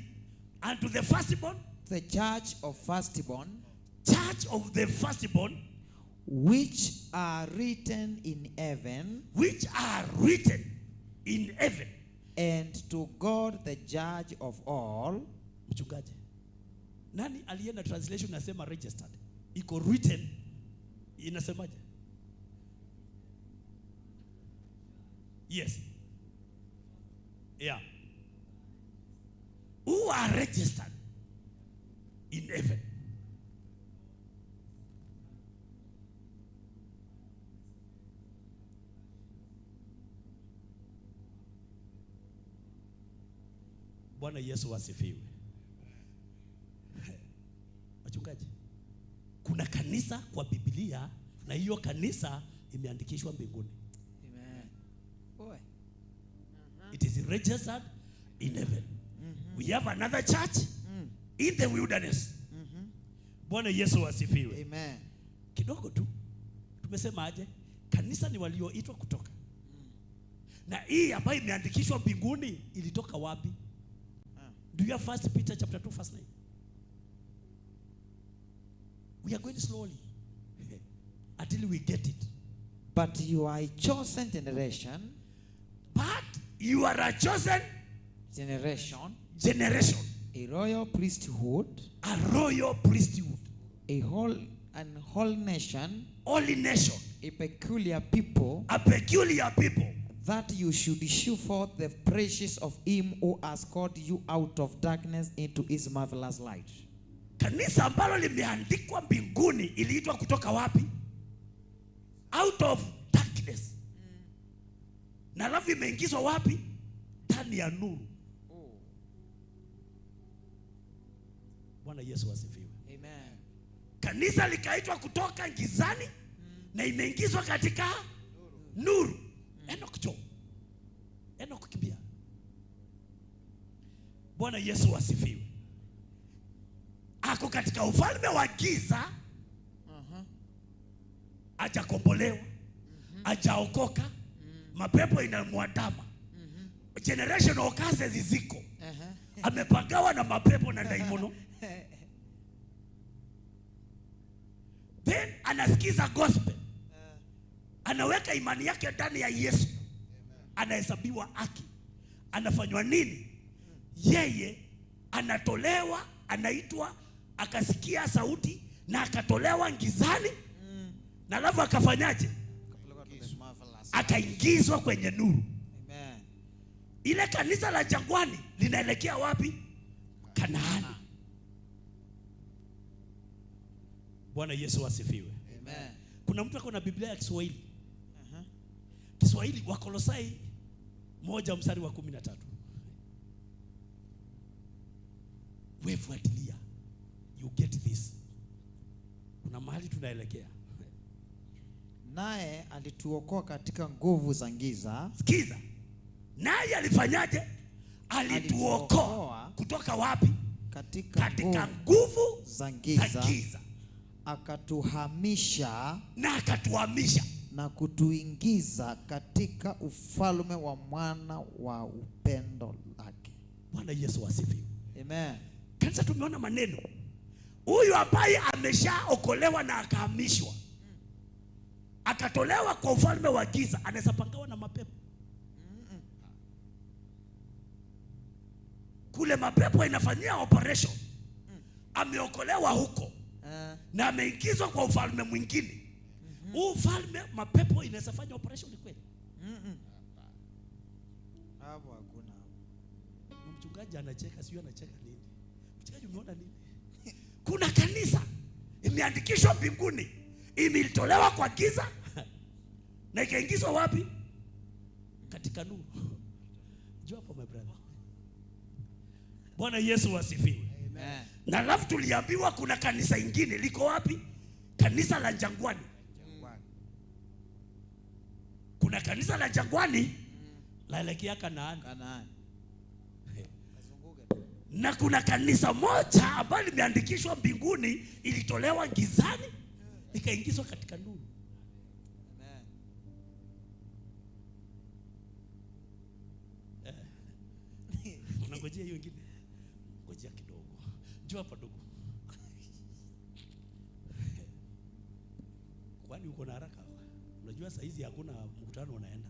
and to the firstborn. The church of firstborn. Church of the firstborn. Which are written in heaven. Which are written in heaven. And to God the judge of all. Mchungaji. Nani alienda translation nasema registered? Iko written inasemaje? Yes. Yeah. Who are registered in heaven? Bwana Yesu asifiwe. Wachungaji, kuna kanisa kwa Biblia na hiyo kanisa imeandikishwa mbinguni. Amen. Boy. It is registered in heaven. We have another church in the wilderness. Bwana Yesu asifiwe. Amen. Kidogo tu tumesema aje? Kanisa ni walioitwa kutoka. Na hii ambayo imeandikishwa mbinguni ilitoka wapi? Do you have 1 Peter chapter 2 verse 9? We are going slowly until we get it. But you are a chosen generation. But you are a chosen generation. Generation. A royal priesthood. A royal priesthood. A whole and whole nation. Holy nation. A peculiar people. A peculiar people. That you should shew forth the praises of him who has called you out of darkness into his marvelous light. Kanisa ambalo limeandikwa mbinguni iliitwa kutoka wapi? Out of darkness. Na alafu imeingizwa wapi? Ndani ya nuru. Bwana Yesu asifiwe. Amen. Kanisa likaitwa kutoka gizani na imeingizwa katika nuru. Enoch jo. Enoch kimbia. Bwana Yesu asifiwe. Ako katika ufalme wa giza. Hajakombolewa, hajaokoka, mapepo inamwandama. Generational curses ziko. Amepagawa na mapepo na daimono. Then anasikiza gospel. Anaweka imani yake ndani ya Yesu. Anahesabiwa haki. Anafanywa nini? Yeye anatolewa, anaitwa, akasikia sauti na akatolewa gizani. Na alafu akafanyaje? Akaingizwa kwenye nuru. Amen. Ile kanisa la jangwani linaelekea wapi? Kanaani. Bwana Yesu asifiwe. Amen. Kuna mtu ako na Biblia ya Kiswahili. Kiswahili, Wakolosai 1:13. Wewe fuatilia. You get this. Kuna mahali tunaelekea. Naye alituokoa katika nguvu za giza. Sikiza. Naye alifanyaje? Alituokoa kutoka wapi? Katika nguvu za giza. Akatuhamisha na akatuhamisha na kutuingiza katika ufalme wa mwana wa upendo lake. Bwana Yesu asifiwe. Amen. Kanisa, tumeona maneno. Huyu ambaye ameshaokolewa na akahamishwa, akatolewa kwa ufalme wa giza, anaweza pangawa na mapepo. Kule mapepo inafanyia operation. Ameokolewa huko na ameingizwa kwa ufalme mwingine. Huu ufalme mapepo inaweza fanya operation kweli? Hapo hakuna. Mchungaji anacheka, sio anacheka nini? Mchungaji, umeona nini? Kuna kanisa imeandikishwa mbinguni, imetolewa kwa giza na ikaingizwa wapi? Katika nuru. Njoo hapo my brother. Bwana Yesu asifiwe. Amen. Na alafu tuliambiwa kuna kanisa ingine liko wapi? Kanisa la jangwani. Kuna kanisa la jangwani laelekea Kanaani. Na kuna kanisa moja ambalo limeandikishwa mbinguni, ilitolewa gizani ikaingizwa katika nuru. Amen. Unangojea hiyo ingine? Ngojea kidogo. Njoo hapa dogo. Kwani uko na haraka? Unajua saa hizi hakuna mkutano unaenda.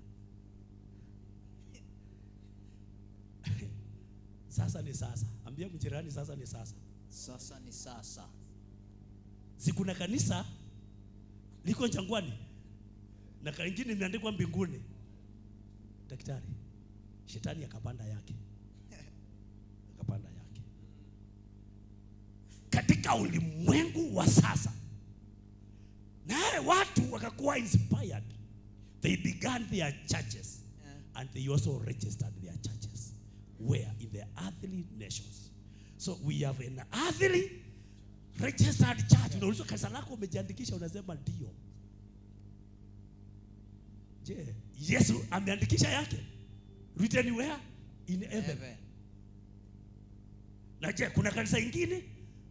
Sasa ni sasa. Ambia mjirani sasa ni sasa. Sasa ni sasa. Si kuna kanisa liko jangwani na kingine imeandikwa mbinguni. Daktari, shetani akapanda yake. Akapanda yake. Katika ulimwengu wa sasa, naye watu wakakuwa inspired. They began their churches and they also registered their churches. Where? In the earthly nations. So we have an earthly registered church. Unaulizwa kanisa lako umejiandikisha, unasema ndio. Je, Yesu ameandikisha yake? Written where? In heaven. Na je, kuna kanisa ingine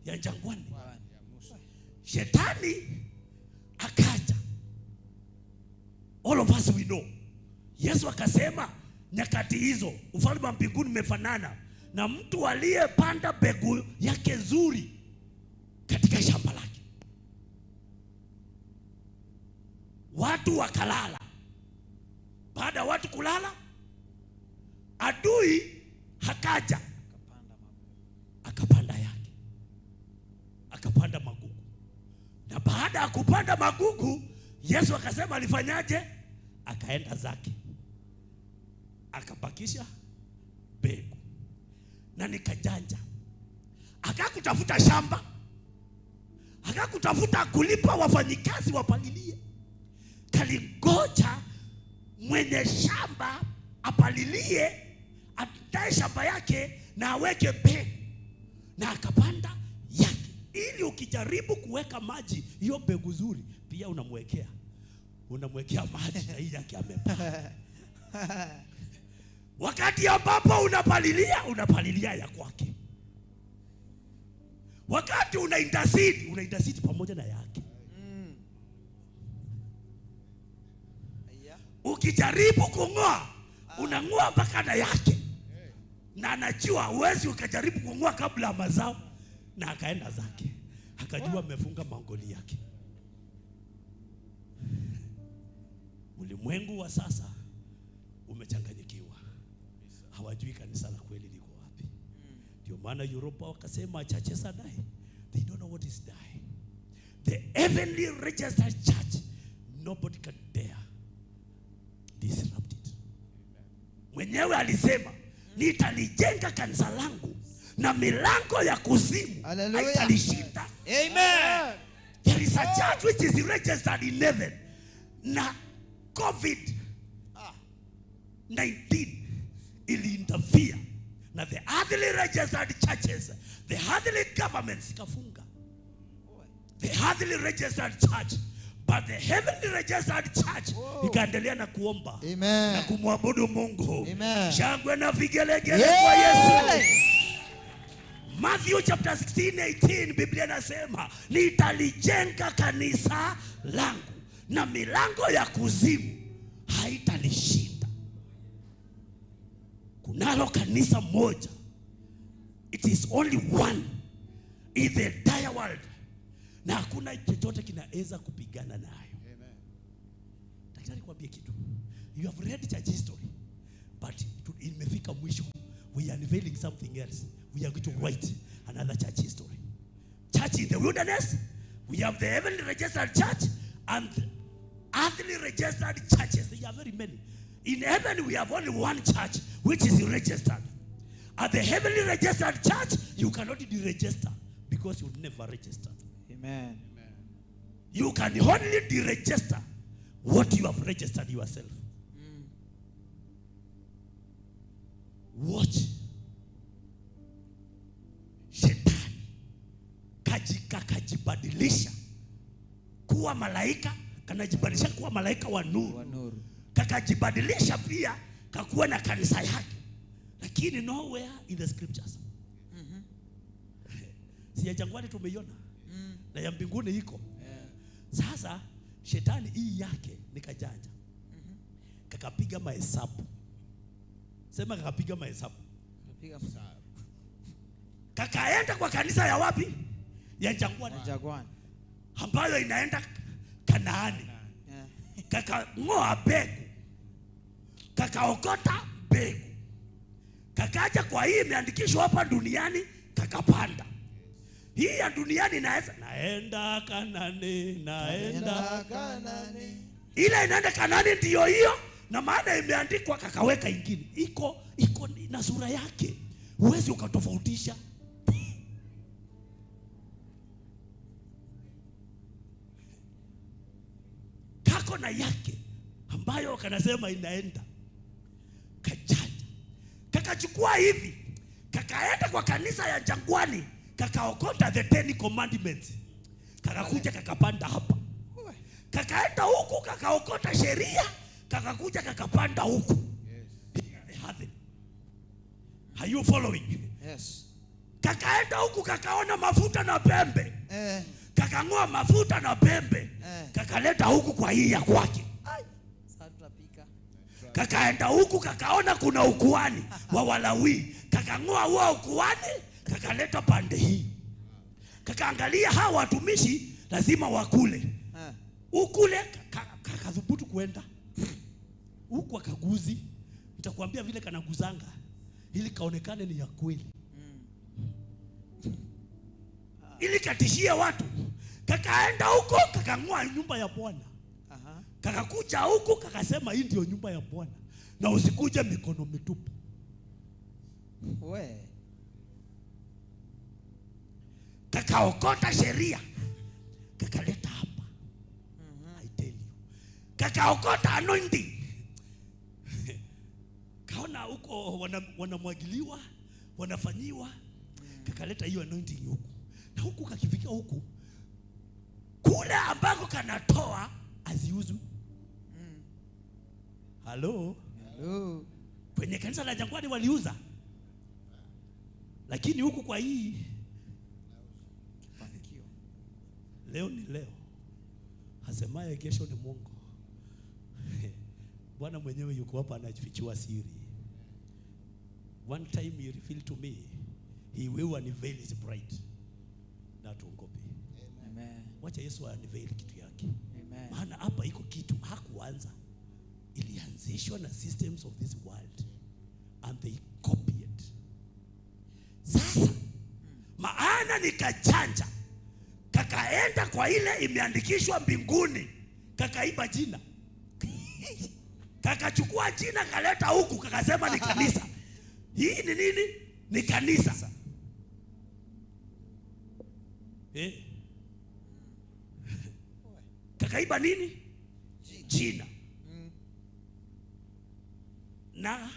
ya jangwani? Shetani akaja. All of us we know. Yesu akasema nyakati hizo ufalme wa mbinguni umefanana na mtu aliyepanda mbegu yake nzuri katika shamba lake. Watu wakalala. Baada watu kulala, adui hakaja akapanda yake, akapanda magugu. Na baada ya kupanda magugu, Yesu akasema alifanyaje? Akaenda zake, akabakisha mbegu. Na nikajanja, akakutafuta shamba, akakutafuta kulipa wafanyikazi wapalilie. Kalingoja Mwenye shamba apalilie, atae shamba yake na aweke mbegu na akapanda yake, ili ukijaribu kuweka maji hiyo mbegu nzuri pia unamwekea maji na hii yake amepanda. Wakati ambapo unapalilia ya kwake. Wakati una intercede pamoja na yake. Ukijaribu kung'oa, unang'oa mpaka na yake. Na anajua huwezi ukajaribu kung'oa kabla ya mazao, na akaenda zake. Akajua amefunga mangoli yake. Ulimwengu wa sasa umechanganyikiwa. Hawajui kanisa la kweli liko wapi. Ndio maana Europa wakasema churches are dying. They don't know what is dying. The heavenly registered church, nobody can dare disrupt it. Mwenyewe alisema nitalijenga kanisa langu na milango ya kuzimu haitalishinda. Amen. There is a church which is registered in heaven. Na COVID-19 ili-interfere na the earthly registered churches, the earthly governments ikafunga. The earthly registered church, but the heavenly registered church ikaendelea na kuomba. Amen. Na kumwabudu Mungu. Amen. Shangwe na vigelegele kwa Yesu. Matthew chapter 16:18, Biblia inasema nitalijenga kanisa langu na milango ya kuzimu haitalishinda. Kunalo kanisa moja. It is only one in the entire world. Na hakuna chochote kinaweza kupigana nayo. Amen. Daktari kwambie kitu. You have read church history, but imefika mwisho. We are unveiling something else. We are going to write another church history. Church in the wilderness, we have the heavenly registered church and earthly registered churches. There are very many. In heaven, we have only one church which is registered. At the heavenly registered church, you cannot deregister because you never registered. Amen. You can only deregister what you have registered yourself. Watch. Shetani kajibadilisha kuwa malaika, kanajibadilisha kuwa malaika wa nuru. Kakajibadilisha pia kakuwa na kanisa yake. Lakini nowhere in the scriptures. Si ya jangwani tumeiona. Na ya mbinguni iko. Sasa shetani hii yake ni kajanja. Kakapiga mahesabu. Sema kakapiga mahesabu. Kakaenda kwa kanisa ya wapi? Ya jangwani. Ambayo inaenda Kanaani. Kakang'oa mbegu. Kakaokota mbegu. Kakaja kwa hii imeandikishwa hapa duniani, kakapanda. Hii ya duniani naenda Kanaani, naenda Kanaani. Ile inaenda Kanaani ndio hiyo, na maana imeandikwa kakaweka ingine. Iko na sura yake. Huwezi ukatofautisha. Kako na yake ambayo kanasema inaenda. Kajanja. Kakachukua hivi. Kakaenda kwa kanisa ya jangwani. Kakaokota the 10 commandments. Kakakuja kakapanda hapa. Kakaenda huku kakaokota sheria. Kakakuja kakapanda huku. Yes. Are you following? Yes. Kakaenda huku kakaona mafuta na pembe. Kakang'oa mafuta na pembe. Kakaleta huku kwa hii ya kwake. Kakaenda huku kakaona kuna ukuhani wa Walawi. Kakang'oa huo ukuhani, kakaleta pande hii. Kakaangalia hawa watumishi lazima wakule. Ukule kakathubutu kuenda. Huku akaguzi. Nitakwambia vile kanaguzanga ili kaonekane ni ya kweli. Ili katishie watu. Kakaenda huko kakang'oa nyumba ya Bwana. Kakakuja huku kakasema hii ndio nyumba ya Bwana. Na usikuje mikono mitupu. We. Kakaokota sheria. Kakaleta hapa. I tell you. Kakaokota anointing. Kameona huko wanamwagiliwa, wanafanyiwa, kakaleta hiyo anointing huku. Na huku kakifika huku, kule ambako kanatoa aziuzwi. Hello? Hello. Kwenye kanisa la Jangwani waliuza. Lakini huku kwa hii leo ni leo. Hasemaye kesho ni Mungu. Bwana mwenyewe yuko hapa anafichua siri. One time he revealed to me, he will unveil his bride. Na tuogope. Amen. Wacha Yesu unveil kitu yake. Amen. Maana hapa iko kitu hakuanza. Ilianzishwa na systems of this world and they copied. Sasa maana nikachanja, kakaenda kwa ile imeandikishwa mbinguni, kakaiba jina. Kakachukua jina kaleta huku, kakasema ni kanisa. Hii ni nini? Ni kanisa. Kakaiba nini? Jina. Na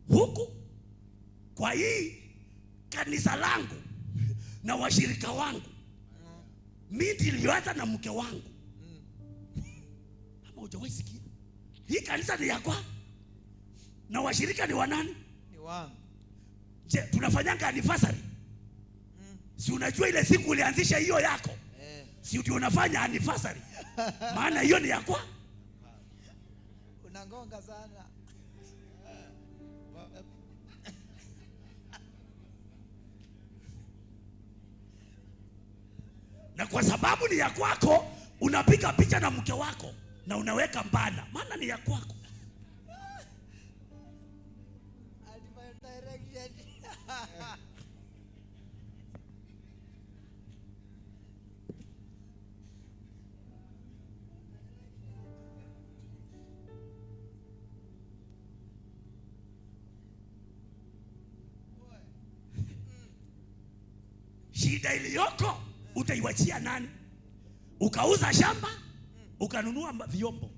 huku kwa hii kanisa langu na washirika wangu, mimi nilianza na mke wangu. Ama hujawahi sikia? Hii kanisa ni yakwa na washirika ni wanani? Ni wangu. Je, tunafanyanga anniversary? Si unajua ile siku ulianzisha hiyo yako? Si ndio unafanya anniversary? Maana hiyo ni yakwa. Unangonga sana. Na kwa sababu ni ya kwako, unapiga picha na mke wako na unaweka mbana, maana ni ya kwako. Shida iliyoko utaiwachia nani? Ukauza shamba, ukanunua vyombo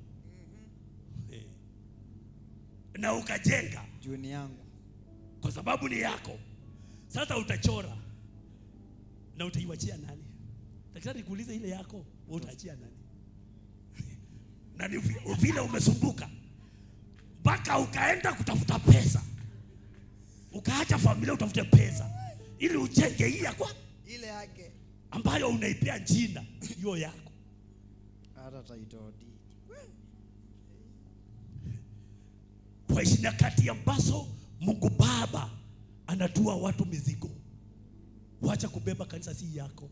na ukajenga juni yangu, kwa sababu ni yako. Sasa utachora na utaiwachia nani? Daktari kuuliza ile yako, utaachia nani? Na ni vile umesumbuka mpaka ukaenda kutafuta pesa, ukaacha familia utafute pesa ili ujenge hii yako ile yake ambayo unaipea jina hiyo yako. Hata title deed. Kwa nyakati ambazo Mungu Baba anatua watu mizigo, wacha kubeba kanisa si yako.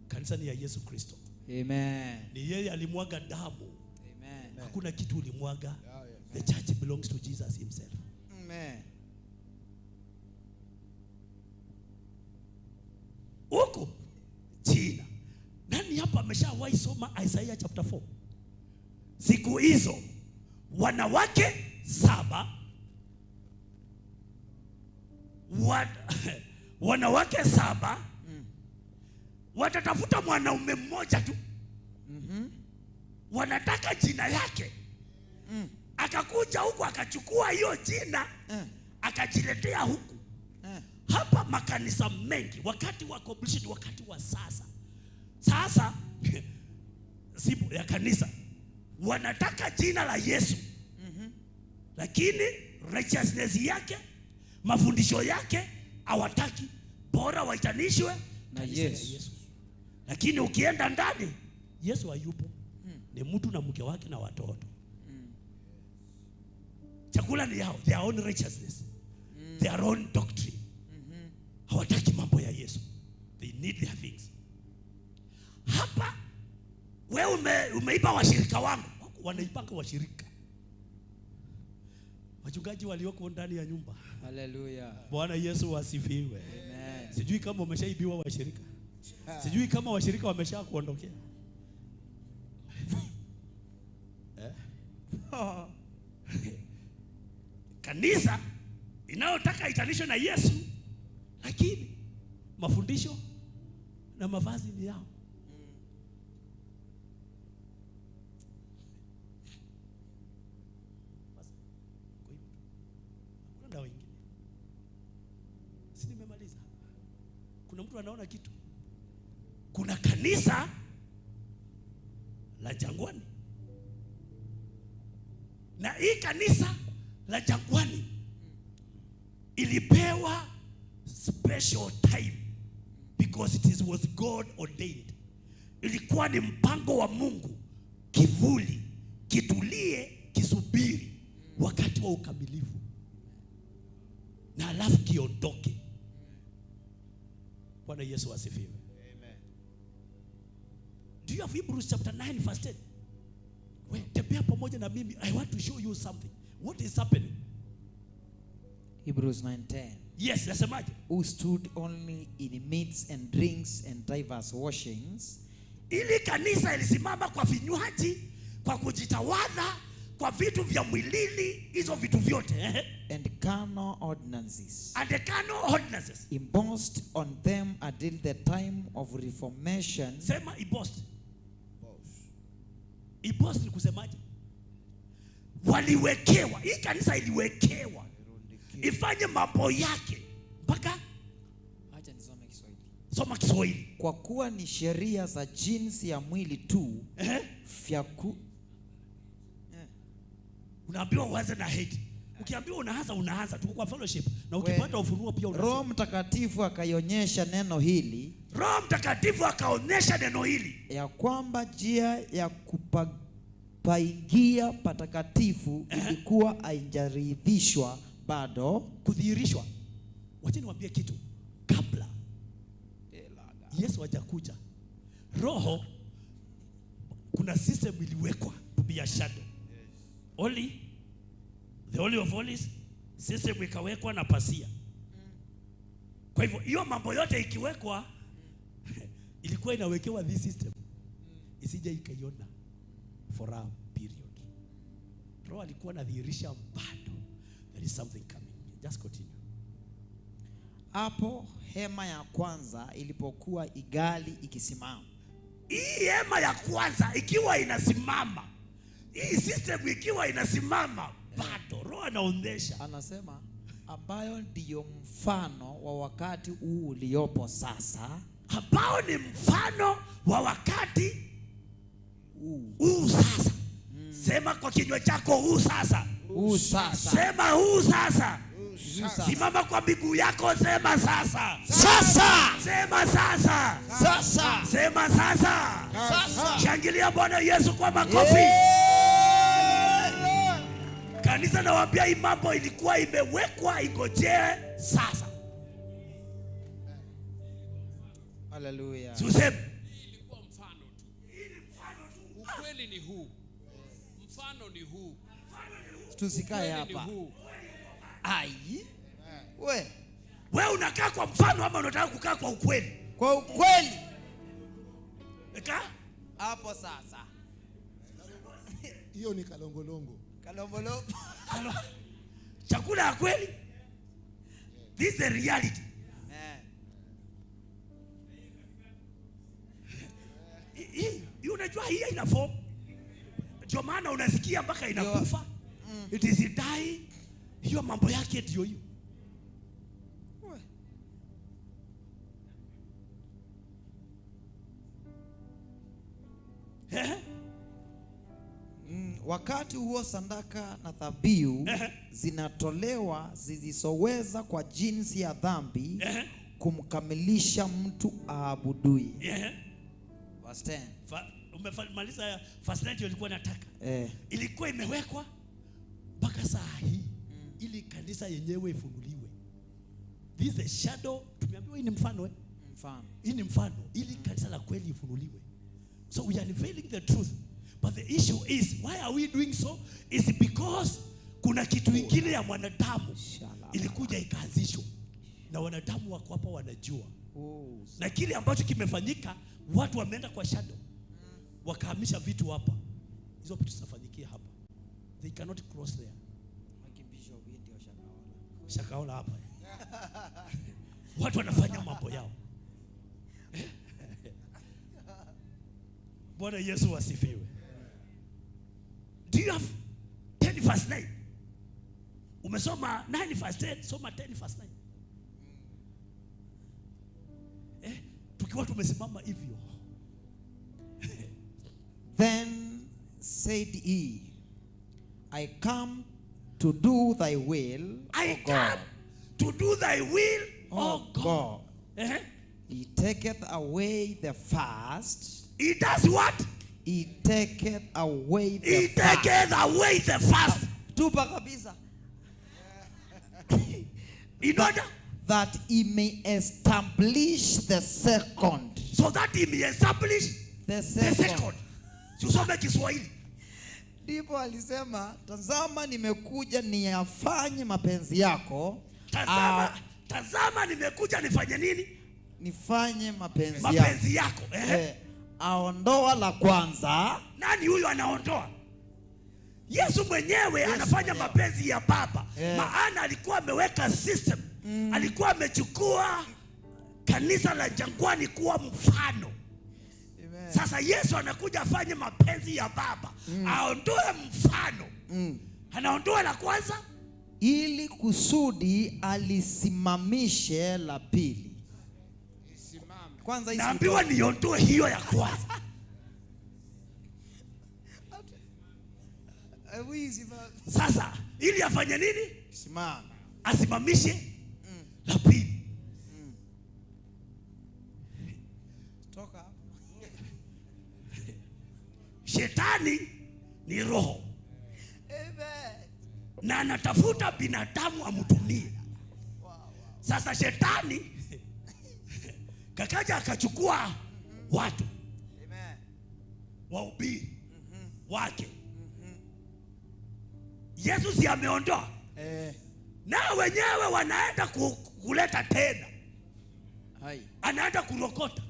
Kanisa ni ya Yesu Kristo. Amen. Ni yeye alimwaga damu. Amen. Hakuna kitu ulimwaga. The church belongs to Jesus himself. Amen. Huko jina. Nani hapa ameshawahi soma Isaiah chapter 4? Siku hizo wanawake 7 wanawake 7 watatafuta mwanaume mmoja tu. Wanataka jina yake. Akakuja huku akachukua hiyo jina, akajiletea huku. Hapa makanisa mengi wakati wa completion, wakati wa sasa. Sasa sipo ya kanisa wanataka jina la Yesu. Lakini righteousness yake, mafundisho yake hawataki. Bora waitanishwe na Yesu. Lakini ukienda ndani Yesu hayupo. Ni mtu na mke wake na watoto. Chakula ni yao, their own righteousness, their own doctrine. Hawataki mambo ya Yesu. They need their things. Hapa wewe umeiba washirika wangu. Wanaipanga washirika. Wachungaji walioko ndani ya nyumba. Hallelujah. Bwana Yesu asifiwe. Amen. Sijui kama umeshaibiwa washirika. Sijui kama washirika wameshakuondokea. Kanisa inayotaka itanishwe na Yesu, lakini mafundisho na mavazi ni yao. Kuna mtu anaona kitu? Kuna kanisa la jangwani. Na hii kanisa la jangwani ilipewa special time because it was God ordained. Ilikuwa ni mpango wa Mungu, kivuli, kitulie, kisubiri wakati wa ukamilifu. Na alafu kiondoke. Bwana Yesu asifiwe. Amen. Do you have Hebrews chapter 9 verse 10? Wait, tembea pamoja na mimi. I want to show you something. What is happening? Hebrews 9:10. Yes, nasemaje? Who stood only in meats and drinks and divers washings. Ili kanisa ilisimama kwa vinywaji, kwa kujitawadha, kwa vitu vya mwilini, hizo vitu vyote. And carnal ordinances. And the carnal ordinances. Imposed on them until the time of reformation. Sema imposed. Imposed ni kusemaje? Waliwekewa. Hii kanisa iliwekewa ifanye mambo yake mpaka. Acha nisome Kiswahili. Soma Kiswahili. Kwa kuwa ni sheria za jinsi ya mwili tu. Unaambiwa uanze na hate. Ukiambiwa unaanza tuko kwa fellowship na ukipata ufunuo pia unasema. Roho Mtakatifu akaionyesha neno hili. Roho Mtakatifu akaonyesha neno hili ya kwamba njia ya kupaingia patakatifu ilikuwa haijaridhishwa bado kudhihirishwa. Wacha niwaambie kitu. Kabla Yesu hajakuja, Roho, kuna system iliwekwa to be a shadow. Only the Holy of Holies system ikawekwa na pasia. Kwa hivyo hiyo mambo yote ikiwekwa ilikuwa inawekewa this system isije ikaiona for a period. Roho alikuwa anadhihirisha bado there is something coming. Just continue. Hapo hema ya kwanza ilipokuwa igali ikisimama. Hii hema ya kwanza ikiwa inasimama, hii system ikiwa inasimama bado Roho anaonyesha. Anasema ambayo ndiyo mfano wa wakati huu uliopo sasa, ambao ni mfano wa wakati huu sasa. Sema kwa kinywa chako, huu sasa. Huu sasa. Sema huu sasa. Simama kwa miguu yako, sema sasa. Sasa. Sema sasa. Sasa. Sema sasa. Sasa. Shangilia Bwana Yesu kwa makofi. Kanisa nawaambia hii mambo ilikuwa imewekwa ingojee sasa. Hallelujah. Tuseme ilikuwa mfano tu. Ukweli ni huu. Mfano ni huu. Tusikae hapa. Ai. Wewe unakaa kwa mfano ama unataka kukaa kwa ukweli? Kwa ukweli. Eka? Hapo sasa. Hiyo ni kalongolongo. Kalongolongo. Chakula ya kweli. This is a reality. Hii unajua hii ina form. Ndio maana unasikia mpaka inakufa. It is die. Hiyo mambo yake ndio hiyo. Wakati huo sadaka na dhabihu zinatolewa zisizoweza kwa jinsi ya dhambi kumkamilisha mtu aabuduye. Verse 10. Umemaliza verse 9 ilikuwa nataka. Ilikuwa imewekwa mpaka saa hii ili kanisa yenyewe ifunuliwe. This is a shadow. Tumeambiwa hii ni mfano Mfano. Hii ni mfano ili kanisa la kweli ifunuliwe. So we are unveiling the truth. But the issue is, why are we doing so? Is because kuna kitu kingine ya mwanadamu ilikuja ikaanzishwa. Na wanadamu wako hapa wanajua. Na kile ambacho kimefanyika, watu wameenda kwa shadow. Wakahamisha vitu hapa. Hizo vitu zinafanyikia hapa. They cannot cross there. Shakaola hapa. Watu wanafanya mambo yao. Bwana Yesu asifiwe. Do you have 10 verse 9? Umesoma 9 verse 10, soma 10 verse 9. Tukiwa tumesimama hivyo. Then said he, I come to do thy will, I O God. Come to do thy will, O God. He taketh away the first. He does what? He taketh away the He first. Taketh away the first. Tupa kabisa. In order that he may establish the second. So that he may establish the the second. Tusome Kiswahili. Ndipo alisema, tazama nimekuja niyafanye mapenzi yako. Tazama nimekuja nifanye nini? Nifanye mapenzi yako. Mapenzi yako. Aondoa la kwanza. Nani huyo anaondoa? Yesu mwenyewe anafanya mapenzi ya Baba. Maana alikuwa ameweka system. Alikuwa amechukua kanisa la jangwani kuwa mfano. Amen. Sasa Yesu anakuja afanye mapenzi ya Baba. Aondoe mfano. Anaondoa la kwanza ili kusudi alisimamishe la pili. Kwanza naambiwa niondoe hiyo ya kwanza. Sasa ili afanye nini? Simama. Asimamishe la pili. Toka hapo. Shetani ni roho. Amen. Na anatafuta binadamu amtumie. Sasa shetani kakaja akachukua watu. Amen. Wahubiri wake. Yesu si ameondoa. Na wenyewe wanaenda kuleta tena. Hai. Anaenda kurokota.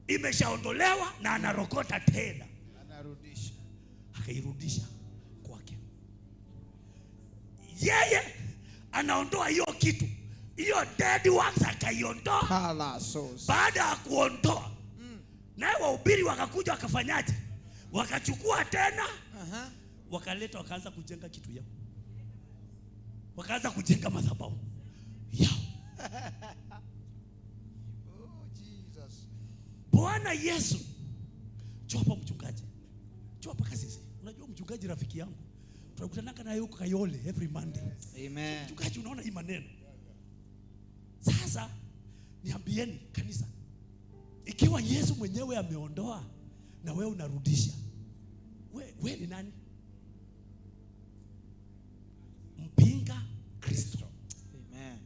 Imeshaondolewa na anarokota tena. Anarudisha. Akairudisha kwake. Yeye anaondoa hiyo kitu. Hiyo dead works akaiondoa. Baada ya kuondoa, naye wahubiri wakakuja wakafanyaje? Wakachukua tena. Wakaleta wakaanza kujenga kitu yao. Wakaanza kujenga madhabahu yao. Oh Jesus. Bwana Yesu. Chapa mchungaji. Chapa kasisi. Unajua mchungaji rafiki yangu. Tunakutana naye huko Kayole every Monday. Amen. Mchungaji unaona hii maneno. Sasa niambieni kanisa. Ikiwa Yesu mwenyewe ameondoa na wewe unarudisha. We ni nani? Mpinga Kristo. Amen.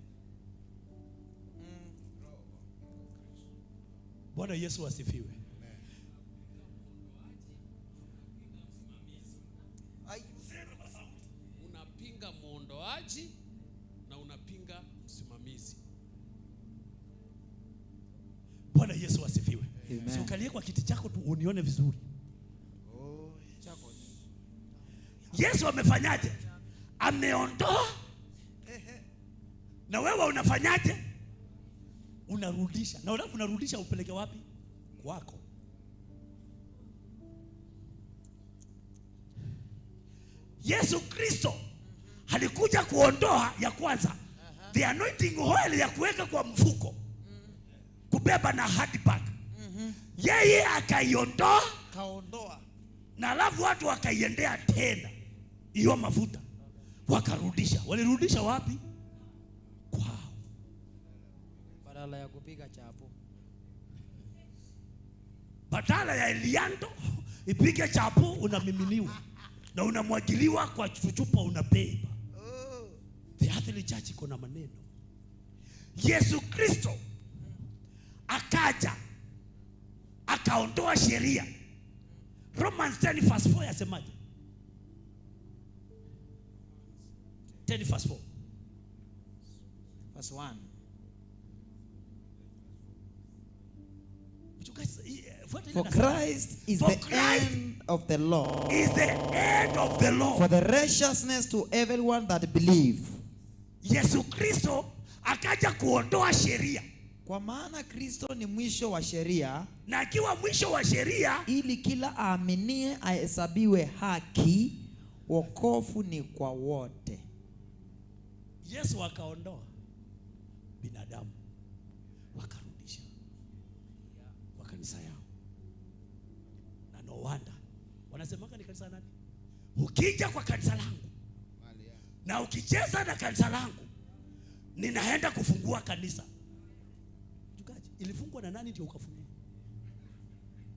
Bwana Yesu asifiwe. Unapinga muondoaji na unapinga msimamizi. Bwana Yesu asifiwe. Si ukalie kwa kiti chako tu unione vizuri. Yesu amefanyaje? Ameondoa. Na wewe unafanyaje? Unarudisha. Na alafu unarudisha upeleke wapi? Kwako. Yesu Kristo alikuja kuondoa ya kwanza. The anointing oil ya kuweka kwa mfuko. Kubeba na handbag. Yeye akaiondoa. Kaondoa. Na alafu watu wakaiendea tena hiyo mafuta. Wakarudisha. Walirudisha wapi? Kwao. Badala ya kupiga chapo. Badala ya Eliando ipige chapo, unamiminiwa na unamwagiliwa kwa chupa unabeba. The Earthly Church iko na maneno. Yesu Kristo akaja akaondoa sheria. Romans 10 verse 4 yasemaje? 10 verse 4. Verse 1. For Christ is the end of the law. Is the end of the law. For the righteousness to everyone that believe. Yesu Kristo akaja kuondoa sheria. Kwa maana Kristo ni mwisho wa sheria. Na akiwa mwisho wa sheria, ili kila aaminie ahesabiwe haki, wokovu ni kwa wote. Yesu akaondoa binadamu, wakarudisha. kanisa yao. Na no wonder wanasemanga ni kanisa nani? Ukija kwa kanisa langu na ukicheza na kanisa langu, ninaenda kufungua kanisa. Mchungaji, ilifungwa na nani ndio ukafungua?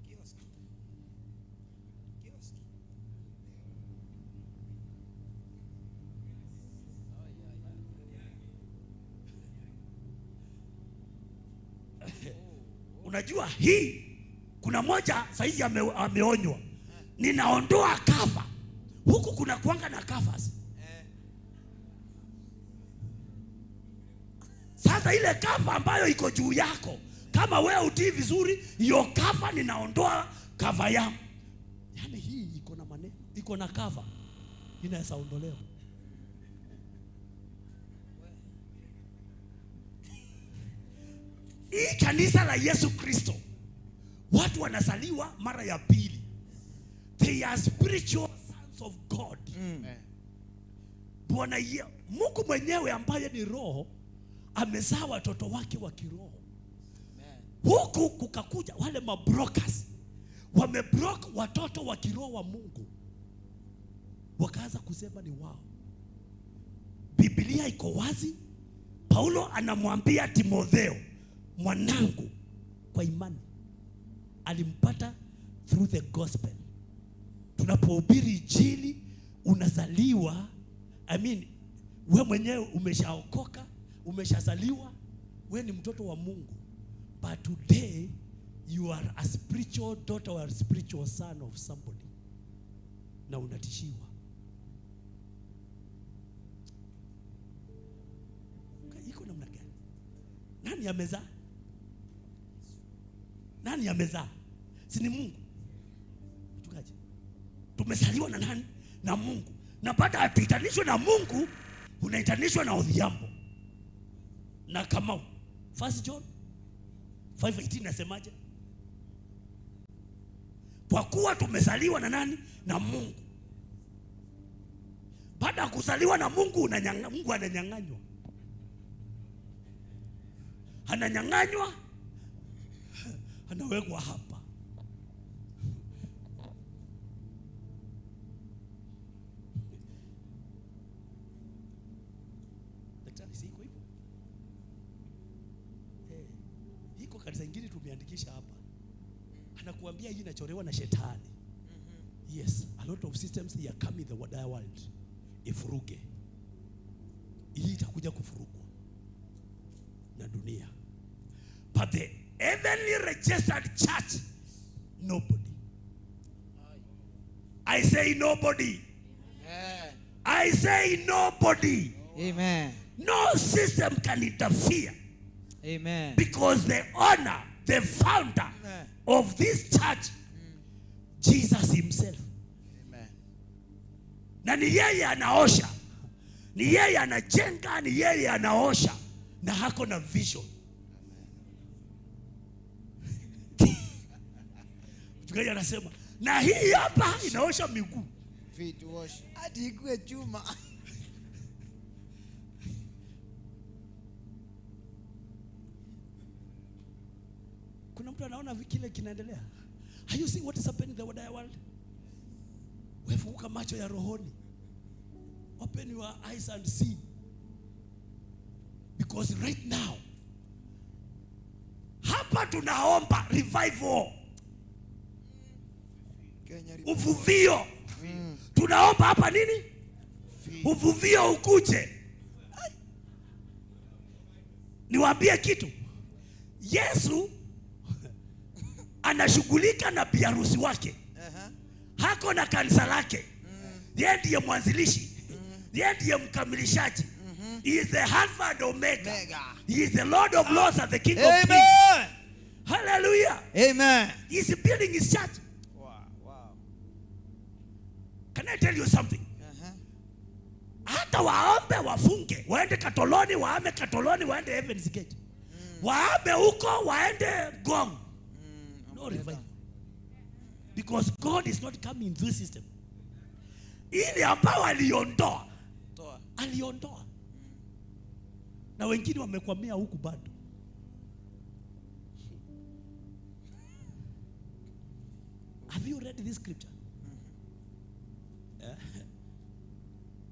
Kioski. Unajua hii kuna moja saizi ameonywa. Ninaondoa cover. Huku kuna kuanga na covers. Sasa ile cover ambayo iko juu yako, kama wewe utii vizuri, hiyo cover ninaondoa cover yangu. Yaani hii iko na maneno, iko na cover. Inaweza ondolewa. Hii kanisa la Yesu Kristo, watu wanazaliwa mara ya pili. They are spiritual sons of God. Bwana Mungu mwenyewe ambaye ni roho amezaa watoto wake wa kiroho. Huku kukakuja wale mabrokers, wamebrok watoto wa kiroho wa Mungu, wakaanza kusema ni wao. Biblia iko wazi. Paulo anamwambia Timotheo, mwanangu kwa imani, alimpata through the gospel. Tunapohubiri Injili unazaliwa, I mean, we mwenyewe umeshaokoka, umeshazaliwa, we ni mtoto wa Mungu. But today you are a spiritual daughter or a spiritual son of somebody. Na unatishiwa. Iko namna gani? Nani amezaa? Nani amezaa? Si ni Mungu? Mchungaji, tumezaliwa na nani? Na Mungu. Na baada ya kuitanishwa na Mungu, unaitanishwa na Odhiambo na Kamau. 1 John 5:18 nasemaje? Kwa kuwa tumezaliwa na nani? Na Mungu. Baada ya kuzaliwa na Mungu, Mungu ananyang'anywa. Ananyang'anywa, anawekwa hapa. Daktari, si iko hivyo? Iko kanisa ingine tumeandikisha hapa. Anakuambia hii inachorewa na shetani. Yes, a lot of systems they are coming the world. Ifuruge. Hii itakuja kufurugwa na dunia. But the heavenly registered church, nobody. I say nobody. Amen. I say nobody. Amen. No system can interfere. Amen. Because the owner, the founder Amen. Of this church, Jesus himself. Amen. Na ni yeye anaosha. Ni yeye anajenga, ni yeye anaosha. Na hako na vision. Mchungaji anasema, na hii hapa inaosha miguu. Feet wash. Hadi ikue chuma. Kuna mtu anaona kile kinaendelea. Are you seeing what is happening in the world? Wefunguka macho ya rohoni. Open your eyes and see. Because right now, hapa tunaomba revival. Uvuvio. Tunaomba hapa nini? Uvuvio ukuje. Niwaambie kitu. Yesu anashughulika na biharusi wake. Hako na kanisa lake. Yeye ndiye mwanzilishi. Yeye ndiye mkamilishaji. He is the Alpha and Omega. He is the Lord of Lords and the King of Kings. Hallelujah. Amen. He is building his church. Wow, wow. Can I tell you something? Hata waombe wafunge, waende Katoloni, waame Katoloni, waende Heaven's Gate. Waame huko, waende Gong. No revival. Because God is not coming in this system. Ile ambao aliondoa. Aliondoa. Na wengine wamekwamia huku bado. this scripture.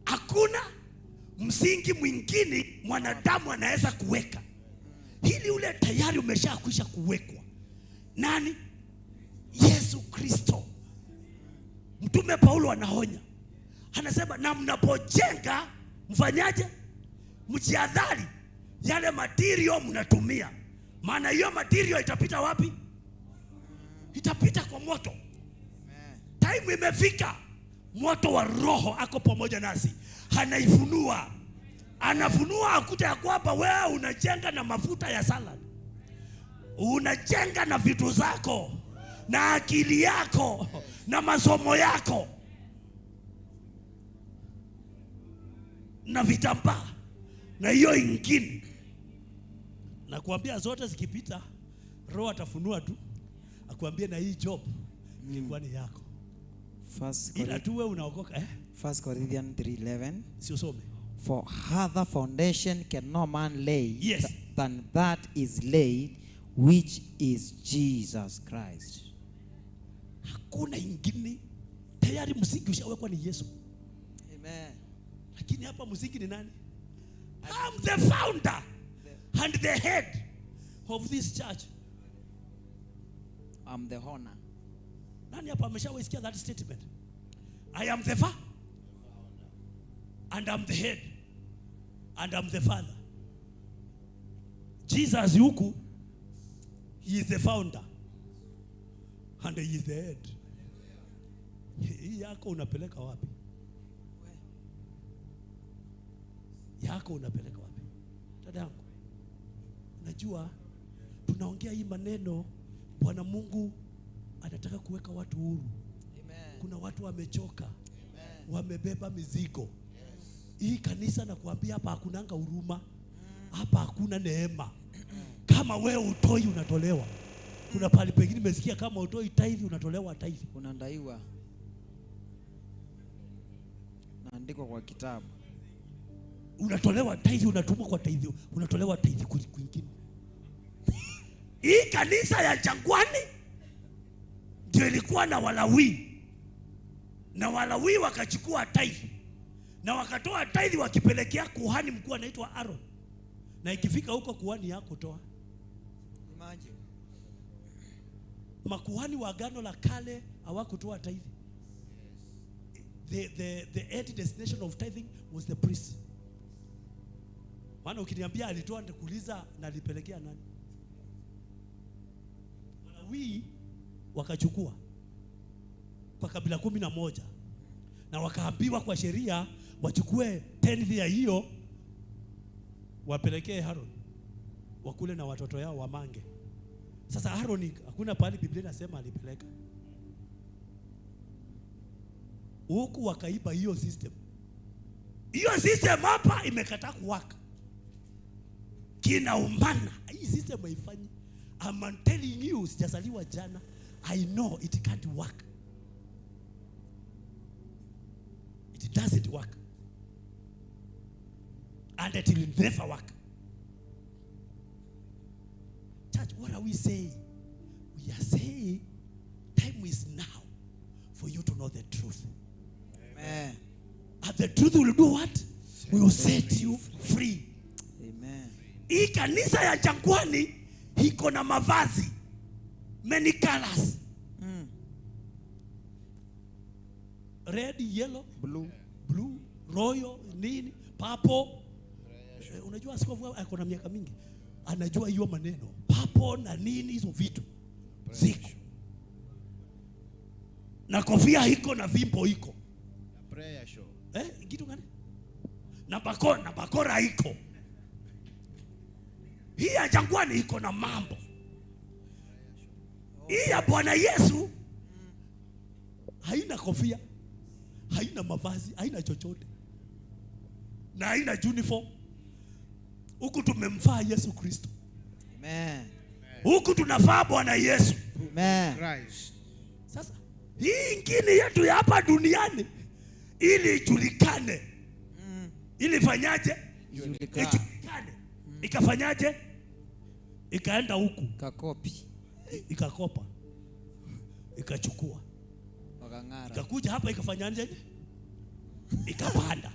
Hakuna msingi mwingine mwanadamu anaweza kuweka. Hili ule tayari umeshakwisha kuwekwa. Nani? Yesu Kristo. Mtume Paulo anaonya. Anasema na mnapojenga mfanyaje? Mjihadhari yale material mnatumia. Maana hiyo material itapita wapi? Itapita kwa moto. Time imefika. Moto wa Roho ako pamoja nasi. Anaifunua. Anafunua akuta ya kwamba wewe unajenga na mafuta ya salad. Unajenga na vitu zako, na akili yako, na masomo yako, na vitambaa, na hiyo ingine. Nakuambia zote zikipita, Roho atafunua tu akuambie na hii job ilikuwa ni yako. Ila tu wewe unaokoka. 1 Corinthians 3:11. Si usome. For other foundation can no man lay, yes, than that is laid, which is Jesus Christ. Hakuna ingine. Tayari msingi ushawekwa ni Yesu. Amen. Lakini hapa msingi ni nani? I'm the founder and the head of this church. I'm the honor. Nani hapa ameshawaisikia that statement? I am the father and I'm the head and I'm the father. Jesus yuku, he is the founder and he is the head. Hii yako unapeleka wapi? Yako unapeleka wapi? Dadangu, unajua tunaongea hii maneno, Bwana Mungu anataka kuweka watu huru. Amen. Kuna watu wamechoka. Wamebeba mizigo. Yes. Hii kanisa nakuambia hapa hakunanga huruma. Hapa hakuna neema. Kama wewe utoi unatolewa. Kuna pali pengine nimesikia kama utoi tithe unatolewa tithe. Unandaiwa. Naandikwa kwa kitabu. Unatolewa tithe, unatumwa kwa tithe, unatolewa tithe kwingine. Hii kanisa ya Jangwani ndio ilikuwa na Walawi. Na Walawi wakachukua tithe. Na wakatoa tithe wakipelekea kuhani mkuu anaitwa Aaron. Na ikifika huko kuhani hakutoa. Imagine. Makuhani wa Agano la Kale hawakutoa tithe. The end destination of tithing was the priest. Maana ukiniambia alitoa nitakuuliza na alipelekea nani? Walawi wakachukua kwa kabila 11 na wakaambiwa kwa sheria wachukue tenth ya hiyo wapelekee Aaron wakule na watoto yao wamange. Sasa Aaron hakuna pahali Biblia inasema alipeleka. Huku wakaiba hiyo system. Hiyo system hapa imekataa kuwaka. Kinaumana. Hii system haifanyi. I'm telling you, sijazaliwa jana. I know it can't work. It doesn't work. And it will never work. Church, what are we saying? We are saying time is now for you to know the truth. Amen. And the truth will do what? We will set you free. Amen. Hii kanisa ya Jangwani iko na mavazi many colors. Red, yellow, blue, royal, nini, purple. Unajua askofu ako na miaka mingi, anajua hiyo maneno. Purple na nini hizo vitu ziko. Na kofia iko na vimbo iko. Prayer show. Kitu gani? Na bakora, na bakora iko. Hii ya Jangwani iko na mambo. Hii ya Bwana Yesu haina kofia, haina mavazi, haina chochote. Na haina uniform. Huku tumemvaa Yesu Kristo. Amen. Huku tunavaa Bwana Yesu. Amen. Christ. Sasa hii ingine yetu ya hapa duniani ili ijulikane. Ili fanyaje? Ijulikane. Ikafanyaje? Ikaenda huku. Ikakopi. Ikakopa. Ikachukua. Wakang'ara. Ikakuja hapa ikafanya nini? Ikapanda.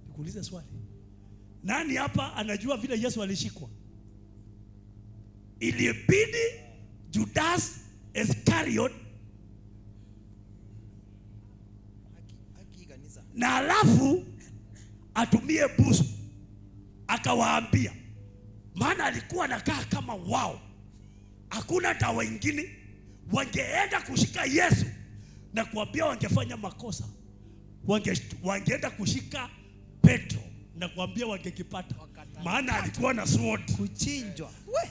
Nikuulize swali. Nani hapa anajua vile Yesu alishikwa? Ilibidi Judas Iscariot na alafu atumie busu, akawaambia, maana alikuwa anakaa kama wao, hakuna dawa wengine wangeenda kushika Yesu na kuambia wangefanya makosa, wangeenda kushika Petro na kuambia wangekipata, maana alikuwa na sword. Kuchinjwa. We.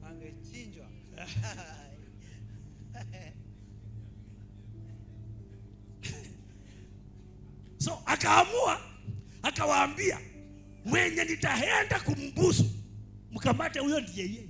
Angechinjwa. So akaamua akawaambia, mwenye nitaenda kumbusu mkamate huyo ndiye yeye.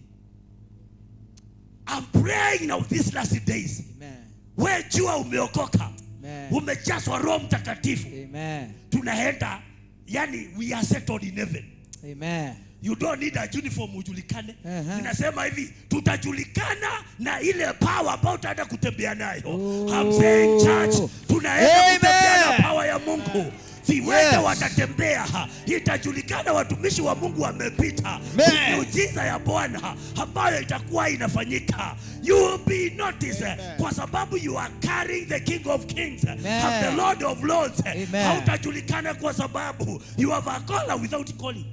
I'm praying now these last days. Amen. Wewe jua umeokoka. Amen. Umejazwa Roho Mtakatifu. Amen. Tunaenda, yani we are settled in heaven. Amen. You don't need a uniform ujulikane. Ninasema hivi, tutajulikana na ile power ambayo utaenda kutembea nayo. I'm saying church, tunaenda kutembea na power ya Mungu. Viwete watatembea, itajulikana watumishi wa Mungu wamepita. Miujiza ya Bwana ambayo itakuwa inafanyika. You will be noticed kwa sababu you are carrying the King of Kings and the Lord of Lords. Hautajulikana kwa sababu you have a caller without calling.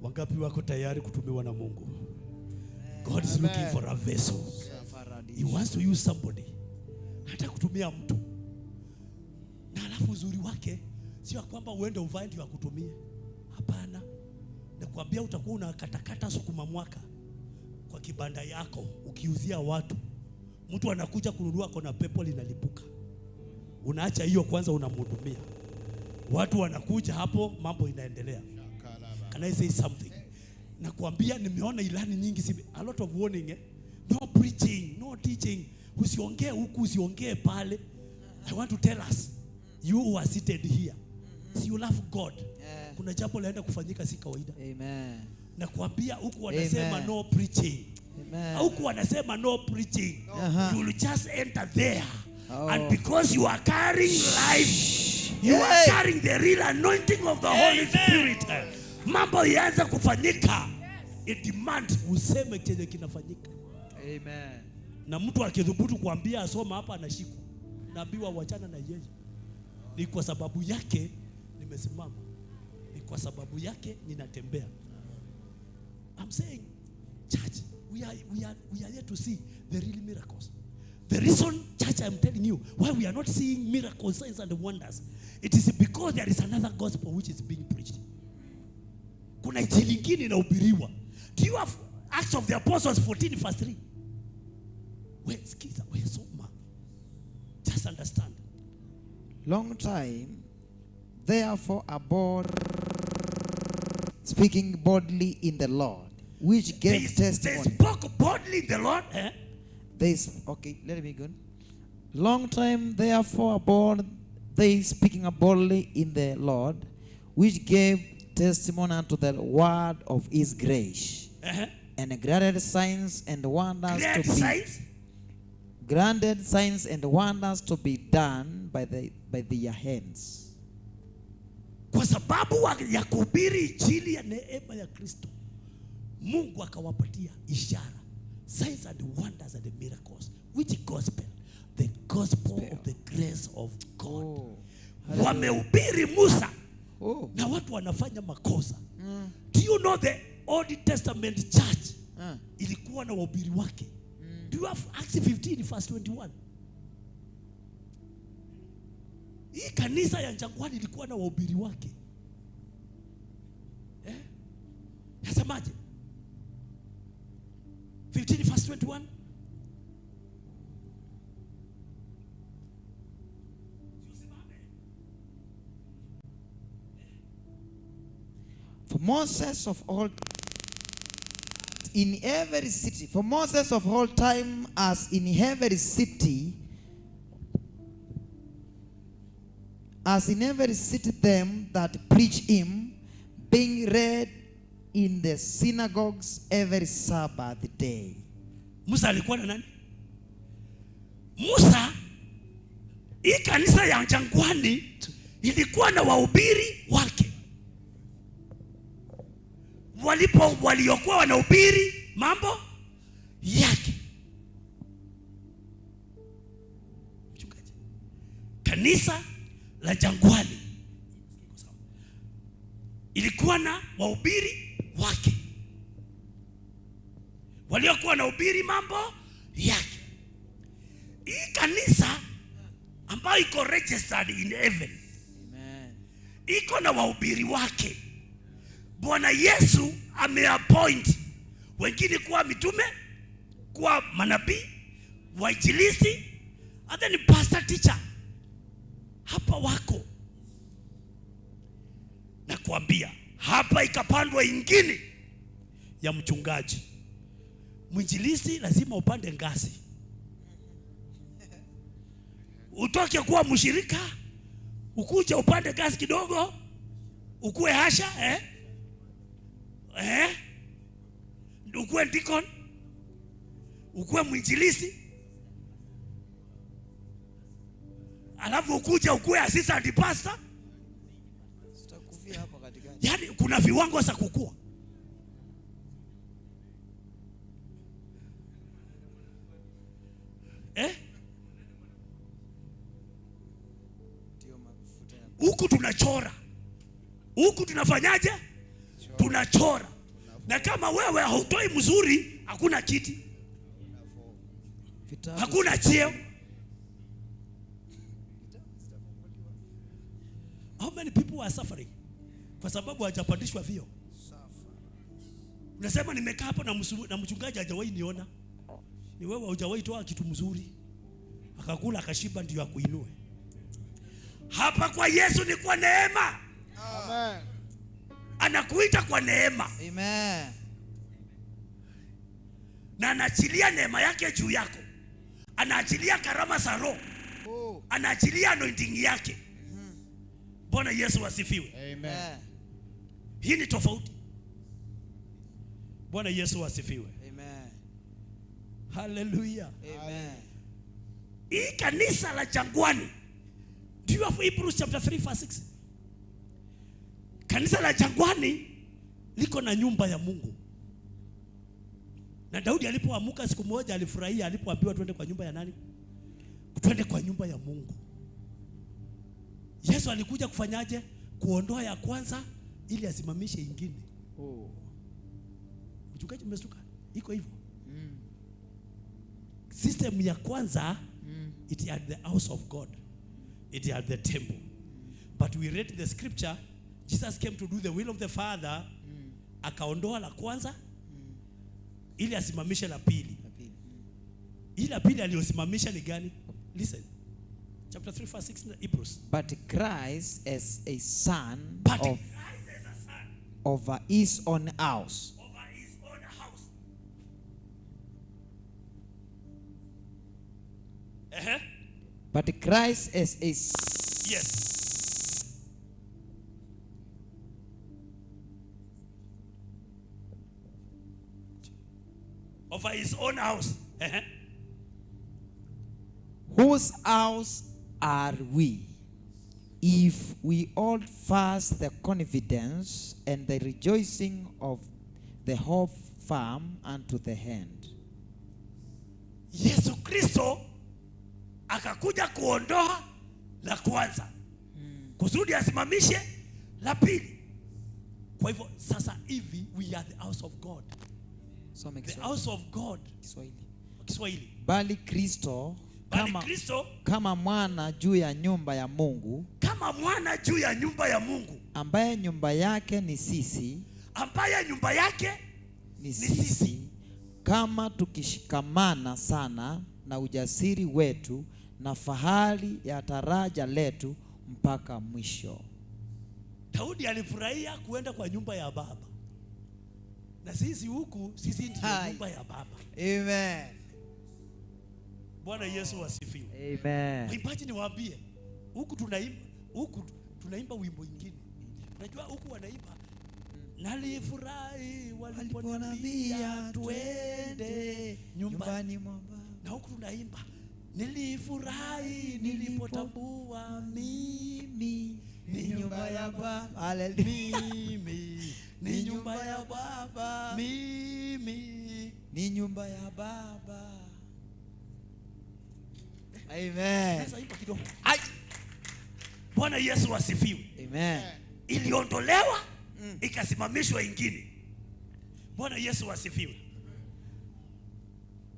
Wangapi wako tayari kutumiwa na Mungu? God is looking for a vessel. He wants to use somebody. Hata kutumia mtu. Na alafu uzuri wake sio kwamba uende uvae ndio akutumie. Hapana. Nakwambia utakuwa unakatakata sukuma mwaka kwa kibanda yako ukiuzia watu. Mtu anakuja kununua kona pepo linalipuka. Unaacha hiyo kwanza, unamhudumia. Watu wanakuja hapo, mambo inaendelea. Can I say something? Nakwambia nimeona ilani nyingi, a lot of warning, No preaching, no teaching. Usiongee huku, usiongee pale. I want to tell us, you who are seated here, see you love God. Kuna jambo laenda kufanyika si kawaida. Amen. Nakwambia huku wanasema no preaching. Amen. Huku wanasema no preaching. You will just enter there. And because you are carrying life, you are carrying the real anointing of the Holy Spirit. Mambo yaanza kufanyika. It demands useme chenye kinafanyika. Amen. Na mtu akithubutu kuambia asoma hapa anashikwa. Naambiwa wachana na yeye. Ni kwa sababu yake nimesimama. Ni kwa sababu yake ninatembea. I'm saying, church, we are here to see the real miracles. The reason, church, I'm telling you, why we are not seeing miracles, signs and wonders, it is because there is another gospel which is being preached. Kuna injili nyingine inahubiriwa. Do you have Acts of the Apostles 14 verse 3? Wait, skiza, wait, soma. Just understand. Long time, therefore, abode, speaking boldly in the Lord, which gave testimony. They spoke boldly in the Lord. Eh? Okay, let me go. Long time, therefore, abode they speaking boldly in the Lord, which gave testimony unto the word of his grace, and granted signs and wonders to be granted signs and wonders to be done by their hands. Kwa sababu ya kuhubiri injili ya neema ya Kristo, Mungu akawapatia ishara, signs and wonders and miracles. Which gospel? The gospel of the grace of God. Wamehubiri Musa. Na watu wanafanya makosa. Do you know the Old Testament church ilikuwa na wahubiri wake? Do you have Acts 15 verse 21? Hii kanisa ya Jangwani ilikuwa na wahubiri wake. Nasemaje? 15 verse 21. For Moses of old in every city, for Moses of all time, as in every city, them that preach him, being read in the synagogues every Sabbath day. Musa alikuwa na nani? Musa, hii kanisa ya jangwani ilikuwa na wahubiri wake. Waliokuwa wanahubiri mambo yake. Mchungaji. Kanisa la jangwani ilikuwa na wahubiri wake waliokuwa wanahubiri mambo yake. Hii kanisa ambayo iko registered in heaven, amen, iko na wahubiri wake. Bwana Yesu ameappoint wengine kuwa mitume, kuwa manabii, wainjilisti, and then pastor, teacher. Hapa wako. Na kuambia hapa ikapandwa ingine ya mchungaji. Mwinjilisti lazima upande ngazi. Utoke kuwa mshirika, ukuje upande ngazi kidogo, ukue hasha, ukue deacon, ukue mwinjilisti, alafu ukuja ukue assistant pastor. Yaani kuna viwango za kukua. Huku tunachora. Huku tunafanyaje? Tunachora. Na kama wewe hautoi mzuri, hakuna kiti, hakuna cheo. How many people are suffering kwa sababu hawajapandishwa vio? Unasema nimekaa hapo na mchungaji hajawahi niona. Ni wewe hujawahi toa kitu mzuri, akakula akashiba ndio akuinue. Hapa kwa Yesu ni kwa neema. Amen. Anakuita kwa neema. Amen. Na anaachilia neema yake juu yako. Anaachilia karama za Roho. Anaachilia anointing yake. Bwana Yesu asifiwe. Amen. Hii ni tofauti. Bwana Yesu asifiwe. Amen. Hallelujah. Amen. Hii kanisa la jangwani. Do you have Hebrews chapter 3 verse 6? Kanisa la jangwani liko na nyumba ya Mungu. Na Daudi alipoamuka siku moja alifurahia alipoambiwa twende kwa nyumba ya nani? Twende kwa nyumba ya Mungu. Yesu alikuja kufanyaje? Kuondoa ya kwanza ili asimamishe ingine. Oh. Mchungaji umestuka? Iko hivyo. System ya kwanza, it had the house of God. It had the temple. But we read the scripture, Jesus came to do the will of the Father. Akaondoa la kwanza ili asimamishe la pili. Ili la pili aliyosimamisha ni gani? Listen. Chapter 3 verse 6 Hebrews. But Christ as a son over his own house. Over his own house. Uh-huh. But Christ as a yes. Over his own house. Uh-huh. Whose house are we, if we hold fast the confidence and the rejoicing of the hope firm unto the end? Yesu Kristo akakuja kuondoa la kwanza kusudi asimamishe la pili. Kwa hivyo sasa hivi we are the house of God. The house of God. Kiswahili. Bali Kristo kama mwana juu ya nyumba ya Mungu, kama mwana juu ya nyumba ya Mungu, ambaye nyumba yake ni sisi, ambaye nyumba yake ni sisi, kama tukishikamana sana na ujasiri wetu na fahari ya taraja letu mpaka mwisho. Daudi alifurahia kuenda kwa nyumba ya baba. Na sisi huku, sisi ndio Hai. Nyumba ya Baba. Amen. Bwana Yesu asifiwe. Amen. Waimbaji niwaambie, huku tunaimba wimbo ingine. Unajua huku wanaimba nalifurahi waliponiambia twende nyumbani mwa Baba. Na huku tunaimba nilifurahi nilipotambua mimi ni nyumba ya Baba. Hallelujah. Mimi ni nyumba ya Baba. Mimi ni nyumba ya Baba. Amen. Sasa imba kidogo. Ai. Bwana Yesu asifiwe. Amen. Iliondolewa ikasimamishwa ingine. Bwana Yesu asifiwe.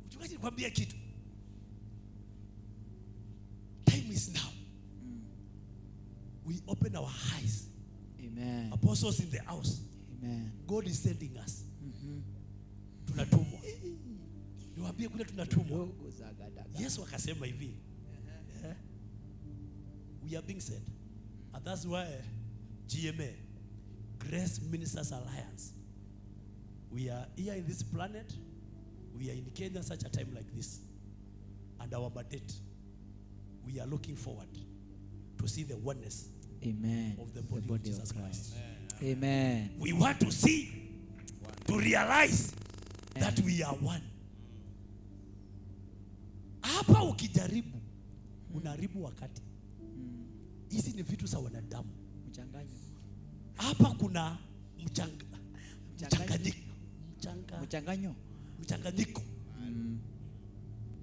Mchungaji, nikwambie kitu. Time is now. We open our eyes. Amen. Apostles in the house. Amen. God is sending us. Tunatumwa. Niwaambie kule tunatumwa. Yesu akasema hivi. We are being sent. And that's why GMA, Grace Ministers Alliance, we are here in this planet. We are in Kenya such a time like this. And our mandate, we are looking forward to see the oneness Amen. Of the body, of Jesus Christ. Amen. We want to see, to realize that we are one. Hapa ukijaribu, unaharibu wakati. Hizi ni vitu za wanadamu. Mchanganyo. Hapa kuna mchanganyiko. Mchanganyo. Mchanganyiko.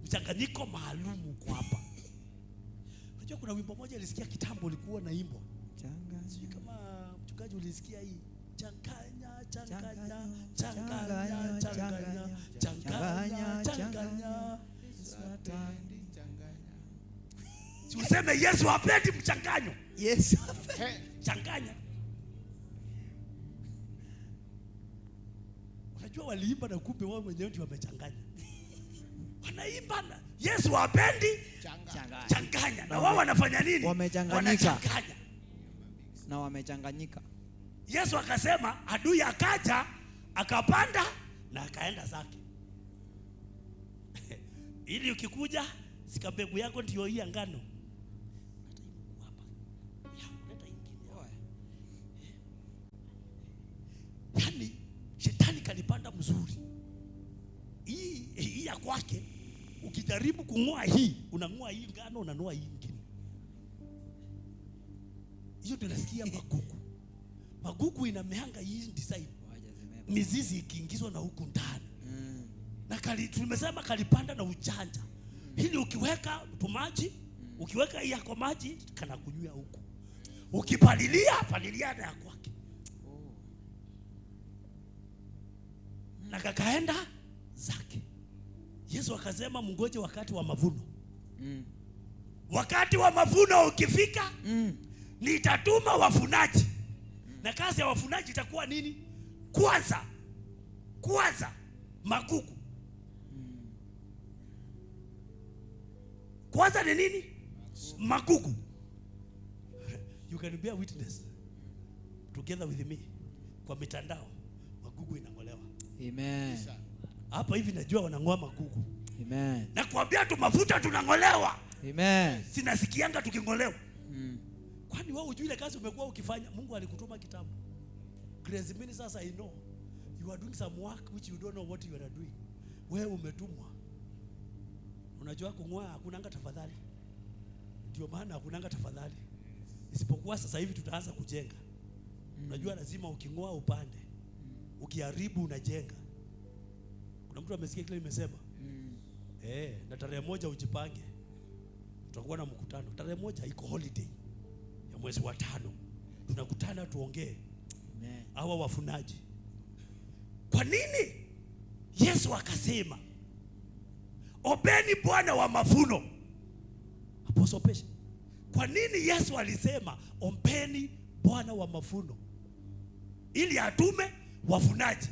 Mchanganyiko maalumu kwa hapa. Unajua kuna wimbo moja nilisikia kitambo ulikuwa naimbwa. Sijui kama mchungaji ulisikia hii. Changanya, changanya, changanya, changanya, changanya, changanya. Si useme Yesu hapendi mchanganyo. Yesu hapendi. Changanya. Unajua waliimba na kumbe wao wenyewe ndio wamechanganya. Wanaimba na Yesu hapendi changanya. Na wao wanafanya nini? Wamechanganyika. Wanachanganya. Na wamechanganyika. Yesu akasema adui akaja akapanda na akaenda zake. Ili ukikuja sika mbegu yako ndio hii ya ngano. Leta ingine hapa. Yaani shetani kalipanda mzuri. Hii ya kwake ukijaribu kung'oa hii, unang'oa hii ngano, unanoa hii ingine. Hiyo ndio nasikia magugu. Magugu inameanga hii design. Mizizi ikiingizwa na huku ndani. Na tumesema kalipanda na ujanja. Hili ukiweka tumaji, ukiweka hii yako maji kana kunywea huku. Ukipalilia, palilia na ya kwake. Na kakaenda zake. Yesu akasema mngoje wakati wa mavuno. Wakati wa mavuno ukifika, nitatuma wavunaji. Na kazi ya wavunaji itakuwa nini? Kwanza magugu. Kwanza ni nini? Magugu. You can be a witness together with me. Kwa mitandao magugu inang'olewa. Amen. Hapa hivi najua wanang'oa magugu. Amen. Na kuambia tu mafuta tunang'olewa. Amen. Sinasikianga tuking'olewa. Kwani wewe hujui ile kazi umekuwa ukifanya? Mungu alikutuma kitabu. Grace Ministers, I know you are doing some work which you don't know what you are doing. Wewe umetumwa. Unajua kung'oa hakunanga tafadhali. Ndio maana hakunanga tafadhali. Isipokuwa sasa hivi tutaanza kujenga. Unajua lazima uking'oa upande. Ukiharibu unajenga. Kuna mtu amesikia kile nimesema? Na tarehe 1 ujipange. Tutakuwa na mkutano. Tarehe 1 iko holiday ya mwezi wa 5. Tunakutana tuongee. Hawa wafunaji. Kwa nini Yesu akasema ombeni Bwana wa mavuno? Apostle Pesha. Kwa nini Yesu alisema ombeni Bwana wa mavuno? Ili atume wavunaji.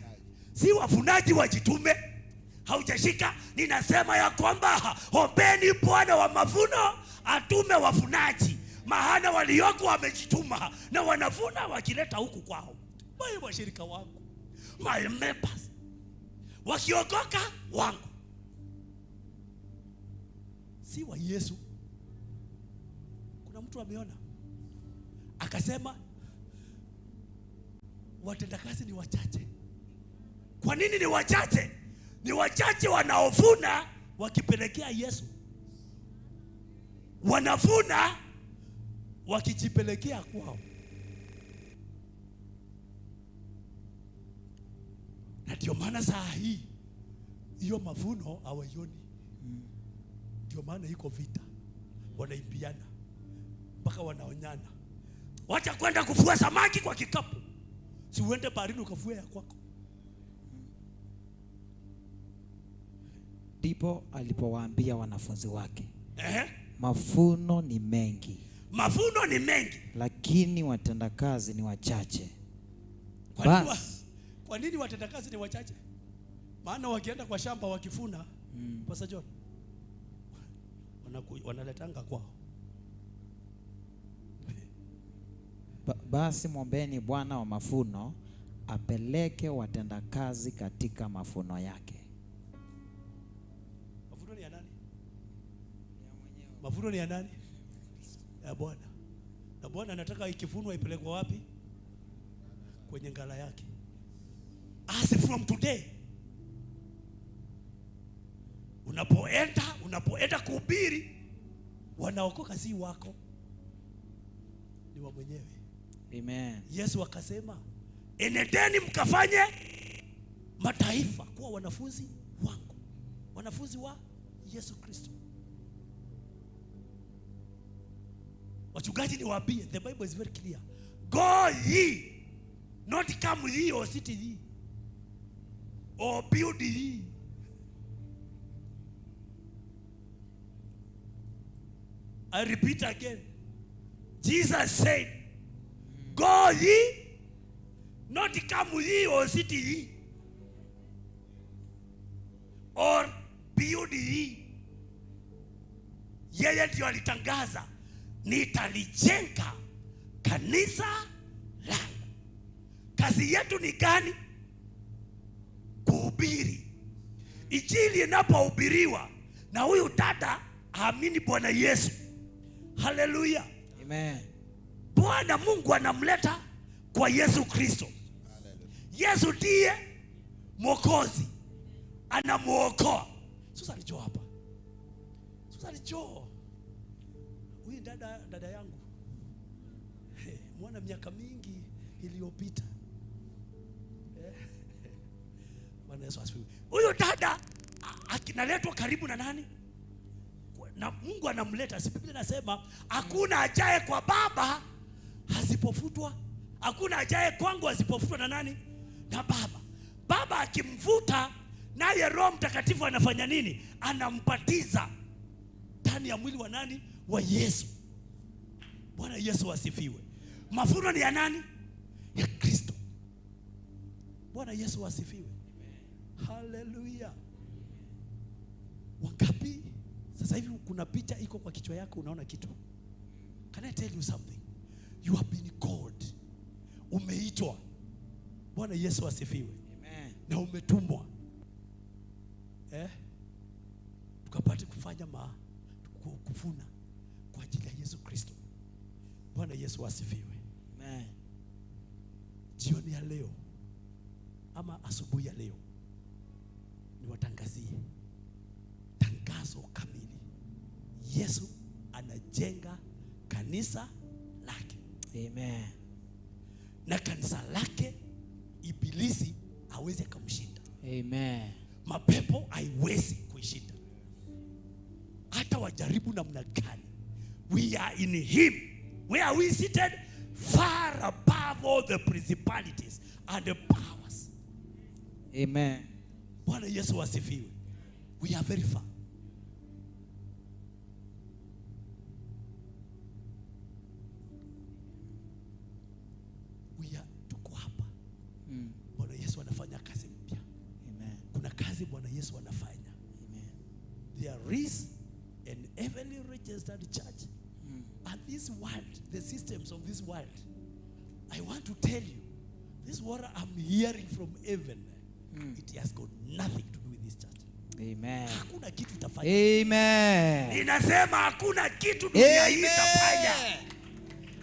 Si wavunaji wajitume. Haujashika? Ninasema ya kwamba ombeni Bwana wa mavuno atume wavunaji. Maana walioko wamejituma na wanavuna wakileta huku kwao. Wewe washirika wangu, My members. Wakiokoka wangu. Si wa Yesu. Kuna mtu ameona akasema watendakazi ni wachache. Kwa nini ni wachache? Ni wachache wanaovuna wakipelekea Yesu. Wanavuna wakijipelekea kwao. Na ndio maana saa hii hiyo mavuno hawaioni. Ndio maana iko vita. Wanaimbiana mpaka wanaonyana. Wacha kwenda kuvua samaki kwa kikapu. Si uende baharini ukavue ya kwako. Ndipo alipowaambia wanafunzi wake, mavuno ni mengi. Mavuno ni mengi, lakini watendakazi ni wachache. Kwa nini watendakazi ni wachache? Maana wakienda kwa shamba wakifuna, Pastor John, wanaletanga kwao. Basi mwombeni Bwana wa mavuno apeleke watendakazi katika mavuno yake. Mavuno ni ya nani? Mavuno ni ya nani? Ya Bwana. Na Bwana anataka ikivunwa ipelekwe wapi? Kwenye ngala yake. As from today, unapoenda kuhubiri, wanaokoka si wako, ni wa mwenyewe. Amen. Yesu akasema, enendeni mkafanye mataifa kuwa wanafunzi wangu. Wanafunzi wa Yesu Kristo. Wachungaji niwaambie, the Bible is very clear. Go ye, not come ye or sit ye, or build ye. I repeat again. Jesus said, go ye, not come ye or sit ye, or build ye. Yeye ndio alitangaza, nitalijenga kanisa langu. Kazi yetu ni gani? Kuhubiri. Injili inapohubiriwa na huyu dada aamini Bwana Yesu. Hallelujah. Amen. Bwana Mungu anamleta kwa Yesu Kristo. Yesu ndiye Mwokozi. Anamuokoa. Susan njoo hapa. Susan njoo. Huyu dada yangu. Hey, mwana miaka mingi iliyopita. Bwana Yesu asifiwe. Huyu dada akinaletwa karibu na nani? Na Mungu anamleta. Si Biblia inasema hakuna ajaye kwa Baba asipofutwa, hakuna ajaye kwangu asipofutwa na nani? Na Baba. Baba akimvuta, naye Roho Mtakatifu anafanya nini? Anampatiza ndani ya mwili wa nani? Wa Yesu. Bwana Yesu asifiwe. Mavuno ni ya nani? Ya Kristo. Bwana Yesu asifiwe. Hallelujah. Wangapi sasa hivi kuna picha iko kwa kichwa yako, unaona kitu? Can I tell you something? You have been called. Umeitwa. Bwana Yesu asifiwe. Amen. Na umetumwa. Tukapate kufanya kuvuna kwa ajili ya Yesu Kristo. Bwana Yesu asifiwe. Amen. Jioni ya leo ama asubuhi ya leo niwatangazie tangazo kamili. Yesu anajenga kanisa lake. Amen. Na kanisa lake ibilisi hawezi kumshinda. Amen. Mapepo haiwezi kuishinda. Hata wajaribu namna gani. We are in him. Where are we seated? Far above all the principalities and the powers. Amen. Bwana Yesu asifiwe. We are very far. We are tuko hapa. Bwana Yesu anafanya kazi mpya. Amen. Kuna kazi Bwana Yesu anafanya. Amen. There is an heavenly registered church. And this world, the systems of this world, I want to tell you, This is what I'm hearing from heaven. It has got nothing to do with this church. Amen. Hakuna kitu itafanya. Amen. Ninasema hakuna kitu dunia hii itafanya.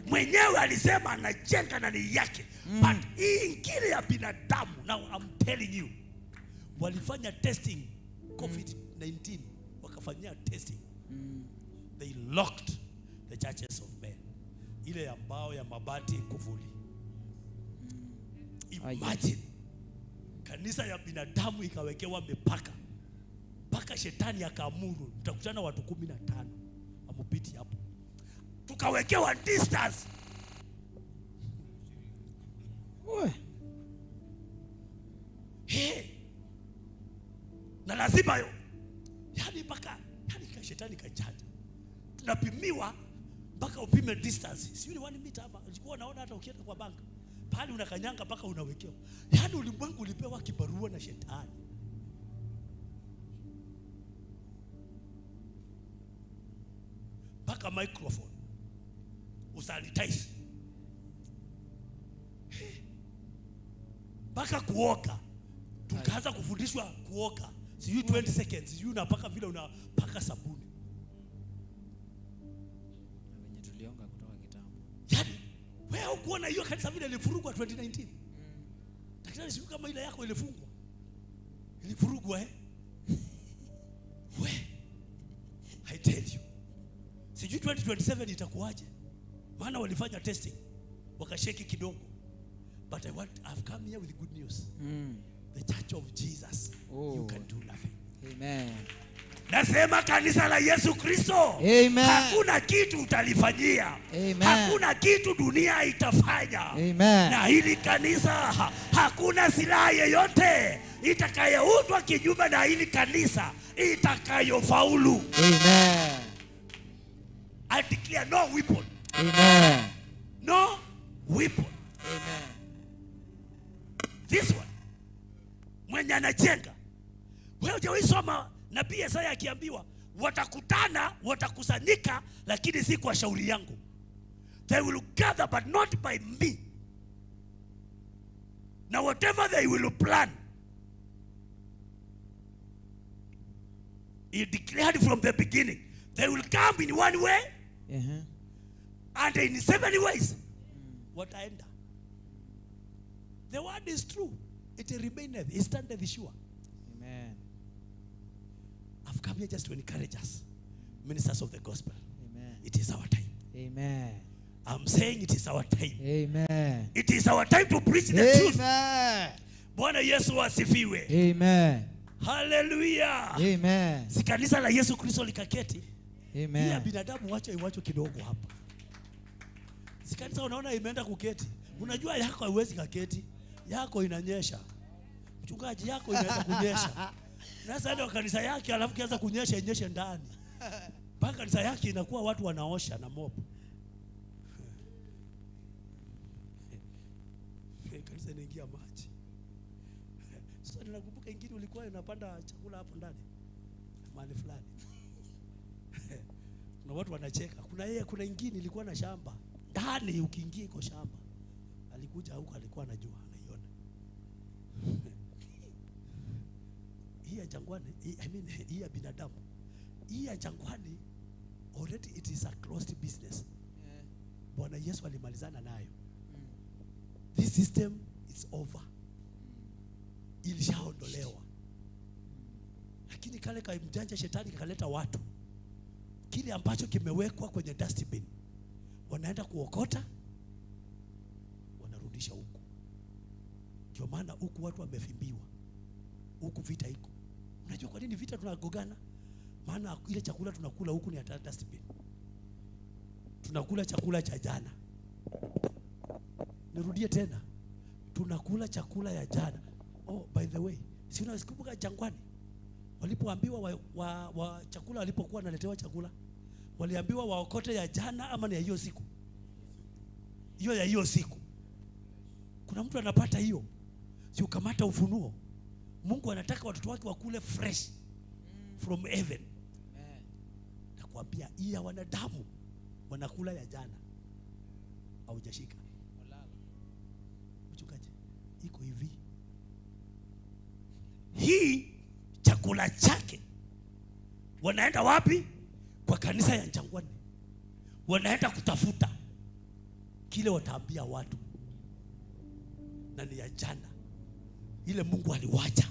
Mwenyewe alisema anajenga na ni yake. But hii ingine ya binadamu, now I'm telling you, walifanya testing COVID-19, wakafanyia testing. They locked the churches of men. Ile ya mbao ya mabati kuvuli. Imagine kanisa ya binadamu ikawekewa mipaka mpaka shetani akaamuru mtakutana watu 15 amupiti hapo, tukawekewa distance. Hey. Na lazima yo, yani mpaka yani shetani kajanja, tunapimiwa mpaka upime distance, sijui ni 1 meter hapa. Ulikuwa unaona hata ukienda kwa banka pale unakanyanga mpaka unawekewa. Yaani ulimwengu ulipewa kibarua na shetani. Mpaka microphone usanitize, mpaka kuoka tukaanza kufundishwa kuoka, sijui 20 seconds, sijui unapaka vile unapaka sabuni. Wenye tulionga kutoka kitambo. Yaani wewe hukuona hiyo kanisa vile ilifurugwa 2019? Daktari, sijui kama ile yako ilifungwa. Ilifurugwa eh? We, I tell you. Sijui 2027 itakuwaje. Maana walifanya testing, wakasheki kidogo. But I've come here with good news. The church of Jesus, you can do nothing. Amen. Nasema kanisa la Yesu Kristo, Amen. Hakuna kitu utalifanyia. Amen. Hakuna kitu dunia itafanya. Amen. Na hili kanisa hakuna silaha yeyote itakayoundwa kinyume na hili kanisa itakayofaulu. Amen. I declare no weapon. Amen. No weapon. Amen. This one mwenye anajenga. Wewe hujawahi soma nabii Isaya akiambiwa watakutana, watakusanyika, lakini si kwa shauri yangu. They will gather but not by me. Now whatever they will plan, he declared from the beginning, they will come in one way and in 7 ways. Wataenda. The word is true. It remaineth, it standeth sure. Amen. I've come here just to encourage us, ministers of the gospel. Amen. It is our time. Amen. I'm saying it is our time. Amen. It is our time to preach the truth. Amen. Bwana Yesu asifiwe. Amen. Hallelujah. Amen. Si kanisa la Yesu Kristo likaketi. Amen. Ya binadamu wacha iwacho kidogo hapa. Si kanisa unaona imeenda kuketi. Unajua yako haiwezi kaketi. Yako inanyesha. Mchungaji, yako inaweza kunyesha. Sasa ndio kanisa yake alafu kianza kunyesha inyeshe ndani. Mpaka kanisa yake inakuwa watu wanaosha na mopo. Kanisa inaingia maji. Sasa ninakumbuka ingine ulikuwa unapanda chakula hapo ndani. Mahali fulani. Kuna watu wanacheka. Kuna yeye, kuna ingine ilikuwa na shamba. Ndani ukiingia iko shamba. Alikuja huko alikuwa anajua, anaiona. Hii ya jangwani, I mean hii ya binadamu. Hii ya jangwani already it is a closed business. Bwana Yesu alimalizana nayo. This system is over. Ilishaondolewa. Lakini kale kamjanja shetani kakaleta watu. Kile ambacho kimewekwa kwenye dustbin, wanaenda kuokota, wanarudisha huku. Ndio maana huku watu wamefimbiwa. Huku vita iko. Unajua kwa nini vita tunagogana? Maana ile chakula tunakula huku ni ya dustbin. Tunakula chakula cha jana. Nirudie tena. Tunakula chakula ya jana. Oh, by the way, si unakumbuka jangwani? Walipoambiwa wa chakula, walipokuwa wanaletewa chakula, waliambiwa waokote ya jana ama ni ya hiyo siku? Hiyo ya hiyo siku. Kuna mtu anapata hiyo. Si ukamata ufunuo. Mungu anataka watoto wake wakule fresh from heaven. Nakwambia hii ya wanadamu wanakula ya jana. Haujashika. Mchungaji, Iko hivi. Hii chakula chake wanaenda wapi? Kwa kanisa ya Jangwani. Wanaenda kutafuta kile wataambia watu, na ni ya jana ile Mungu aliwacha.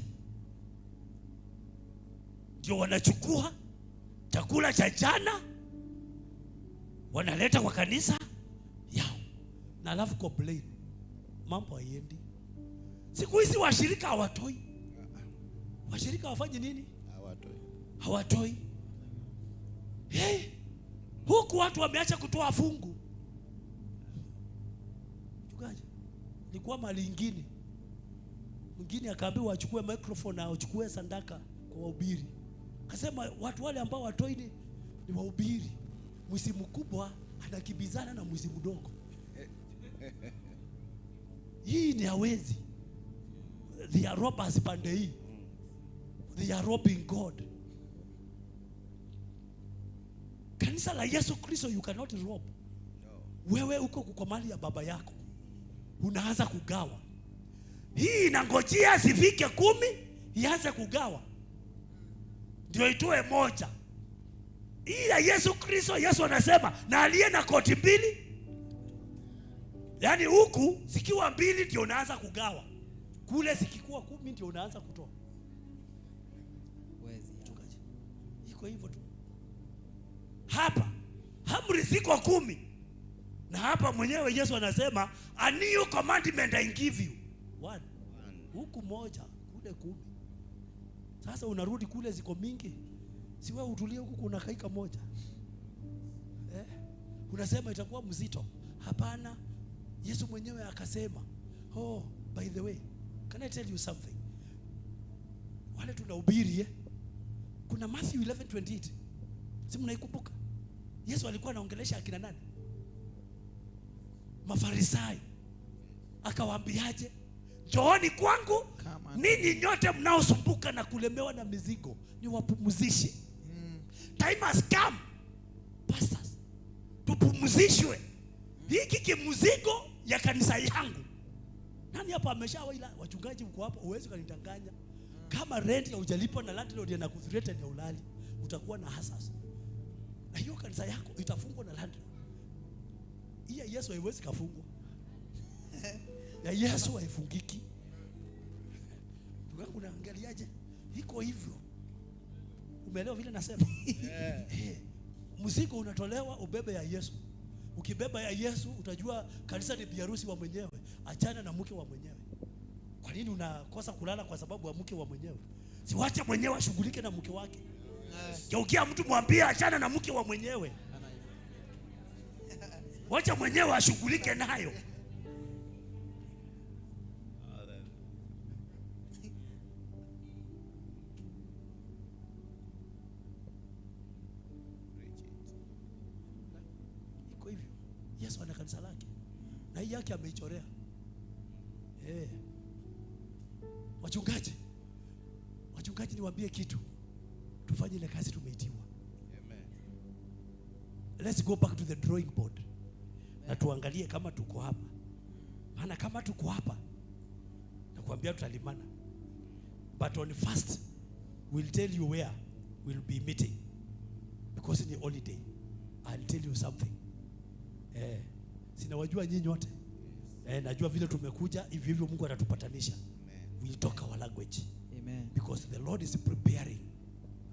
Ndio wanachukua chakula cha jana wanaleta kwa kanisa yao, na alafu complain mambo haiendi. Siku hizi washirika hawatoi. Washirika wafanye nini? Hawatoi. Hawatoi. Hey, huku watu wameacha kutoa fungu. Mchungaji, nilikuwa mahali ingine. Mwingine akaambiwa achukue microphone na achukue sandaka kwa wahubiri. Akasema watu wale ambao watoi ni wahubiri. Mwizi mkubwa anakimbizana na mwizi mdogo. Hii ni hawezi. They are robbers pande hii. They are robbing God. Kanisa la Yesu Kristo you cannot rob. No. Wewe uko kwa mali ya baba yako. Unaanza kugawa. Hii inangojea zifike 10 ianze kugawa. Ndio itoe moja. Hii ya Yesu Kristo, Yesu anasema na aliye na koti 2. Yaani huku zikiwa 2 ndio unaanza kugawa. Kule zikikuwa 10 ndio unaanza kutoa. Wezi. Iko hivyo tu. Hapa amri ziko 10. Na hapa mwenyewe Yesu anasema a new commandment I give you. 1. Huku 1, kule 10. Sasa unarudi kule ziko mingi. Si wewe utulie huku kuna kaika 1. Unasema itakuwa mzito. Hapana. Yesu mwenyewe akasema, oh, by the way, can I tell you something? Wale tunahubiri kuna Matthew 11:28. Si mnaikumbuka? Yesu alikuwa anaongelesha akina nani? Mafarisayo. Akawaambiaje? Njooni kwangu ninyi nyote mnaosumbuka na kulemewa na mizigo, niwapumzishe. Time has come, pastors, tupumzishwe. Hiki kimzigo ya kanisa yangu. Nani hapa ameshawaila? Wachungaji mko hapo, huwezi kunidanganya. Kama rent ya hujalipa na landlord anakuthreaten ya ulali, utakuwa na hasara. Na hiyo kanisa yako itafungwa na landlord. Iya Yesu haiwezi kafungwa. Ya Yesu haifungiki. Ndugu unaangaliaje? Iko hivyo. Umeelewa vile nasema? Mzigo unatolewa ubebe ya Yesu. Ukibeba ya Yesu utajua kanisa ni biharusi wa mwenyewe. Achana na mke wa mwenyewe. Kwa nini unakosa kulala kwa sababu ya mke wa mwenyewe? Siwache mwenyewe ashughulike na mke wake. Geukia mtu mwambie achana na mke wa mwenyewe. Wacha mwenyewe ashughulike nayo. Iko hivyo. Yesu ana kanisa lake. Na hii yake ameichorea. Wachungaji. Wachungaji niwaambie kitu. Tufanye ile kazi tumeitiwa. Amen. Let's go back to the drawing board. Na tuangalie kama tuko hapa. Maana kama tuko hapa nakwambia tutalimana. But on first we'll tell you where we'll be meeting. Because in the holiday I'll tell you something. Sinawajua nyinyi wote. Najua vile tumekuja hivyo hivyo Mungu atatupatanisha. We'll talk our language. Amen. Because the Lord is preparing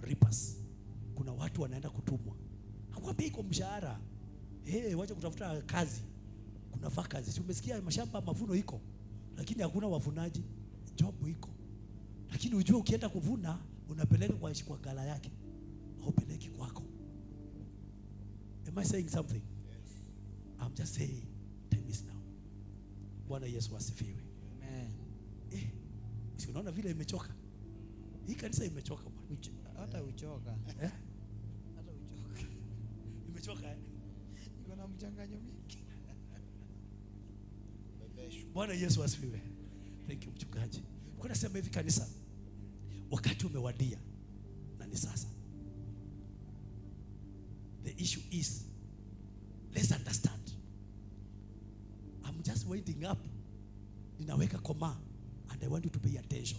reapers. Kuna watu wanaenda kutumwa. Hakwambia iko mshahara. Wacha kutafuta kazi. Kuna vacancy. Si umesikia mashamba mavuno iko. Lakini hakuna wavunaji. Job iko. Lakini ujue ukienda kuvuna unapeleka kwa gala yake. Haupeleki kwako. Am I saying something? Yes. I'm just saying time is now. Bwana Yesu asifiwe. Amen. Si unaona vile imechoka? Hii kanisa imechoka bwana. Hata uchoka. Hata uchoka. Imechoka Iko na mchanganyo mingi. Bwana Yesu asifiwe. Thank you mchungaji. Kwa nasema hivi kanisa, wakati umewadia na ni sasa. The issue is, let's understand. I'm just winding up. Ninaweka koma. And I want you to pay attention.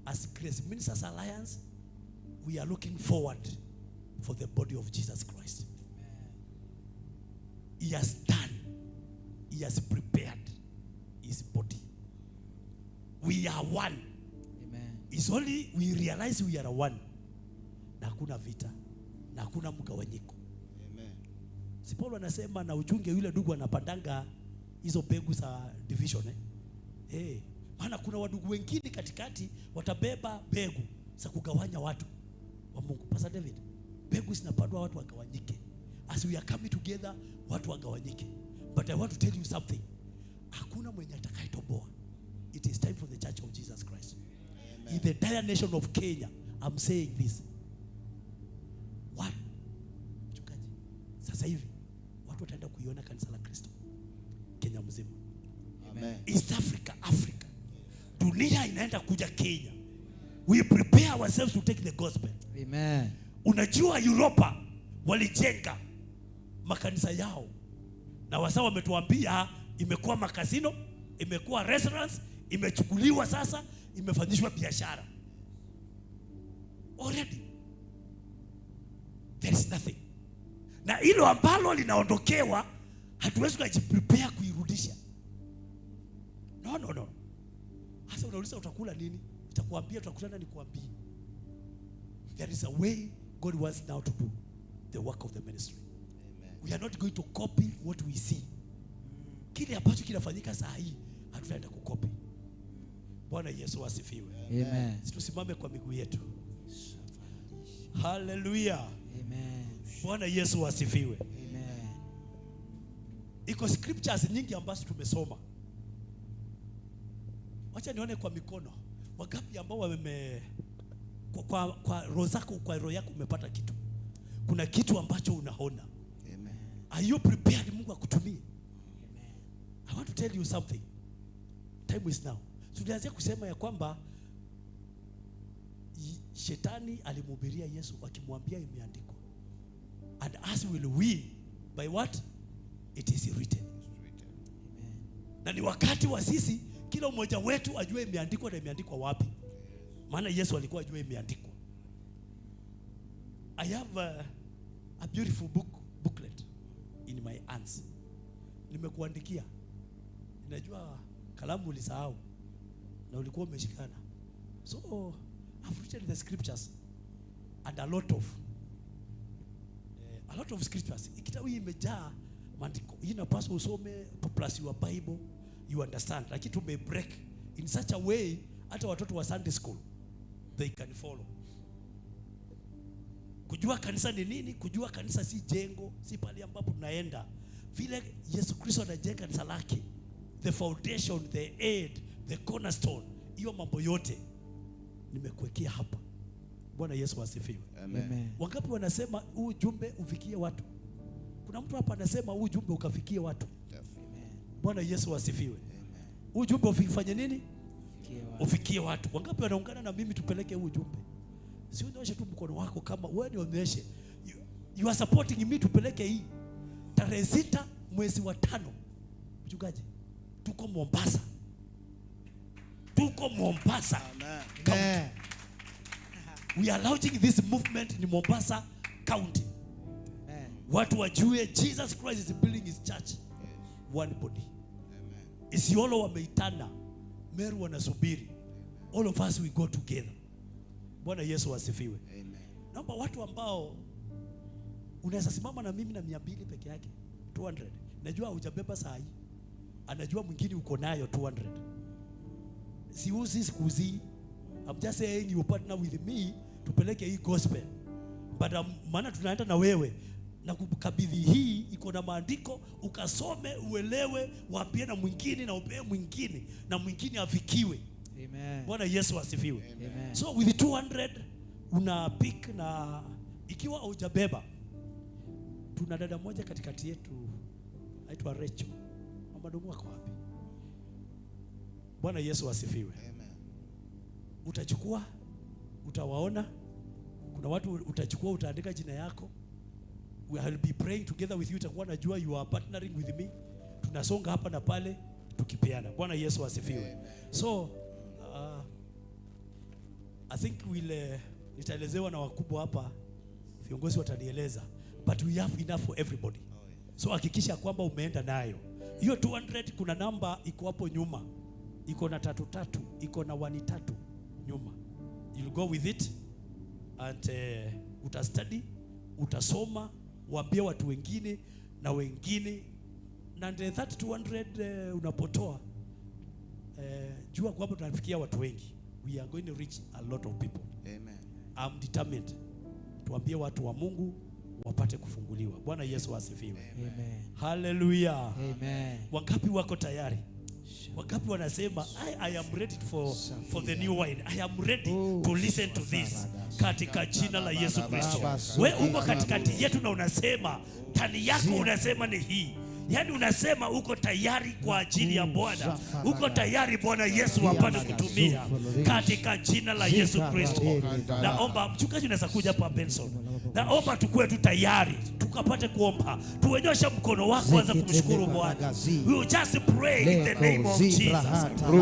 As Grace Ministers Alliance, we are looking forward for the body of Jesus Christ. Amen. He has done, he has prepared his body. We are one. Amen. It's only we realize we are one. Na hakuna vita, na hakuna mgawanyiko. Amen. Si Paulo anasema na uchunge yule ndugu anapandanga hizo mbegu za division, eh? Eh, maana kuna wadugu wengine katikati watabeba mbegu za kugawanya watu wa Mungu. Pastor David, mbegu zinapandwa watu wagawanyike. As we are coming together, watu wagawanyike. But I want to tell you something. Hakuna mwenye atakayetoboa. It is time for the Church of Jesus Christ. Amen. In the entire nation of Kenya, I'm saying this. What? Mchungaji, sasa hivi watu wataenda kuiona kanisa la Kristo Kenya mzima. Amen. East Africa, Africa. Dunia inaenda kuja Kenya. We prepare ourselves to take the gospel. Amen. Unajua Europa walijenga makanisa yao. Na wasa wametuambia imekuwa makasino, imekuwa restaurants, imechukuliwa sasa, imefanyishwa biashara. Already there is nothing. Na hilo ambalo linaondokewa hatuwezi kujiprepare kuirudisha. No, no, no. Hasa unauliza utakula nini? Nitakuambia, tutakutana nikuambie. There is a way God wants now to do the work of the ministry. Amen. We are not going to copy what we see. Kile ambacho kinafanyika saa hii hatutaenda kukopi. Bwana Yesu asifiwe. Amen. Tusimame kwa miguu yetu. Hallelujah. Amen. Bwana Yesu asifiwe. Amen. Iko scriptures nyingi ambazo tumesoma. Wacha nione kwa mikono. Wangapi ambao wame kwa roho zako, kwa roho yako umepata kitu. Kuna kitu ambacho unaona. Amen. Are you prepared Mungu akutumie? Amen. I want to tell you something. Time is now. Tulianzia kusema ya kwamba shetani alimhubiria Yesu akimwambia imeandikwa. And us will win by what? It is written. Amen. Na ni wakati wa sisi kila mmoja wetu ajue imeandikwa na imeandikwa wapi. Maana Yesu alikuwa ajue imeandikwa. I have a beautiful booklet in my hands. Nimekuandikia. Ninajua kalamu ulisahau na ulikuwa umeshikana. So I've written the scriptures and a lot of scriptures. Kitabu hii imejaa maandiko. Hii inapaswa usome plus your Bible, you understand. Lakini tume break in such a way hata watoto wa Sunday school they can follow. Kujua kanisa ni nini? Kujua kanisa si jengo, si pale ambapo tunaenda. Vile Yesu Kristo anajenga kanisa lake, the foundation, the aid, the cornerstone, hiyo mambo yote nimekuwekea hapa. Bwana Yesu asifiwe. Amen. Wangapi wanasema huu ujumbe ufikie watu? Kuna mtu hapa anasema huu ujumbe ukafikie watu. Amen. Bwana Yesu asifiwe. Huu ujumbe ufanye nini? Ufikie watu. Wangapi wanaungana na mimi tupeleke huu ujumbe? Si unyoshe tu mkono wako kama wewe nionyeshe. You are supporting me tupeleke hii. Tarehe 6 mwezi wa 5. Mchungaji, tuko Mombasa. Tuko Mombasa. Amen. We are launching this movement in Mombasa County. Amen. Watu wajue Jesus Christ is building his church. Yes. One body. Amen. Isiolo wameitana, Meru wanasubiri. All of us we go together. Bwana Yesu asifiwe. Amen. Naomba watu ambao unaweza simama na mimi na 200 peke yake, 200. Najua hujabeba saa hii. Anajua mwingine uko nayo 200. Siuzi, sikuzi. I'm just saying you partner with me tupeleke hii gospel. But maana tunaenda na wewe na kukabidhi hii iko na maandiko, ukasome, uelewe, waambie na mwingine na upee mwingine na mwingine afikiwe. Amen. Bwana Yesu asifiwe. Amen. So with 200 una pick, na ikiwa hujabeba, tuna dada moja katikati yetu aitwa Rachel. Mama dogo wako wapi? Bwana Yesu asifiwe. Amen. Utachukua, utawaona. Kuna watu utachukua, utaandika jina yako. We will be praying together with you. Utakuwa najua you are partnering with me. Tunasonga hapa na pale. tukipeana. Bwana Yesu asifiwe. So I think we'll nitaelezewa na wakubwa hapa, viongozi watanieleza, but we have enough for everybody. So hakikisha kwamba umeenda nayo hiyo 200. Kuna namba iko hapo nyuma, iko na tatu tatu, iko na 1 3 nyuma. You'll go with it and utastudy, utasoma, waambie watu wengine na wengine, na that 200 unapotoa, jua kwamba tunafikia watu wengi. We are going to reach a lot of people. Amen. I'm determined tuambie watu wa Mungu wapate kufunguliwa. Bwana Yesu asifiwe. Amen. Hallelujah. Amen. Wangapi wako tayari? Wangapi wanasema I am ready for the new wine. I am ready to listen to this katika jina la Yesu Kristo. We uko katikati yetu na unasema tani yako unasema ni hii. Yaani unasema uko tayari kwa ajili ya Bwana. Uko tayari Bwana Yesu apate kutumia katika jina la Yesu Kristo. Naomba mchungaji unaweza kuja hapa Benson. Naomba tukue tu tayari tukapate kuomba. Tuonyeshe mkono wako, anza kumshukuru Bwana. We will just pray in the name of Jesus.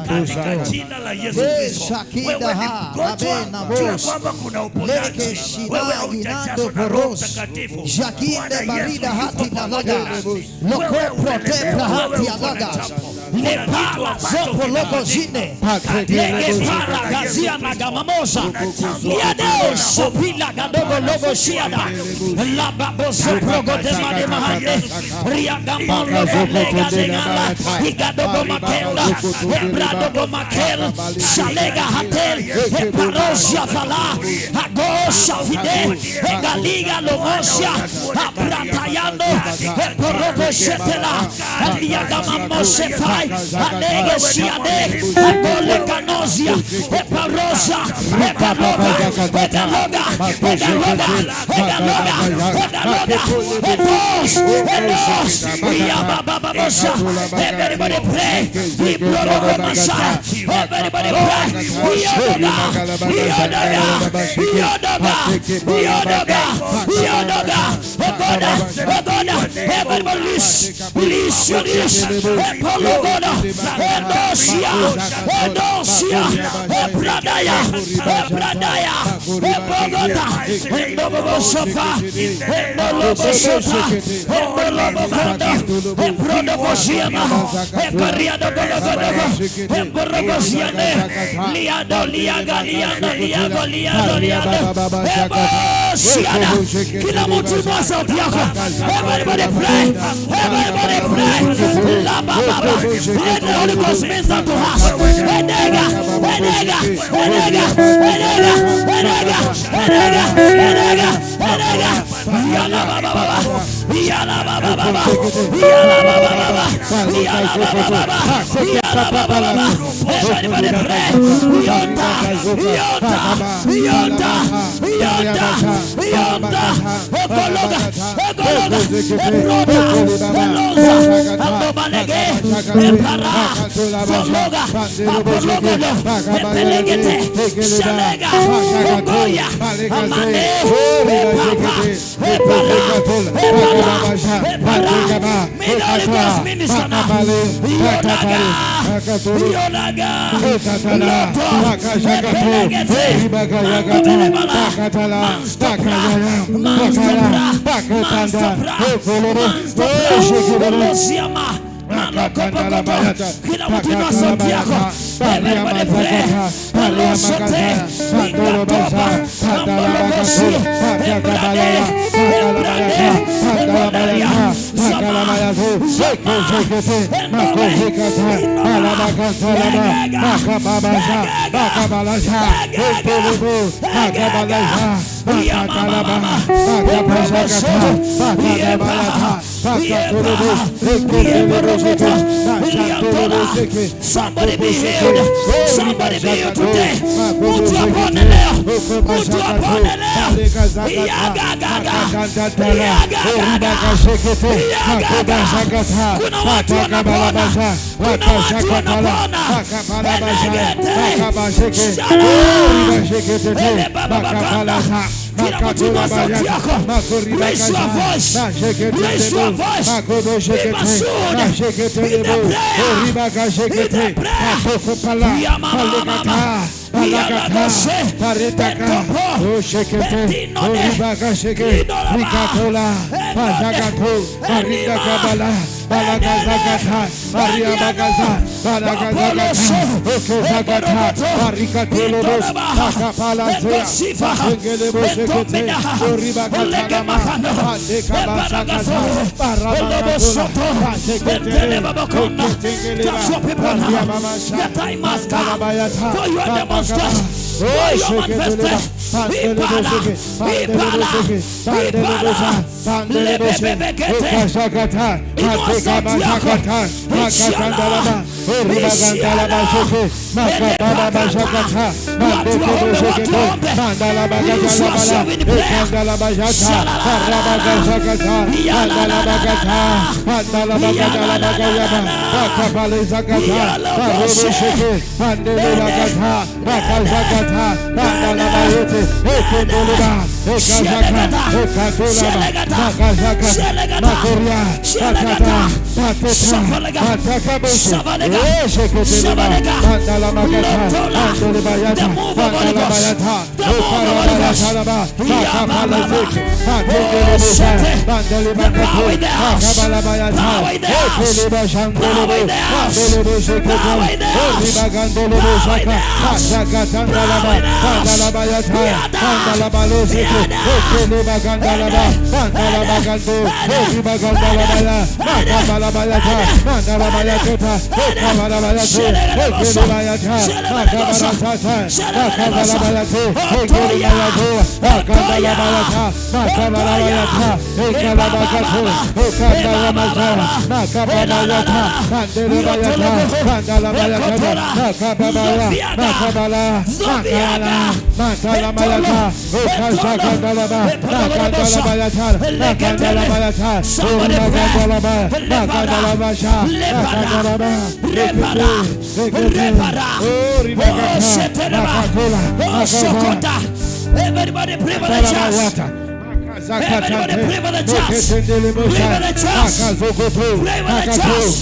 Katika jina la Yesu Kristo. Wewe ni mgonjwa, jua kwamba kuna uponyaji. Wewe haujajazwa na Roho Mtakatifu. Bwana Yesu yuko pamoja nasi. Protect hati alaga lepala zopo logo zine lege para gazia na gamamosa yadeo sopila gadogo logo shiada la baboso progo de made mahande riagamolo lega degala igadogo makenda ebradogo makel shalega hatel eparosia fala agosha fide egaliga logosia abratayando eporogo shetela aliagamamosefai alege siade agole kanosia eparosa epaloga egaloga egaloga egaloga egaloga etos etos riabababosa. Everybody pray. We blow Messiah. Everybody pray. Yodoga yodoga yodoga yodoga yodoga ogoda ogoda. Everybody release release release. Epologoda edosia edosia ebradaya ebradaya ebogota endobosofa endolobosofa endolobokondo ebrodobosiama ekariadogologodogo eborobosiane liado liaga liado liago liado liado ebosiana. Kila mtu inua sauti yako. Everybody pray. Everybody pray. La ba ba ba. Let the Holy Ghost minister to us. Enega, enega, enega, enega, enega, enega, enega, enega. Yala ba ba ba. Yala ba ba ba. Yala ba ba ba. Yala ba ba ba. Yala ba ba ba. Everybody pray. Yota, yota, yota, yota, yota. Okologa, okologa, ebrota, eloza, adobalege, epara, fologa, apologodo, epelegete, shalega, ogoya, amane, epapa, epara, epara, epara. May the Holy Ghost minister now. Yonaga, yonaga, loto, epelegete, mandobelebala, manstopra, manstopra, manstopra, manstopra, elosiama. Kila mtu inua sauti yako. Everybody pray. Alosote, ingatoba, ambologosi, embrade, embrade, embodaria, zama, zama, endole, inora, egega, egega, egega, yamamama, ebrobosoto, yepa, yepa, yepa. Somebody be healed. Somebody be healed today. Mtu apone leo. Mtu apone leo. Yagagaga. Yagagaga. Yagaga. Kuna watu wanapona. Kuna watu wanapona. Enegete. Shala. Ele baba bakanda. Kila mtu inua sauti yako. Raise your voice. Raise your voice. Be pursued. In the prayer. In the prayer. Ya mama mama. The time has come for your demonstration, for your manifestation. Ibala, ibala, ibala, lebebekete. Inua sauti yako. Ishiala, ishiala, elepakata. Watu waombe, watu waombe. Use yourself in prayer. The move of Holy Ghost. The move of Holy Ghost. The power in the house. Power in the house. Power in the house. Power in the house. Power in the house. Power in the house. Everybody pray for the church. Everybody pray for the church. Pray for the church. Pray for the church.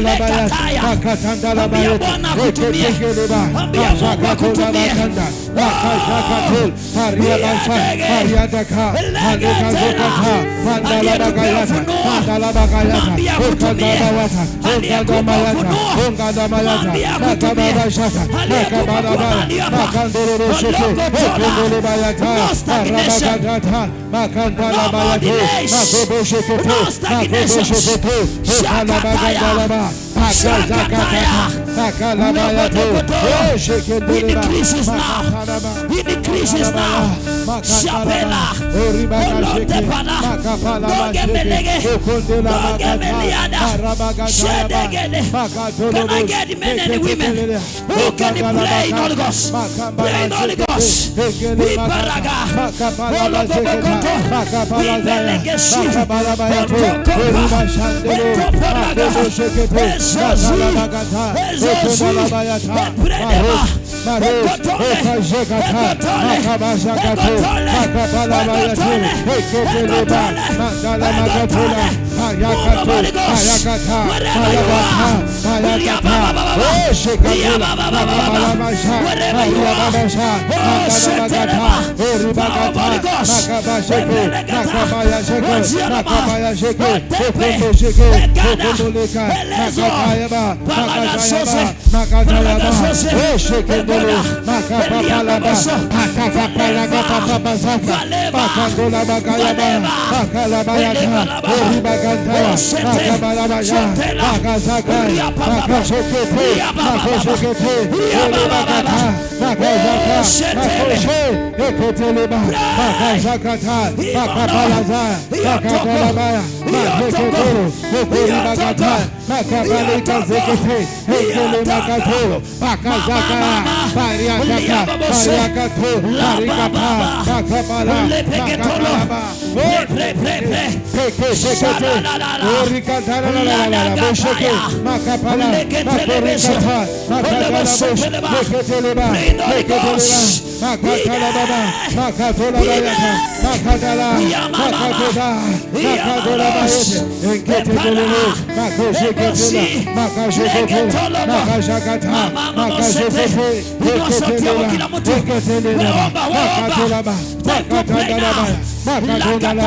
Lekataya. Ambia Bwana akutumie. Ambia Mungu akutumie. Aliyetupea ufunuo, mwambie akutumie. Aliyekupa ufunuo, mwambie akutumie. Aliyekupa kuwa mahali hapa, Ologotola. No stagnation. No more delays. No stagnation. Shakataya. Shakataya. Lobotokoto. He decreases now. He decreases now. Shapela. Olotepala. Dogemelege. Dogemeliada. Shedegede. Can I get men and women who can pray in Holy Ghost? Pray in Holy Ghost. Ibaraga. Olobobokoto. Ibelegeshi. Otokopa. Otoporaga. Ezozi. Ezozi. Epredema. Ekotole. Ekotole. Ekotole. Ekotole. Ekotole. Ekotole. Move of Holy Ghost. Wherever you are. Wherever you are. Oh, Shetelema. Power of Holy Ghost. Ebelegata. Ojianama. Otepe. Egada. Elezo. Palagasose. Palagasose. Egoda. Eliababoso. Valeva. Valeva. Valeva. Elebalaba. Oshete. Shetela. Riababa. Riababa. Riababa. Shetele. Pray in the Holy Ghost. Makatala Baba, Makatola Bayata, Makatala, Makatola, Makatola Bayete, Enketelele, Makosheketela, Makasheketela, Makashakata, Makashekete, Eketelela, Eketelela, Makatolaba, Makatolaba, Makatolaba,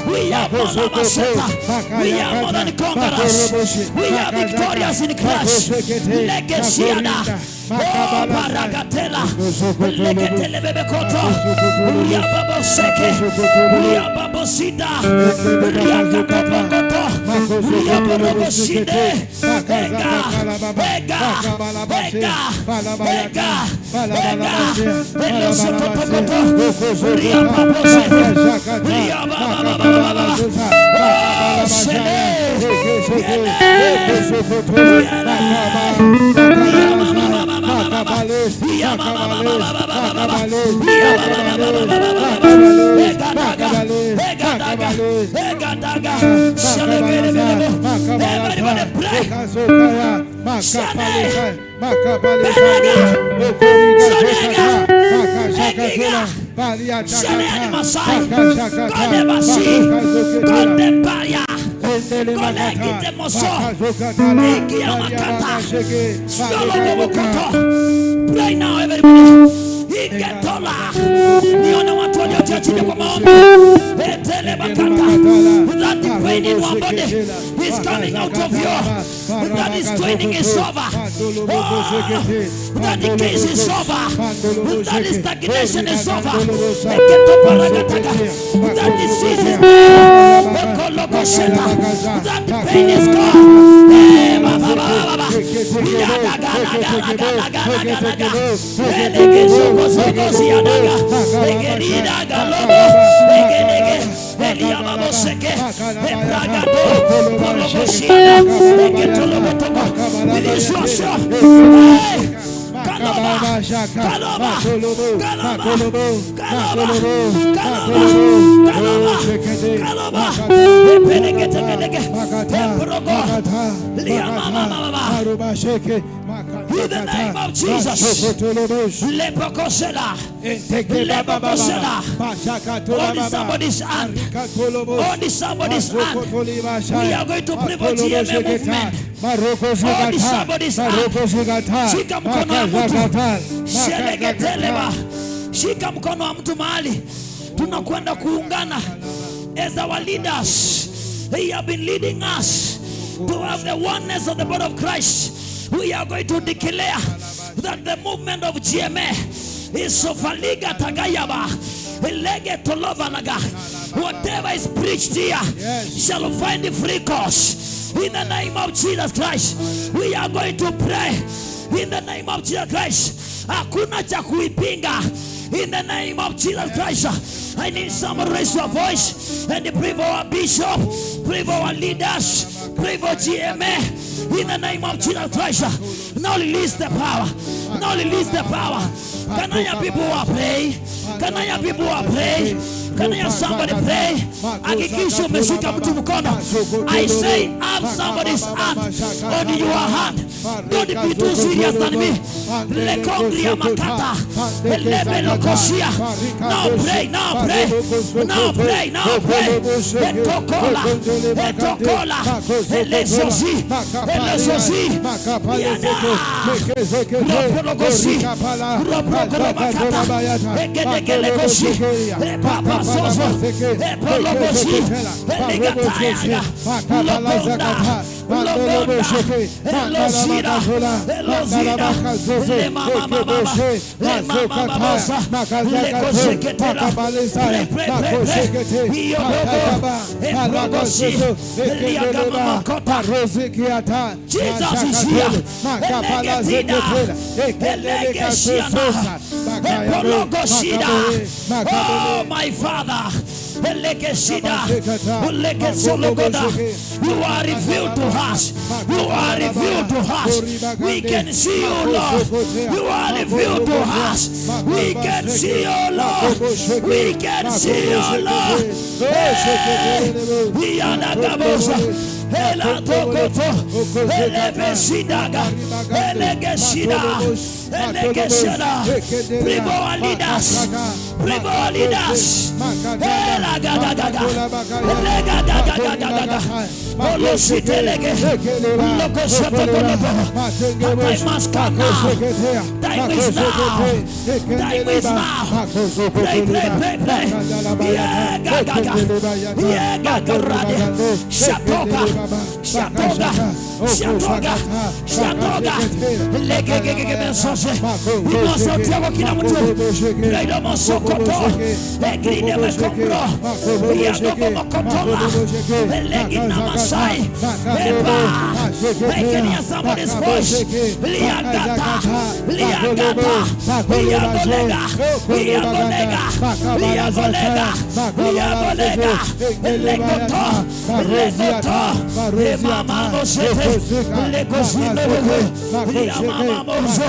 We are We are more than conquerors. We are victorious in Christ. Legesiana. Oh, Baragatela. Legetele Bebekoto. Riababoseke. Riababosida. Riakatobokoto. Riaboroboside. Ega. Ega. Ega. Ega. Ega. Elosotokoto. Riababoseke. Riabababababa. Pray now, everybody. Niona watu waliotia chini kwa maombi. That the pain in one body is coming out of you. That is training is over. Oh, that the case is over. That the stagnation is over. That disease is there. That the pain is gone. In the name of Jesus. Only somebody's hand. Only somebody's hand. We are going to pray for GMA movement. Only somebody's hand. Shika mkono wa mtu. Shelegeteleba. Shika mkono wa mtu mahali. Tunakwenda kuungana as our leaders. They have been leading us to have the oneness of the body of Christ. We are going to declare that the movement of GMA is Sofaliga Tagayaba. Lege Tolovalaga. Whatever is preached here shall find the free course. In the name of Jesus Christ, we are going to pray. In the name of Jesus Christ, hakuna cha kuipinga. In the name of Jesus Christ, I need someone to raise your voice and pray for our bishop, pray for our leaders, pray for GMA. In the name of Jesus Christ, now release the power. Now release the power. Can I have people who are praying? Can I have people who are praying? Can I have somebody pray? Hakikisha umeshika mtu mkono. I say have somebody's hand on your hand. Don't be too serious than me. Lekongria makata. Lebe lokosia. Now pray, now pray. Now pray, now pray. Etokola, etokola. Elezozi, elezozi. Yada. Gropologosi. Gropologomakata. Egedegelegosi. Epapa sozo. Epologosi. Elegataya. Logonda. Logonda. Elozida. Elozida. Lemama mama. Lemama mama. Lekoseketela. Pre pre pre. Iyobogo. Eprogosi. Eliagama makota. Jesus is here. Elegetina. Elegeshiana. Epologosida. Oh my Father. Elekeshida. Ulekesologoda. You are revealed to us. You are revealed to us. We can see you, Lord. You are revealed to us. We can see you, Lord. We can see you, Lord. Hey. Iyanagabosa. Ela tokoto. Elebesidaga. Elegeshida. Elegeshida. Pray for our leaders. Pray for our leaders. Ela gaga gaga. Elega gaga gaga gaga. Olositelege. Lokosotokolobo. Time must come now. Time is now. Time is now. Pray, pray, pray, pray. Yeah, gaga gaga. Yeah, gaga rade. Shatoga. Shatoga. Shatoga. Shatoga. Legegegege mensose. Inua sauti yako kila mtu. Pray mosokoto. Egrine mekombro. Yadogo mokotola. Elegina masai. Eba. I can hear somebody's voice. Liagata. Liagata. Liagolega. Liagolega. Liagolega. Liagolega. Legoto. Legoto. Lemama mosete. Legosinebe. Liamama mozo.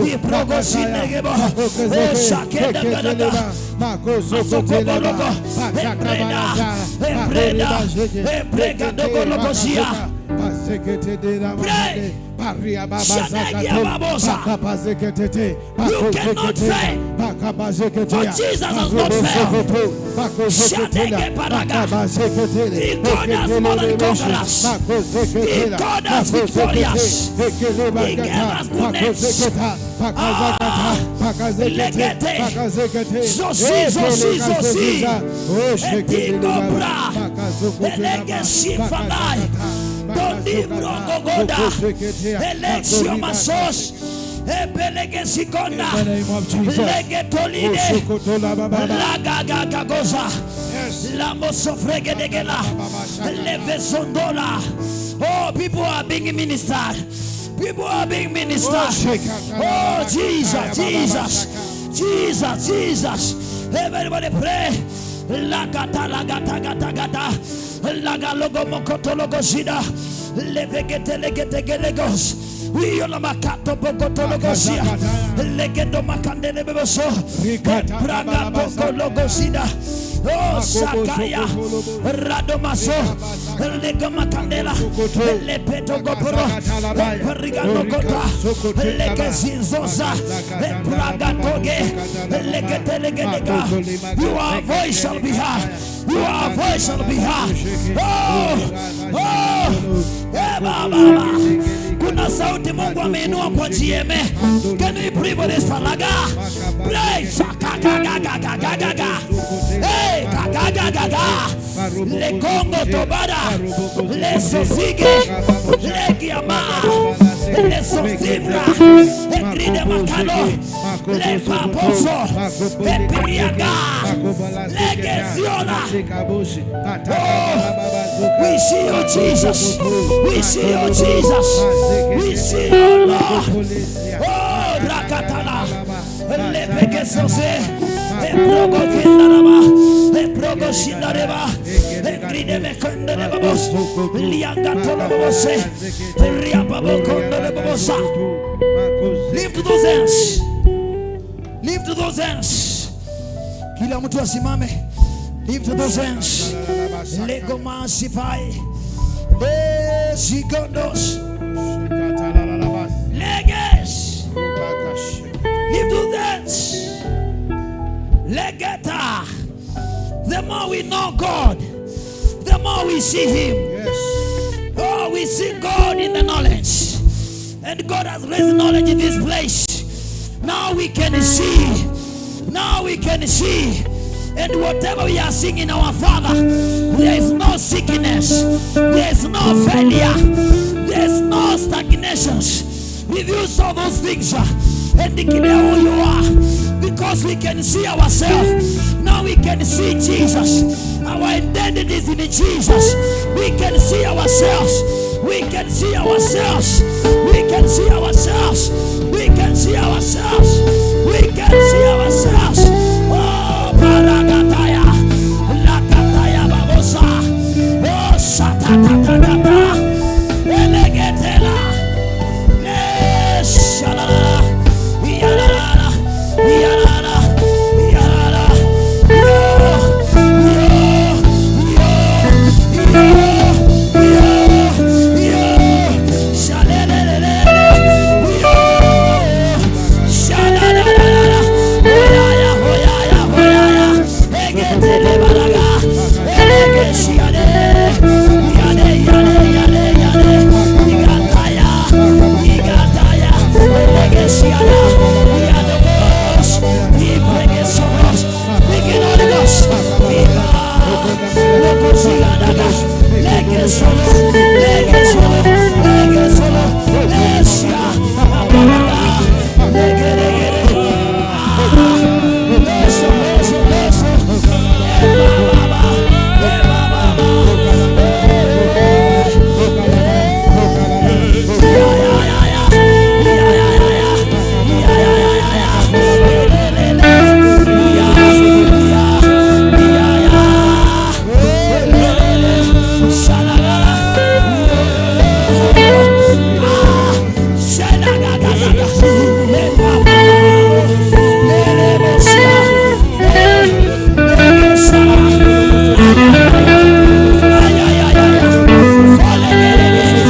Iprogosinegebo. Shakeda gadaga. Masokobologo. Ebreda. Ebreda. Ebrega dogologosia. Pray. You cannot fail. For Jesus has not failed. He called us more than conquerors. He called us victorious. He gave us goodness. Legete. Zosi, zosi, zosi. Etigo bra. Elegesi falai. Donibro gogoda. Elexio masos. Ebelegesikona. Legetolide. Lagagagagoza. Lamosofregedegela. Levesondola. Oh, people are being ministered. People are being ministered. Oh, Jesus, Jesus, Jesus, Jesus. Everybody pray. Lagata, lagata, gata, gata. Lagalogo mokoto logo shida. Levegete legete gelegos. Wiyola makato bogoto logosia. Legedo makandele beboso. Praga boko logosida. Oh, Sakaya, Radomaso, Legamakandela, Lepetogoporo, Periganogota, Legezinzosa, Pragatoge, Legetelegelega. Your voice shall be heard. Your voice shall be heard. Oh, oh, eh, baba. Kuna sauti Mungu ameinua kwa GMA. Can we pray for this falaga? Pray. Shakakakakakakaka. Hey, kakakakaka. Le Congo tobada. Le sosige. Le giama. Le sosibra. Le gride makano. Le paposo. Le piriaga. Le geziona. Oh, we see you, Jesus. We see you, Jesus. We see you, Lord. Oh, Rakatana. Lepegesose. Eprogo Kindaraba. Eprogo Shindareba. Egridemekondebabos. Liangatolobose. Riababokondebosa. Lift those hands. Lift those hands. Kila mtu asimame. Lift those hands. Legomasifai. Lesigondos. Leges. Lift those hands. Legeta. The more we know God, the more we see Him. Yes. Oh, we see God in the knowledge. And God has raised knowledge in this place. Now we can see. Now we can see. And whatever we are seeing in our Father, there is no sickness, there is no failure, there is no stagnations. If you saw those things and declare who you are, because we can see ourselves. Now we can see Jesus. Our identity is in Jesus. We can see ourselves. We can see ourselves. We can see ourselves. We can see ourselves. We can see ourselves. Oh, Paragataya, Lakataya Babosa, Oh, Satatatata, Elegetela, Neshalala, Yalala, Yalala, Yalala, Yo, Yo, Yo, Yo, Yo, Shalelelele, Yo, Shalalala, Hoyaya, Hoyaya, Hoyaya, Egetele Balaga, Elegeshiade, Yade, Yade, Yade, Yade, Igataya, Igataya, Elegeshiada, Yadogos, Ipregesobos, Iginodegos, Iba, Lokosiadaga, Legesolo, Legesolo, Legesolo, Lesia, Abalaga, Legeregere, Ah, Leso, Leso, Leso, Eba, Baba, Eba, Baba, Ya, ya, ya, ya, ya, ya, ya, ya, ya, ya, ya, ya, Le, le, le, ya, ya, ya, ya, Le, le, le, shalala, ah, shalagagaga, le, baba, le, le, bosia, le, le, shala, ay, ay, ay, ay, ay, le, le, le,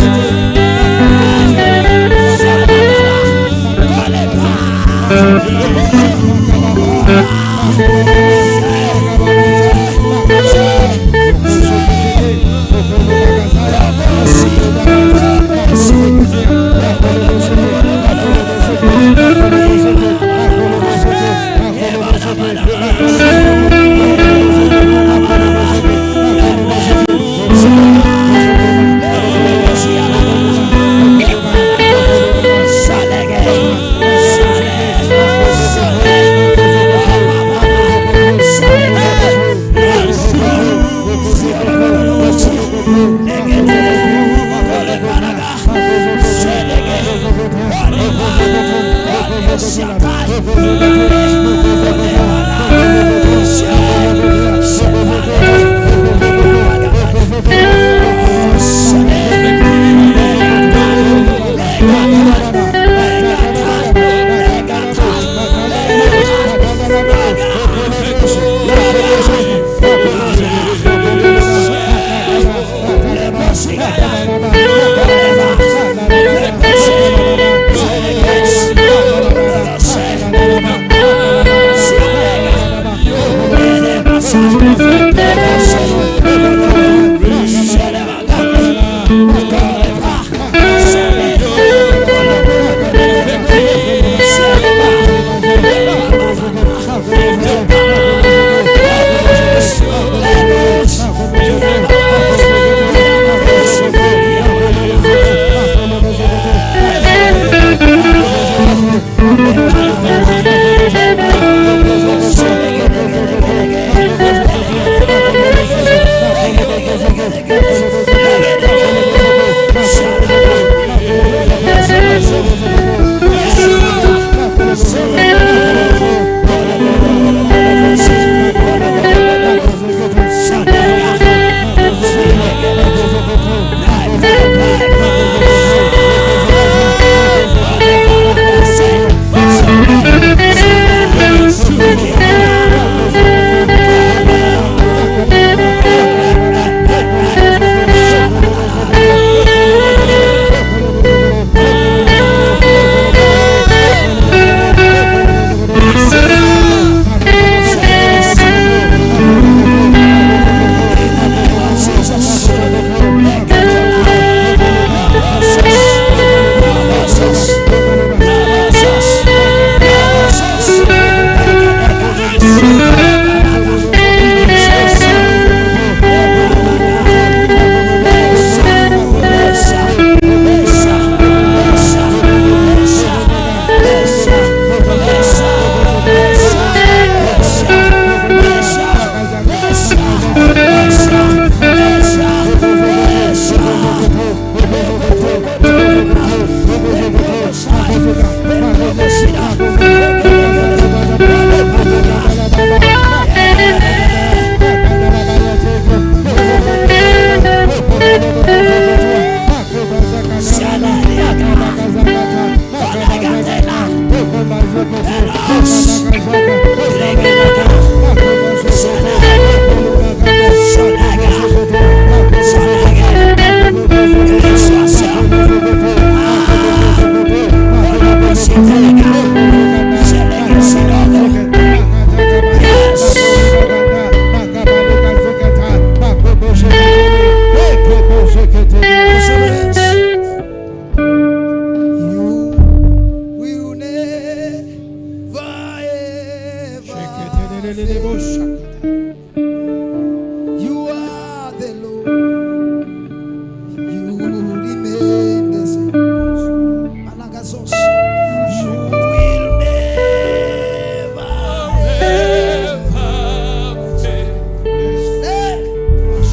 You are the Lord. You remain the same. Malagasos. You will never ever fail.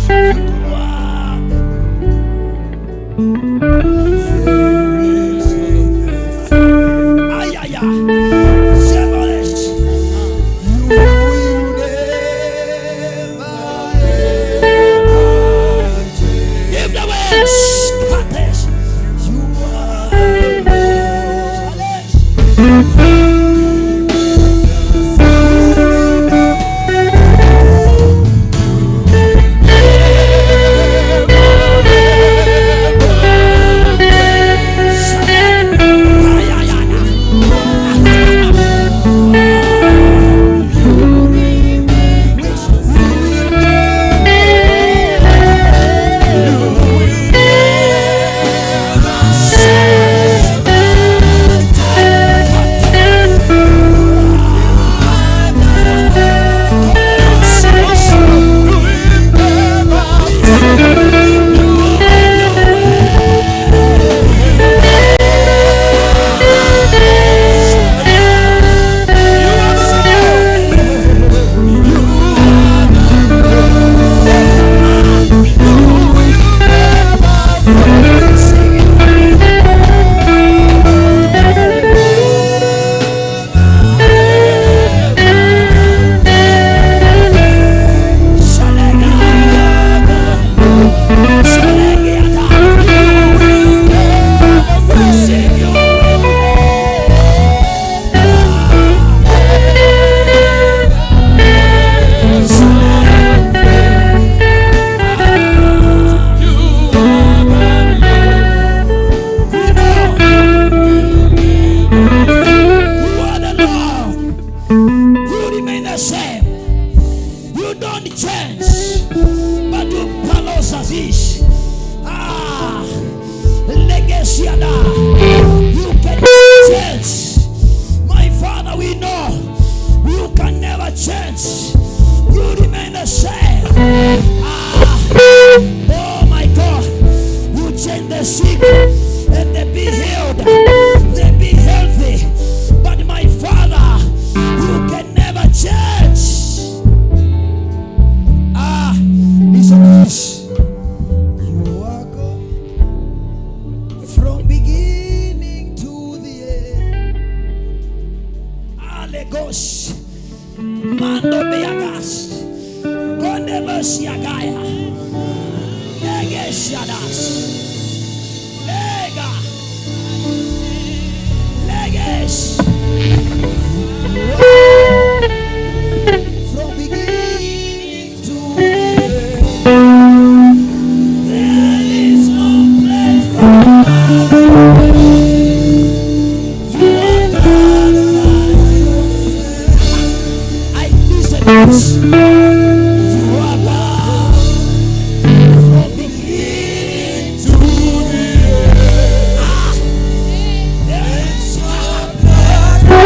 You are the Lord. Ay, ay, ay. You will never Legos. Mando Beagas. Gonde Bosiagaya. Legeshadas. Lega. Leges. From beginning to end, there is no place for you are God. I listen to this. You are God from beginning to end. There is no place for.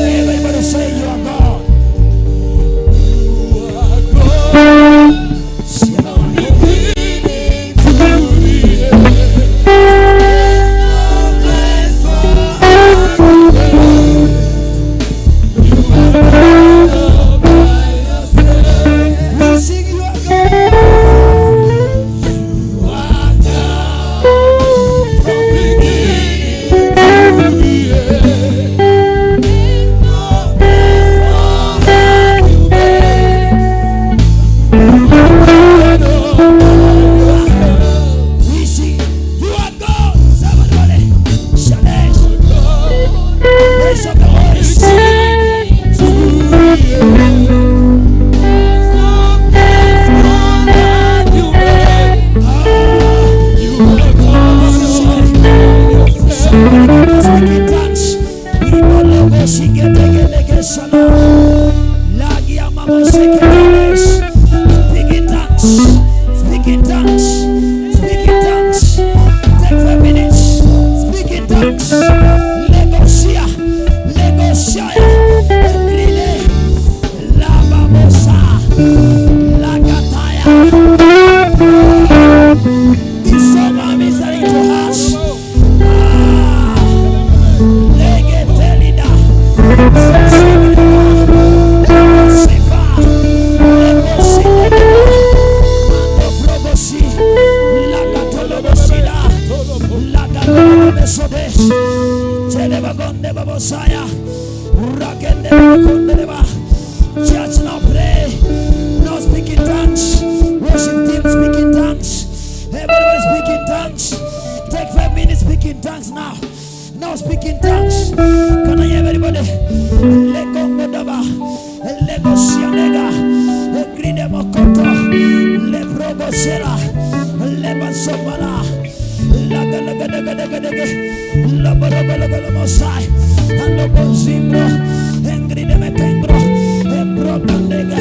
Everybody say you are God. You are God. From beginning to the end. No place for argument. You are God by yourself. We sing you are God. You are God. From beginning to the end. No place for argument. You are God by yourself. We sing you are God. Somebody challenge. Raise up the voice. Somebody can speak in tongues. Speak in tongues. Speak in tongues. Speak in tongues. Take 5 minutes. Speak in tongues. Legosia. Legosia. Grine. La babosa. La gataya. This song I'm listening to us. Legetelida. Legosifa. Legosileda. Mandoprogosi. Lagatolobosida. Lagatolobesode. Telebagonde babosaya. Rakende bakondeleba. Church now pray. Now speak in tongues. Worship team speak in tongues. Everybody speak in tongues. Take 5 minutes, speak in tongues now. Now speak in tongues. Can I hear everybody? Lego Modaba, Lego Sianega, Gride Mokoto, Lebrogo Sera, Leba Somala, Laga Laga Laga Laga Laga, Laborogo Laga Mosai, Alogo Zimbro, Engride Mekengro, Embrogandega,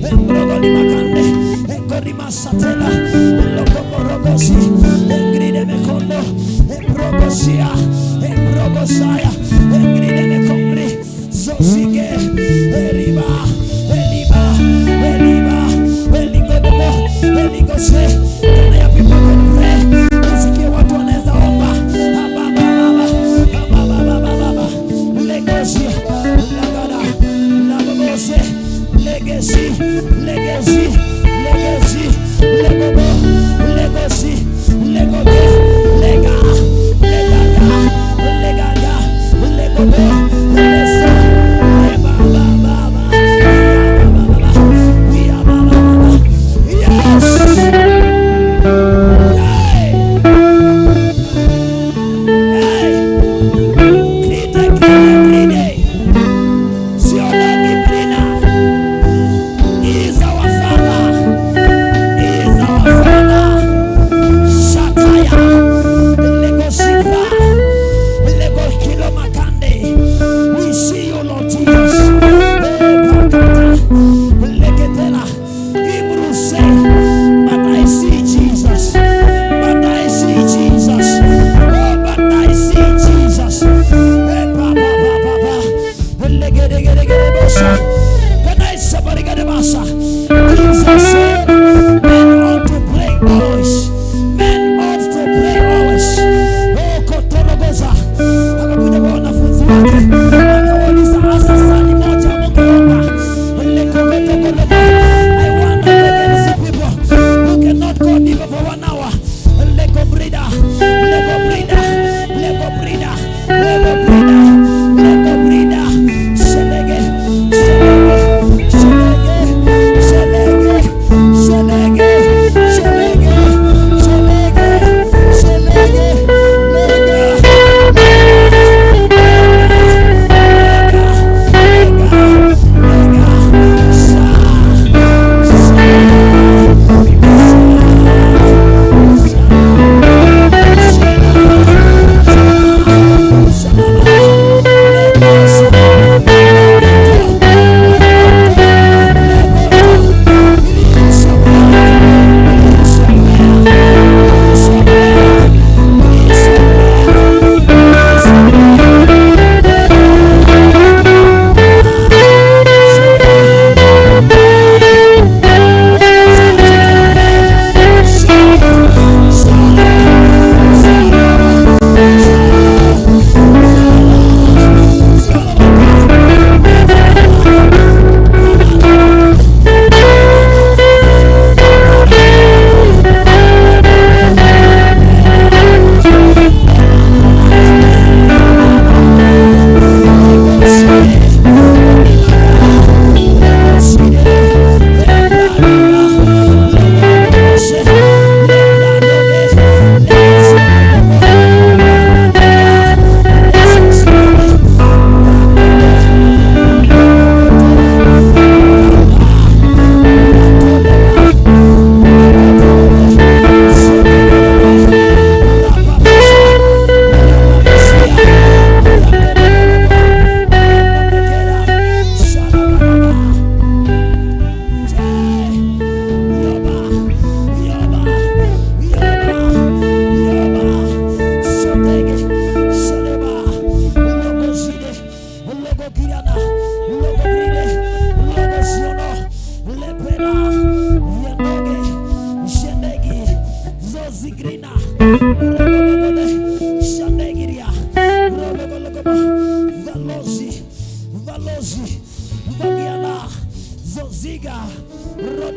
Embrogo Limakande, Ekorima Satela, Lokomorogosi, Engride Mekondo, Embrogosia, Embrogosaya, Engride Mekongri, Zosige, Eriba, Eliba, Eliba, Eligodomo, Eligose. Can I have people can pray? Nisikie watu wanaweza omba. Aba, aba, aba, aba, aba, aba, aba. Legosi, Lagada, Labobose, Legesi, Legesi, Legesi, Legobo, Legosi, Legoge.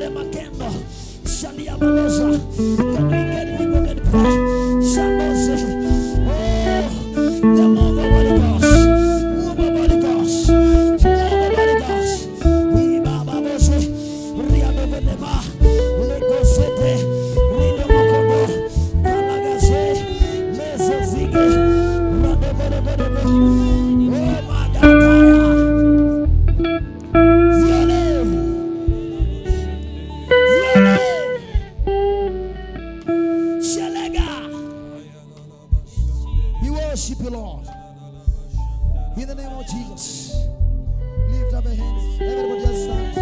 Makendo. Shalia Balosa. Can we get people can pray? Shanose. Oh, the move of Holy Ghost. Move of Holy Ghost. Move of Holy Ghost. We Baba Bose. Riado Belema. Legosete. Rido Mokobo. Kalagase. Lesezige. Rado Bode Bode. Oh, Magataya. Zione. Zione. Shelega. We worship you, Lord. In the name of Jesus. Lift up your hands. Everybody just stand.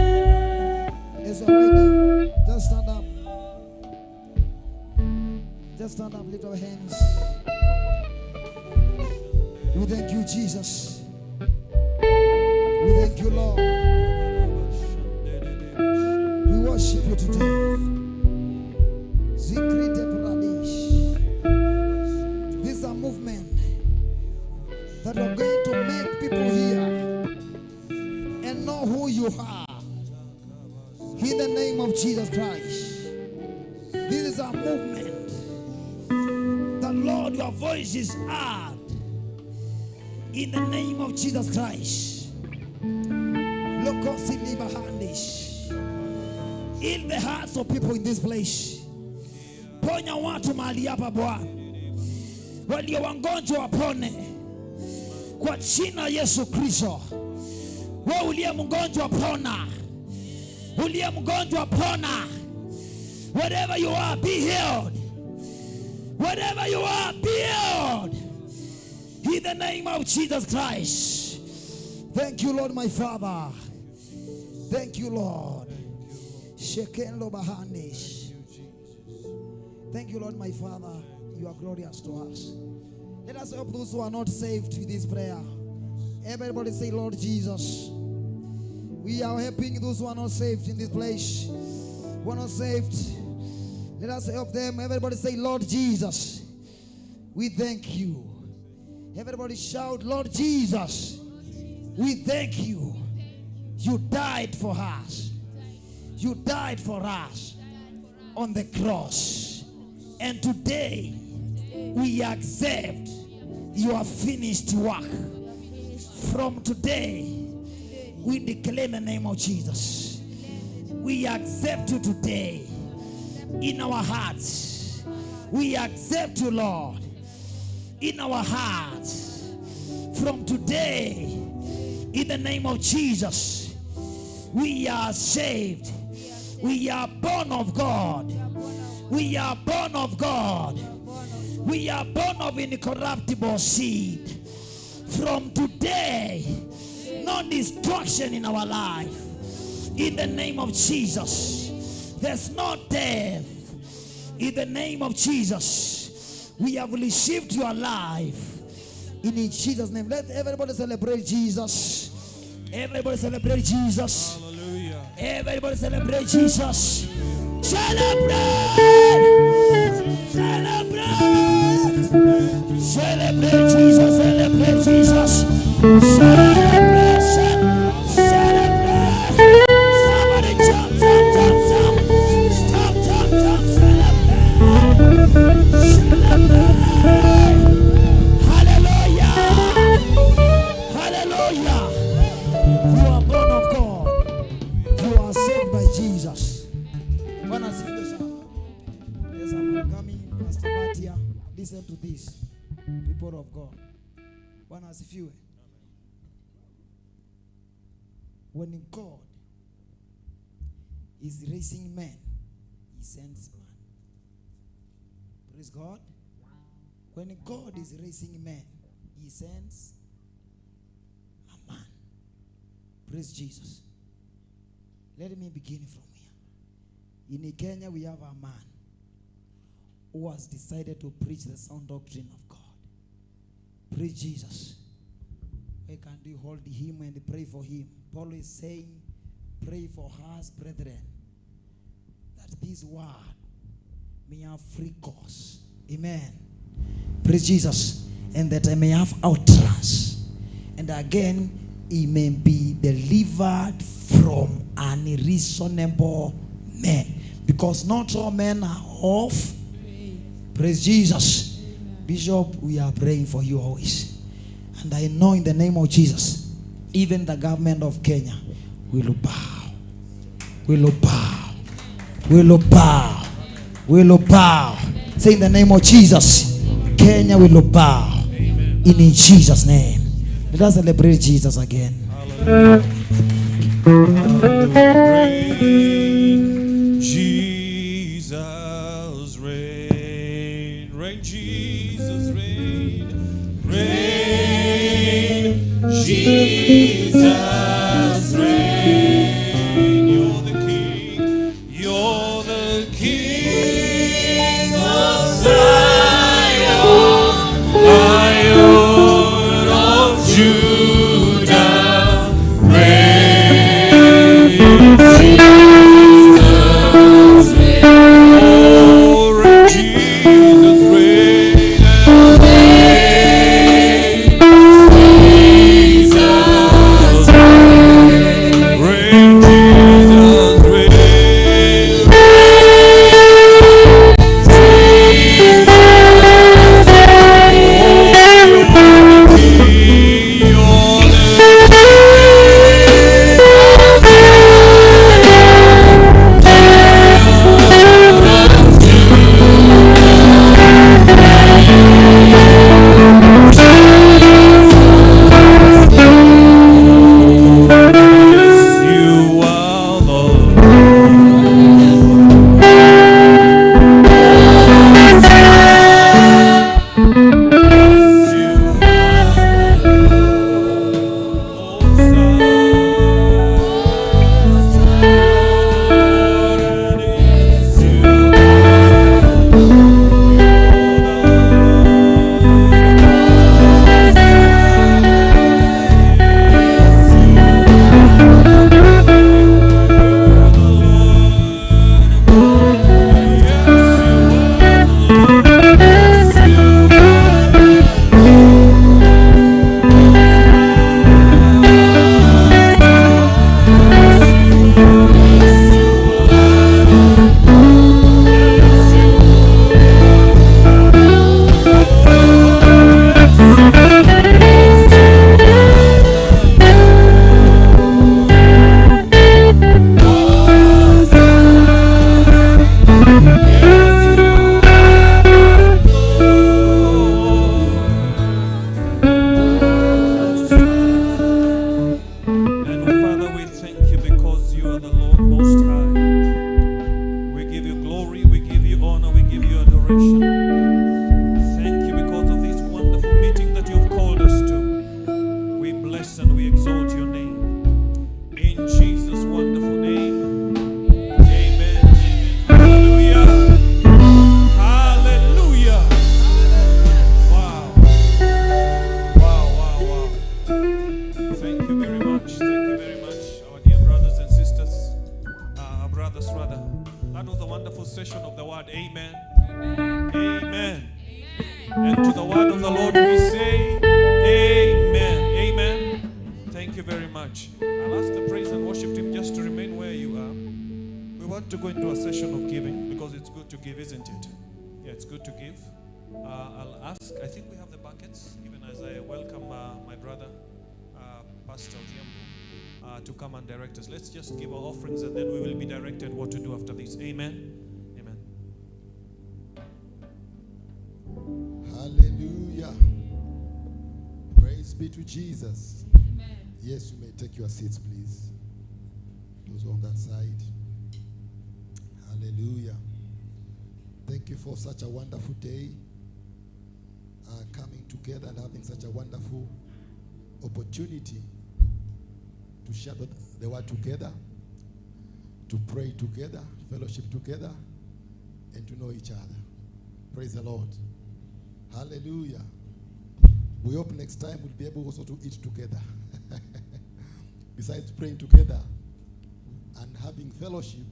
As you're waiting, just stand up. Just stand up. Lift up your hands. We thank you, Jesus. We thank you, Lord. We worship you today. Zikri de Pradesh. This is a movement that we're going to make people here and know who you are. In the name of Jesus Christ. This is a movement. The Lord, your voice is heard. In the name of Jesus Christ. In the hearts of people in this place. Ponya watu mahali hapa Bwana. Walio wagonjwa wapone. Kwa jina Yesu Kristo. Wewe uliye mgonjwa pona. Uliye mgonjwa pona. Wherever you are, be healed. Wherever you are, be healed. In the name of Jesus Christ. Thank you, Lord, my Father. Thank you, Lord. Sheken lo bahandish. Thank you, Lord, my Father. You are glorious to us. Let us help those who are not saved with this prayer. Everybody say, Lord Jesus. We are helping those who are not saved in this place. Who are not saved. Let us help them. Everybody say, Lord Jesus. We thank you. Everybody shout, Lord Jesus. We thank you. You died for us. You died for us on the cross. And today, we accept your finished work. From today, we declare the name of Jesus. We accept you today in our hearts. We accept you, Lord, in our hearts. From today, in the name of Jesus, we are saved. We are born of God. We are born of God. We are born of incorruptible seed. From today, no destruction in our life. In the name of Jesus, there's no death. In the name of Jesus, we have received your life. In Jesus' name, let everybody celebrate Jesus. Everybody celebrate Jesus. Hallelujah. Everybody celebrate Jesus. Celebrate! Celebrate! Celebrate Jesus. Celebrate Jesus. Celebrate. Celebrate. Somebody jump, jump, jump, jump. Stop, jump, jump. Celebrate. Celebrate. Hallelujah. Hallelujah. You are born of God. You are saved by Jesus. Bwana asifiwe sana. Yes, I'm welcoming Pastor Batia. Listen to this, people of God. Bwana asifiwe. When God is raising men, he sends man. Praise God. When God is raising men, he sends a man. Praise Jesus. Let me begin from here. In Kenya, we have a man who has decided to preach the sound doctrine of God. Praise Jesus. Why can't we hold him and pray for him? Paul is saying, pray for us, brethren, that this word may have free course. Amen. Praise Jesus. And that I may have utterance. And again, he may be delivered from unreasonable men. Because not all men are of faith. Praise Jesus. Amen. Bishop, we are praying for you always. And I know in the name of Jesus, even the government of Kenya will bow. Will bow. Will bow. Will bow. Say in the name of Jesus, Kenya will bow. In Jesus' name. Let us celebrate Jesus again. Hallelujah. Reign, Jesus, reign. Reign, Jesus, reign. Reign, Jesus, reign. You're the King. You're the King of Zion, Lion of Judah. Reign, Jesus, reign. Oh, reign, Jesus, reign. Reign, Jesus, reign. Reign, Jesus, reign. You are the And Father, we thank you because you are the Lord Most High. We give you glory, we give you honor, we give you adoration. Thank you because of this wonderful meeting that you've called us to. We bless and we exalt your name. In Jesus' wonderful name. Amen. Hallelujah. Hallelujah. Wow. Wow, wow, wow. Thank you very much. Thank you very much, our dear brothers and sisters. Our brothers, rather. That was a wonderful session of the word. Amen. Amen. And to the word of the Lord we say, amen. Amen. Thank you very much. I'll ask the praise and worship team just to remain where you are. We want to go into a session of giving because it's good to give, isn't it? Yeah, it's good to give. I'll ask, I think we have the buckets, even as I welcome my brother, Pastor Odhiambo, to come and direct us. Let's just give our offerings and then we will be directed what to do after this. Amen. Amen. Hallelujah. Praise be to Jesus. Amen. Yes, you may take your seats, please. Those on that side. Hallelujah. Thank you for such a wonderful day. Coming together and having such a wonderful opportunity to share the word together, to pray together, fellowship together, and to know each other. Praise the Lord. Hallelujah. We hope next time we'll be able also to eat together. Besides praying together and having fellowship,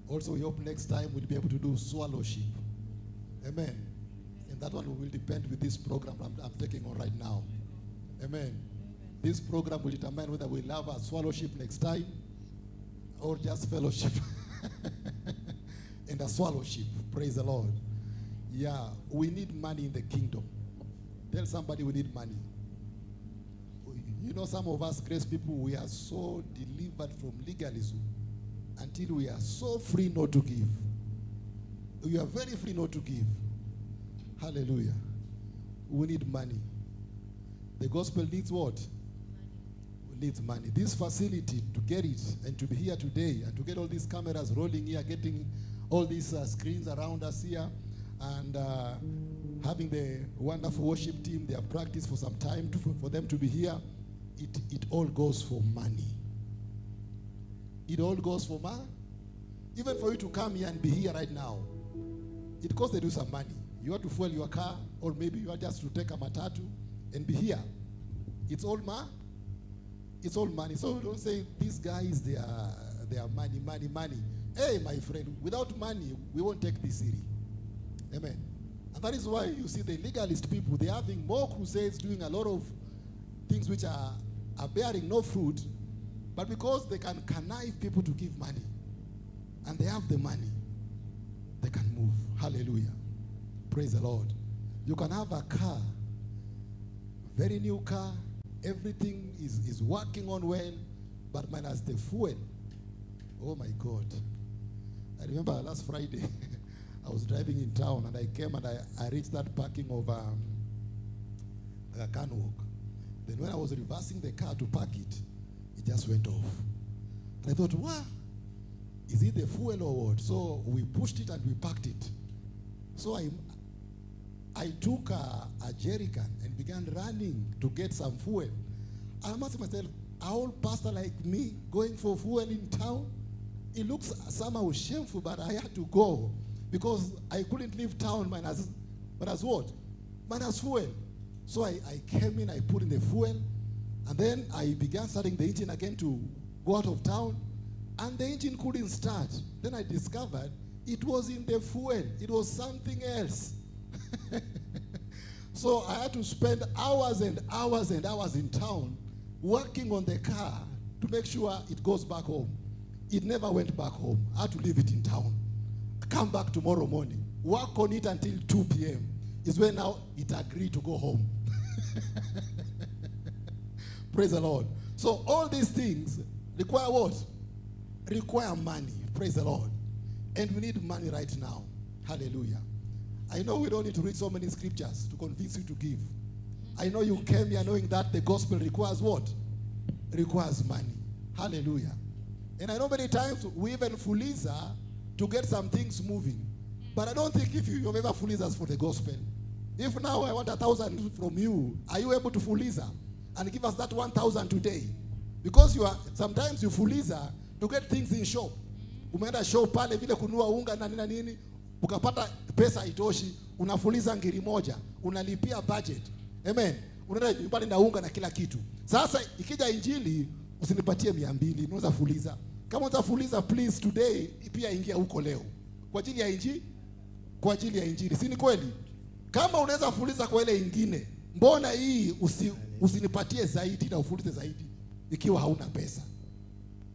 also we hope next time we'll be able to do swallowship. Amen. And that one will depend with this program I'm taking on right now. Amen. This program will determine whether we'll have a swallowship next time or just fellowship. And a swallowship. Praise the Lord. Yeah, we need money in the kingdom. Tell somebody we need money. You know, some of us grace people, we are so delivered from legalism until we are so free not to give. We are very free not to give. Hallelujah. We need money. The gospel needs what? Needs money. This facility, to get it and to be here today and to get all these cameras rolling here, getting all these screens around us here, and having the wonderful worship team, they have practiced for some time for them to be here. It all goes for money. It all goes for money. Even for you to come here and be here right now, it costs to do some money. You have to fuel your car, or maybe you are just to take a matatu and be here. It's all money. It's all money. So don't say these guys, they are money, money, money. Hey, my friend, without money, we won't take this city. Amen. And that is why you see the legalist people, they are having more crusades, doing a lot of things which are bearing no fruit, but because they can connive people to give money, and they have the money, they can move. Hallelujah. Praise the Lord. You can have a car, very new car, everything is working on well, but minus the fuel. Oh my God. I remember last Friday, I was driving in town and I came and I reached that parking of Canwalk. Then when I was reversing the car to park it, it just went off. And I thought, what? Is it the fuel or what? So we pushed it and we parked it. So I took a jerrycan and began running to get some fuel. I asked myself, an old pastor like me going for fuel in town? It looks somehow shameful, but I had to go because I couldn't leave town minus what? Minus fuel. So I came in, I put in the fuel, and then I began starting the engine again to go out of town, and the engine couldn't start. Then I discovered it was in the fuel. It was something else. So I had to spend hours and hours and hours in town working on the car to make sure it goes back home. It never went back home. I had to leave it in town. Come back tomorrow morning. Work on it until 2 p.m. is when now it agreed to go home. Praise the Lord. So all these things require what? Require money. Praise the Lord. And we need money right now. Hallelujah. I know we don't need to read so many scriptures to convince you to give. I know you came here knowing that the gospel requires what? Requires money. Hallelujah. And I know many times we even fuliza to get some things moving. But I don't think if you've ever fuliza us for the gospel. If now I want 1,000 from you, are you able to fuliza and give us that 1,000 today? Because you are sometimes you fuliza to get things in shop. Umeenda shop pale vile kununua unga na nini na nini, ukapata pesa itoshi, unafuliza ngiri moja, unalipia budget. Amen. Unaenda nyumbani na unga na kila kitu. Sasa ikija injili usinipatie 200, unaweza fuliza. Kama utafuliza please today pia ingia huko leo. Kwa ajili ya injili, kwa ajili ya injili. Si ni kweli? Kama unaweza fuliza kwa ile ingine, mbona hii usinipatie zaidi na ufulize zaidi ikiwa hauna pesa?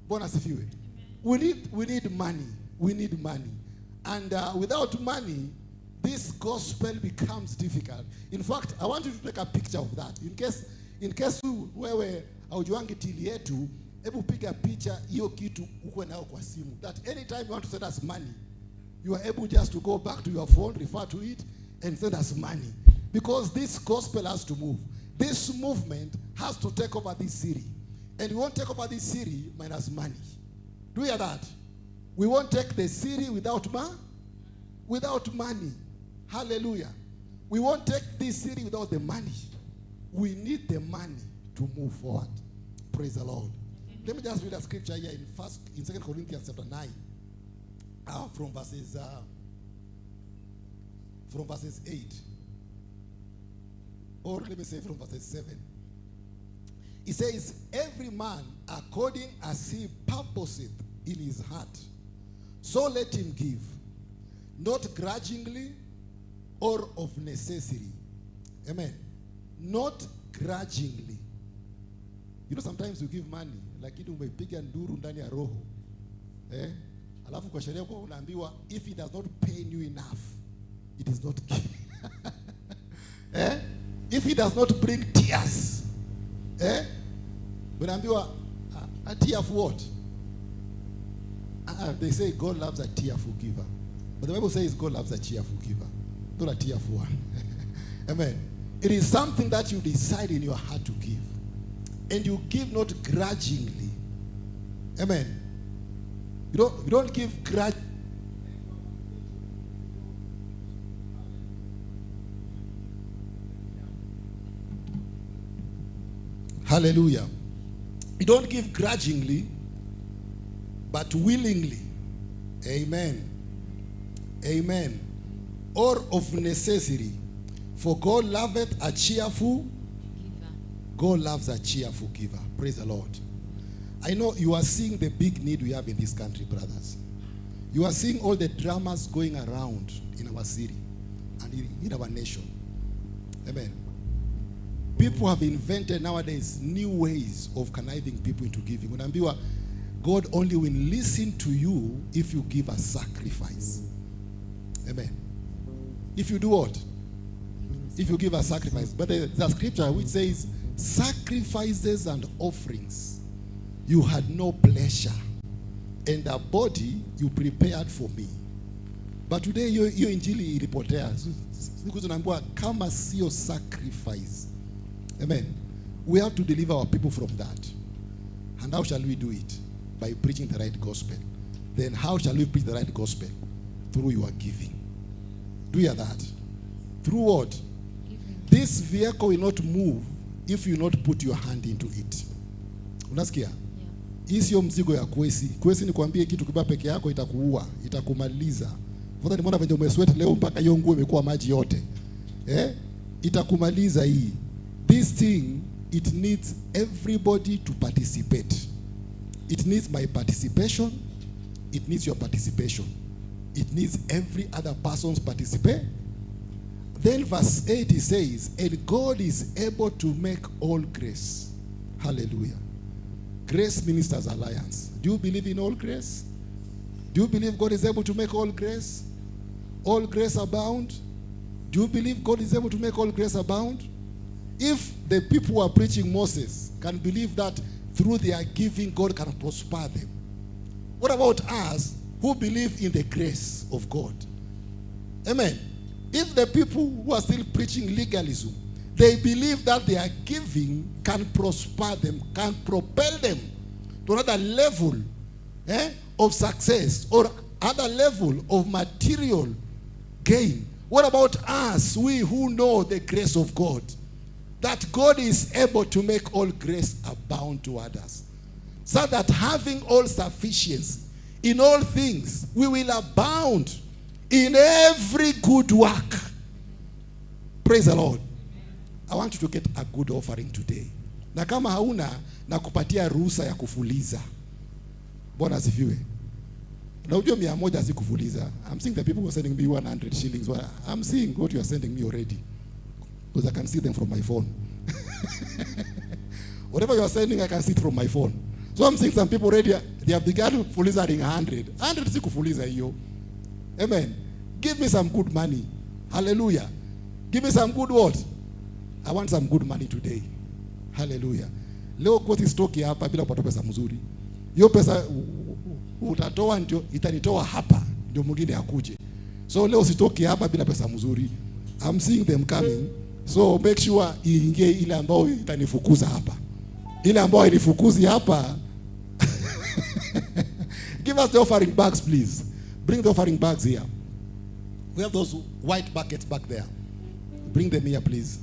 Mbona sifiwe? We need money. We need money. And without money, this gospel becomes difficult. In fact, I want you to take a picture of that. In case wewe haujuangi tili yetu, hebu piga picha hiyo kitu ukwe nayo kwa simu. That anytime you want to send us money, you are able just to go back to your phone, refer to it, and send us money. Because this gospel has to move. This movement has to take over this city. And we won't take over this city minus money. Do you hear that? We won't take the city without money. Hallelujah. We won't take this city without the money. We need the money to move forward. Praise the Lord. Amen. Let me just read a scripture here in 2 Corinthians chapter 9, from verses 8. Or let me say from verses 7. It says, every man according as he purposeth in his heart, so let him give, not grudgingly or of necessity. Amen. Not grudgingly. You know, sometimes you give money, lakini umepiga nduru ndani ya roho. Eh? Alafu kwa sheria kwa unaambiwa if it does not pain you enough, it is not giving. Eh? If it does not bring tears. Eh? Unaambiwa a tear for what? They say God loves a tearful giver. But the Bible says God loves a cheerful giver, not a tearful one. Amen. It is something that you decide in your heart to give. And you give not grudgingly. Amen. You don't give grudge. Hallelujah. You don't give grudgingly, but willingly. Amen. Amen. Or of necessity. For God loveth a cheerful giver. God loves a cheerful giver. Praise the Lord. I know you are seeing the big need we have in this country, brothers. You are seeing all the dramas going around in our city and in our nation. Amen. People have invented nowadays new ways of conniving people into giving. Unaambiwa, God only will listen to you if you give a sacrifice. Amen. If you do what? If you give a sacrifice. But there's a scripture which says, sacrifices and offerings, you had no pleasure, and a body you prepared for me. But today, hiyo injili ilipotea. Siku tunaambiwa kama sio sacrifice. Amen. We have to deliver our people from that. And how shall we do it? By preaching the right gospel. Then how shall we preach the right gospel? Through your giving. Do you hear that? Through what? Giving. This vehicle will not move if you not put your hand into it. Unasikia? Hii sio mzigo ya kwesi. Kwesi ni kuambie kitu kibaya peke yako itakuua, itakumaliza. Kwanza nimeona venye umesweat leo mpaka hiyo nguo imekuwa maji yote. Eh? Itakumaliza hii. This thing, it needs everybody to participate. It needs my participation. It needs your participation. It needs every other person's participation. Then verse 8 it says, and God is able to make all grace. Hallelujah. Grace Ministers Alliance. Do you believe in all grace? Do you believe God is able to make all grace? All grace abound? Do you believe God is able to make all grace abound? If the people who are preaching Moses can believe that through their giving God can prosper them, what about us who believe in the grace of God? Amen. If the people who are still preaching legalism, they believe that their giving can prosper them, can propel them to another level of success or other level of material gain. What about us, we who know the grace of God? That God is able to make all grace abound to others, so that having all sufficiency in all things, we will abound in every good work. Praise the Lord. I want you to get a good offering today. Na kama hauna, nakupatia ruhusa ya kufuliza. Bwana asifiwe. Na ujue 100 si kufuliza. I'm seeing the people who are sending me 100 shillings. I'm seeing what you are sending me already. Because I can see them from my phone. Whatever you are sending, I can see it from my phone. So I'm seeing some people already, they have begun fulizaing 100. 100 si kufuliza hiyo. Amen. Give me some good money. Hallelujah. Give me some good what? I want some good money today. Hallelujah. Leo kwa sitoki hapa bila kupata pesa mzuri. Hiyo pesa utatoa ndio itanitoa hapa ndio mwingine akuje. So leo sitoki hapa bila pesa mzuri. I'm seeing them coming. So make sure iingie ile ambayo itanifukuza hapa. Ile ambayo inifukuzi hapa. Give us the offering bags, please. Bring the offering bags here. We have those white buckets back there. Bring them here, please.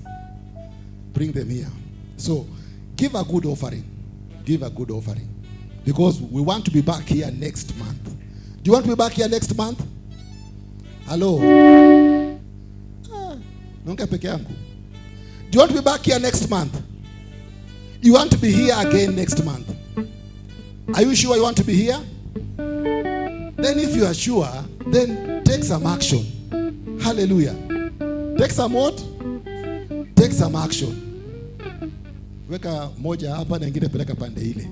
Bring them here. So, give a good offering. Give a good offering. Because we want to be back here next month. Do you want to be back here next month? Hello? Naongea peke yangu. Do you want to be back here next month? You want to be here again next month? Are you sure you want to be here? Then if you are sure, then take some action. Hallelujah. Take some what? Take some action. Weka moja hapa na ingine peleka pande ile.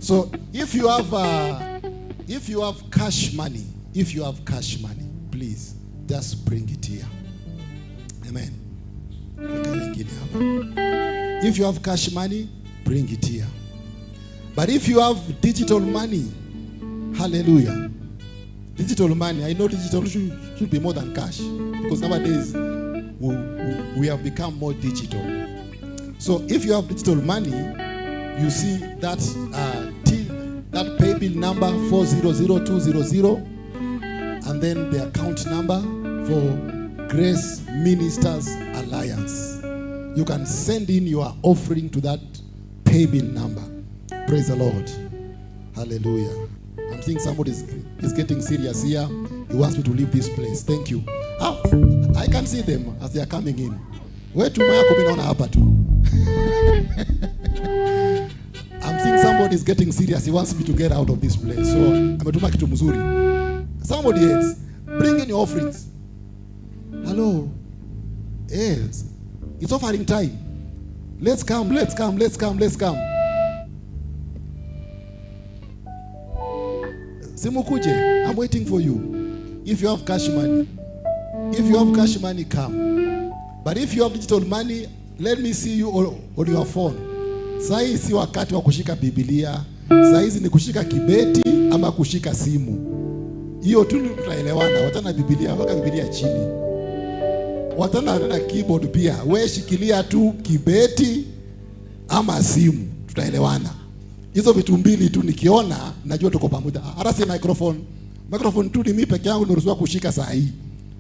So if you have If you have cash money, if you have cash money, please just bring it here. Amen. Weka nyingine hapa. If you have cash money, bring it here. But if you have digital money, hallelujah. Digital money, I know digital should be more than cash, because nowadays we have become more digital. So if you have digital money, you see that that pay bill number 400200, and then the account number for Grace Ministers Alliance. You can send in your offering to that pay bill number. Praise the Lord. Hallelujah. I'm seeing somebody is getting serious here. He wants me to leave this place. Thank you. Oh, I can see them as they are coming in. Where to my coming on hapa tu? I'm seeing somebody is getting serious. He wants me to get out of this place. So ametuma kitu mzuri. Somebody else, bring in your offerings. Hello. Yes. It's offering time. Let's come, let's come, let's come, let's come. Simukuje, I'm waiting for you. If you have cash money, if you have cash money, come. But if you have digital money, let me see you on your phone. Sahi si wakati wa kushika Biblia. Sahizi ni kushika kibeti ama kushika simu. Hiyo tu tutaelewana. Watana Biblia, weka Biblia chini. Watana na keyboard pia. We shikilia tu kibeti ama simu, tutaelewana. Hizo vitu mbili tu nikiona najua tuko pamoja. Hata si microphone. Microphone tu ni mimi peke yangu niruhusiwa kushika saa hii.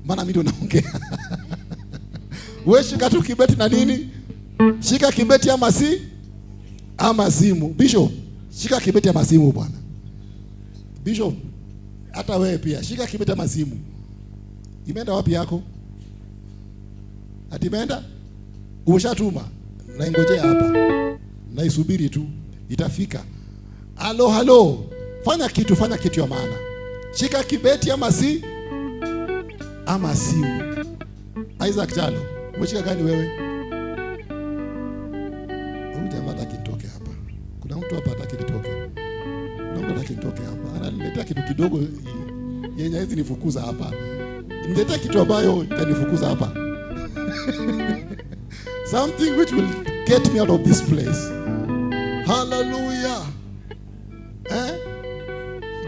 Maana mimi ndio naongea. We shika tu kibeti na nini? Shika kibeti ama si ama simu. Bishop, shika kibeti ama simu bwana. Bishop, hata wewe pia shika kibeti ama simu. Imeenda wapi yako? Ati imeenda? Umeshatuma. Naingojea hapa. Naisubiri tu. Itafika. Halo halo. Fanya kitu ya maana. Shika kibeti ama si ama simu. Isaac Jalo, umeshika gani wewe? Huyu jamaa hataki nitoke hapa. Kuna mtu hapa hataki nitoke. Kuna mtu hataki nitoke hapa. Ananiletea kitu kidogo yenye hizi nifukuza hapa. Niletea kitu ambayo itanifukuza hapa. Something which will get me out of this place. Hallelujah. Eh?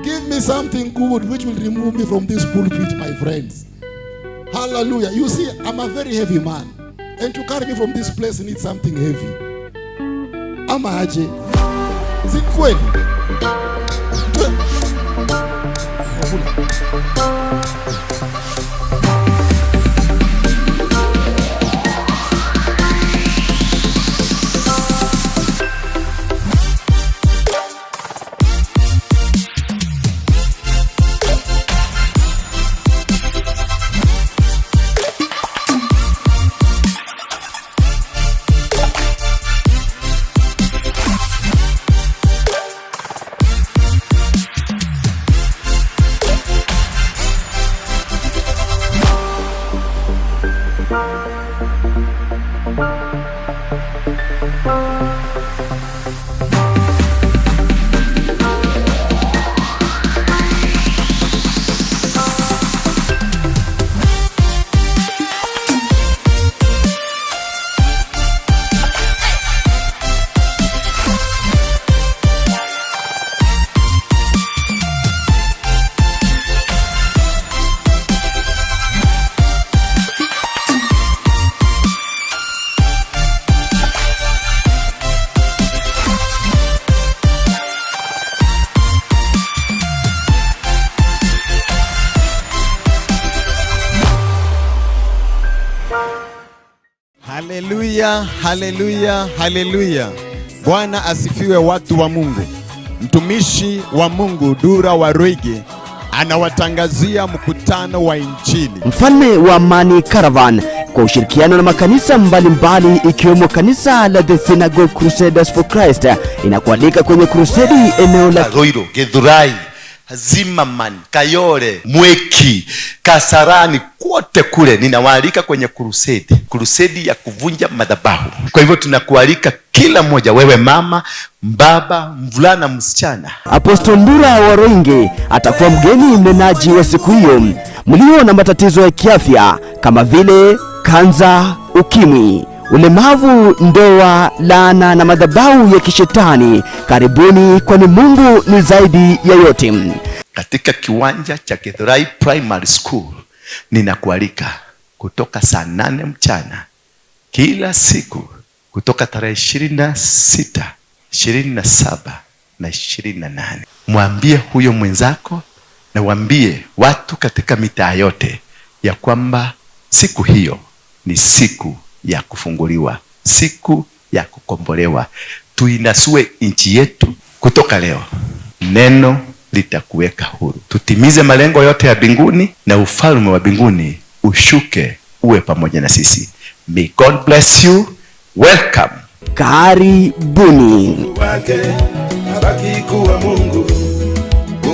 Give me something good which will remove me from this pulpit, my friends. Hallelujah. You see, I'm a very heavy man. And to carry me from this place needs something heavy. Ama aje. Is it kweli? Haleluya, haleluya, haleluya. Bwana asifiwe watu wa Mungu. Mtumishi wa Mungu Dura Waruinge anawatangazia mkutano wa Injili. Mfalme wa Amani Caravan kwa ushirikiano na makanisa mbalimbali ikiwemo kanisa la The Synagogue Crusaders for Christ inakualika kwenye crusade eneo la Ruiru, Githurai, Zimmerman, Kayole, Mweki, Kasarani, kote kule ninawaalika kwenye crusade, crusade ya kuvunja madhabahu. Kwa hivyo tunakualika kila mmoja, wewe mama, baba, mvulana, msichana. Apostle Ndura Waruinge atakuwa mgeni mnenaji wa siku hiyo. Mlio na matatizo ya kiafya kama vile kansa, ukimwi, ulemavu, ndoa, laana na madhabahu ya kishetani, karibuni, kwani Mungu ni zaidi ya yote. Katika kiwanja cha Githurai Primary School ninakualika kutoka saa 8 mchana kila siku kutoka tarehe 26, 27 na 28. Mwambie huyo mwenzako na waambie watu katika mitaa yote ya kwamba siku hiyo ni siku ya kufunguliwa, siku ya kukombolewa. Tuinasue nchi yetu kutoka leo. Neno litakuweka huru. Tutimize malengo yote ya mbinguni na ufalme wa mbinguni ushuke uwe pamoja na sisi. May God bless you. Welcome. Karibuni. Wake abaki kuwa Mungu.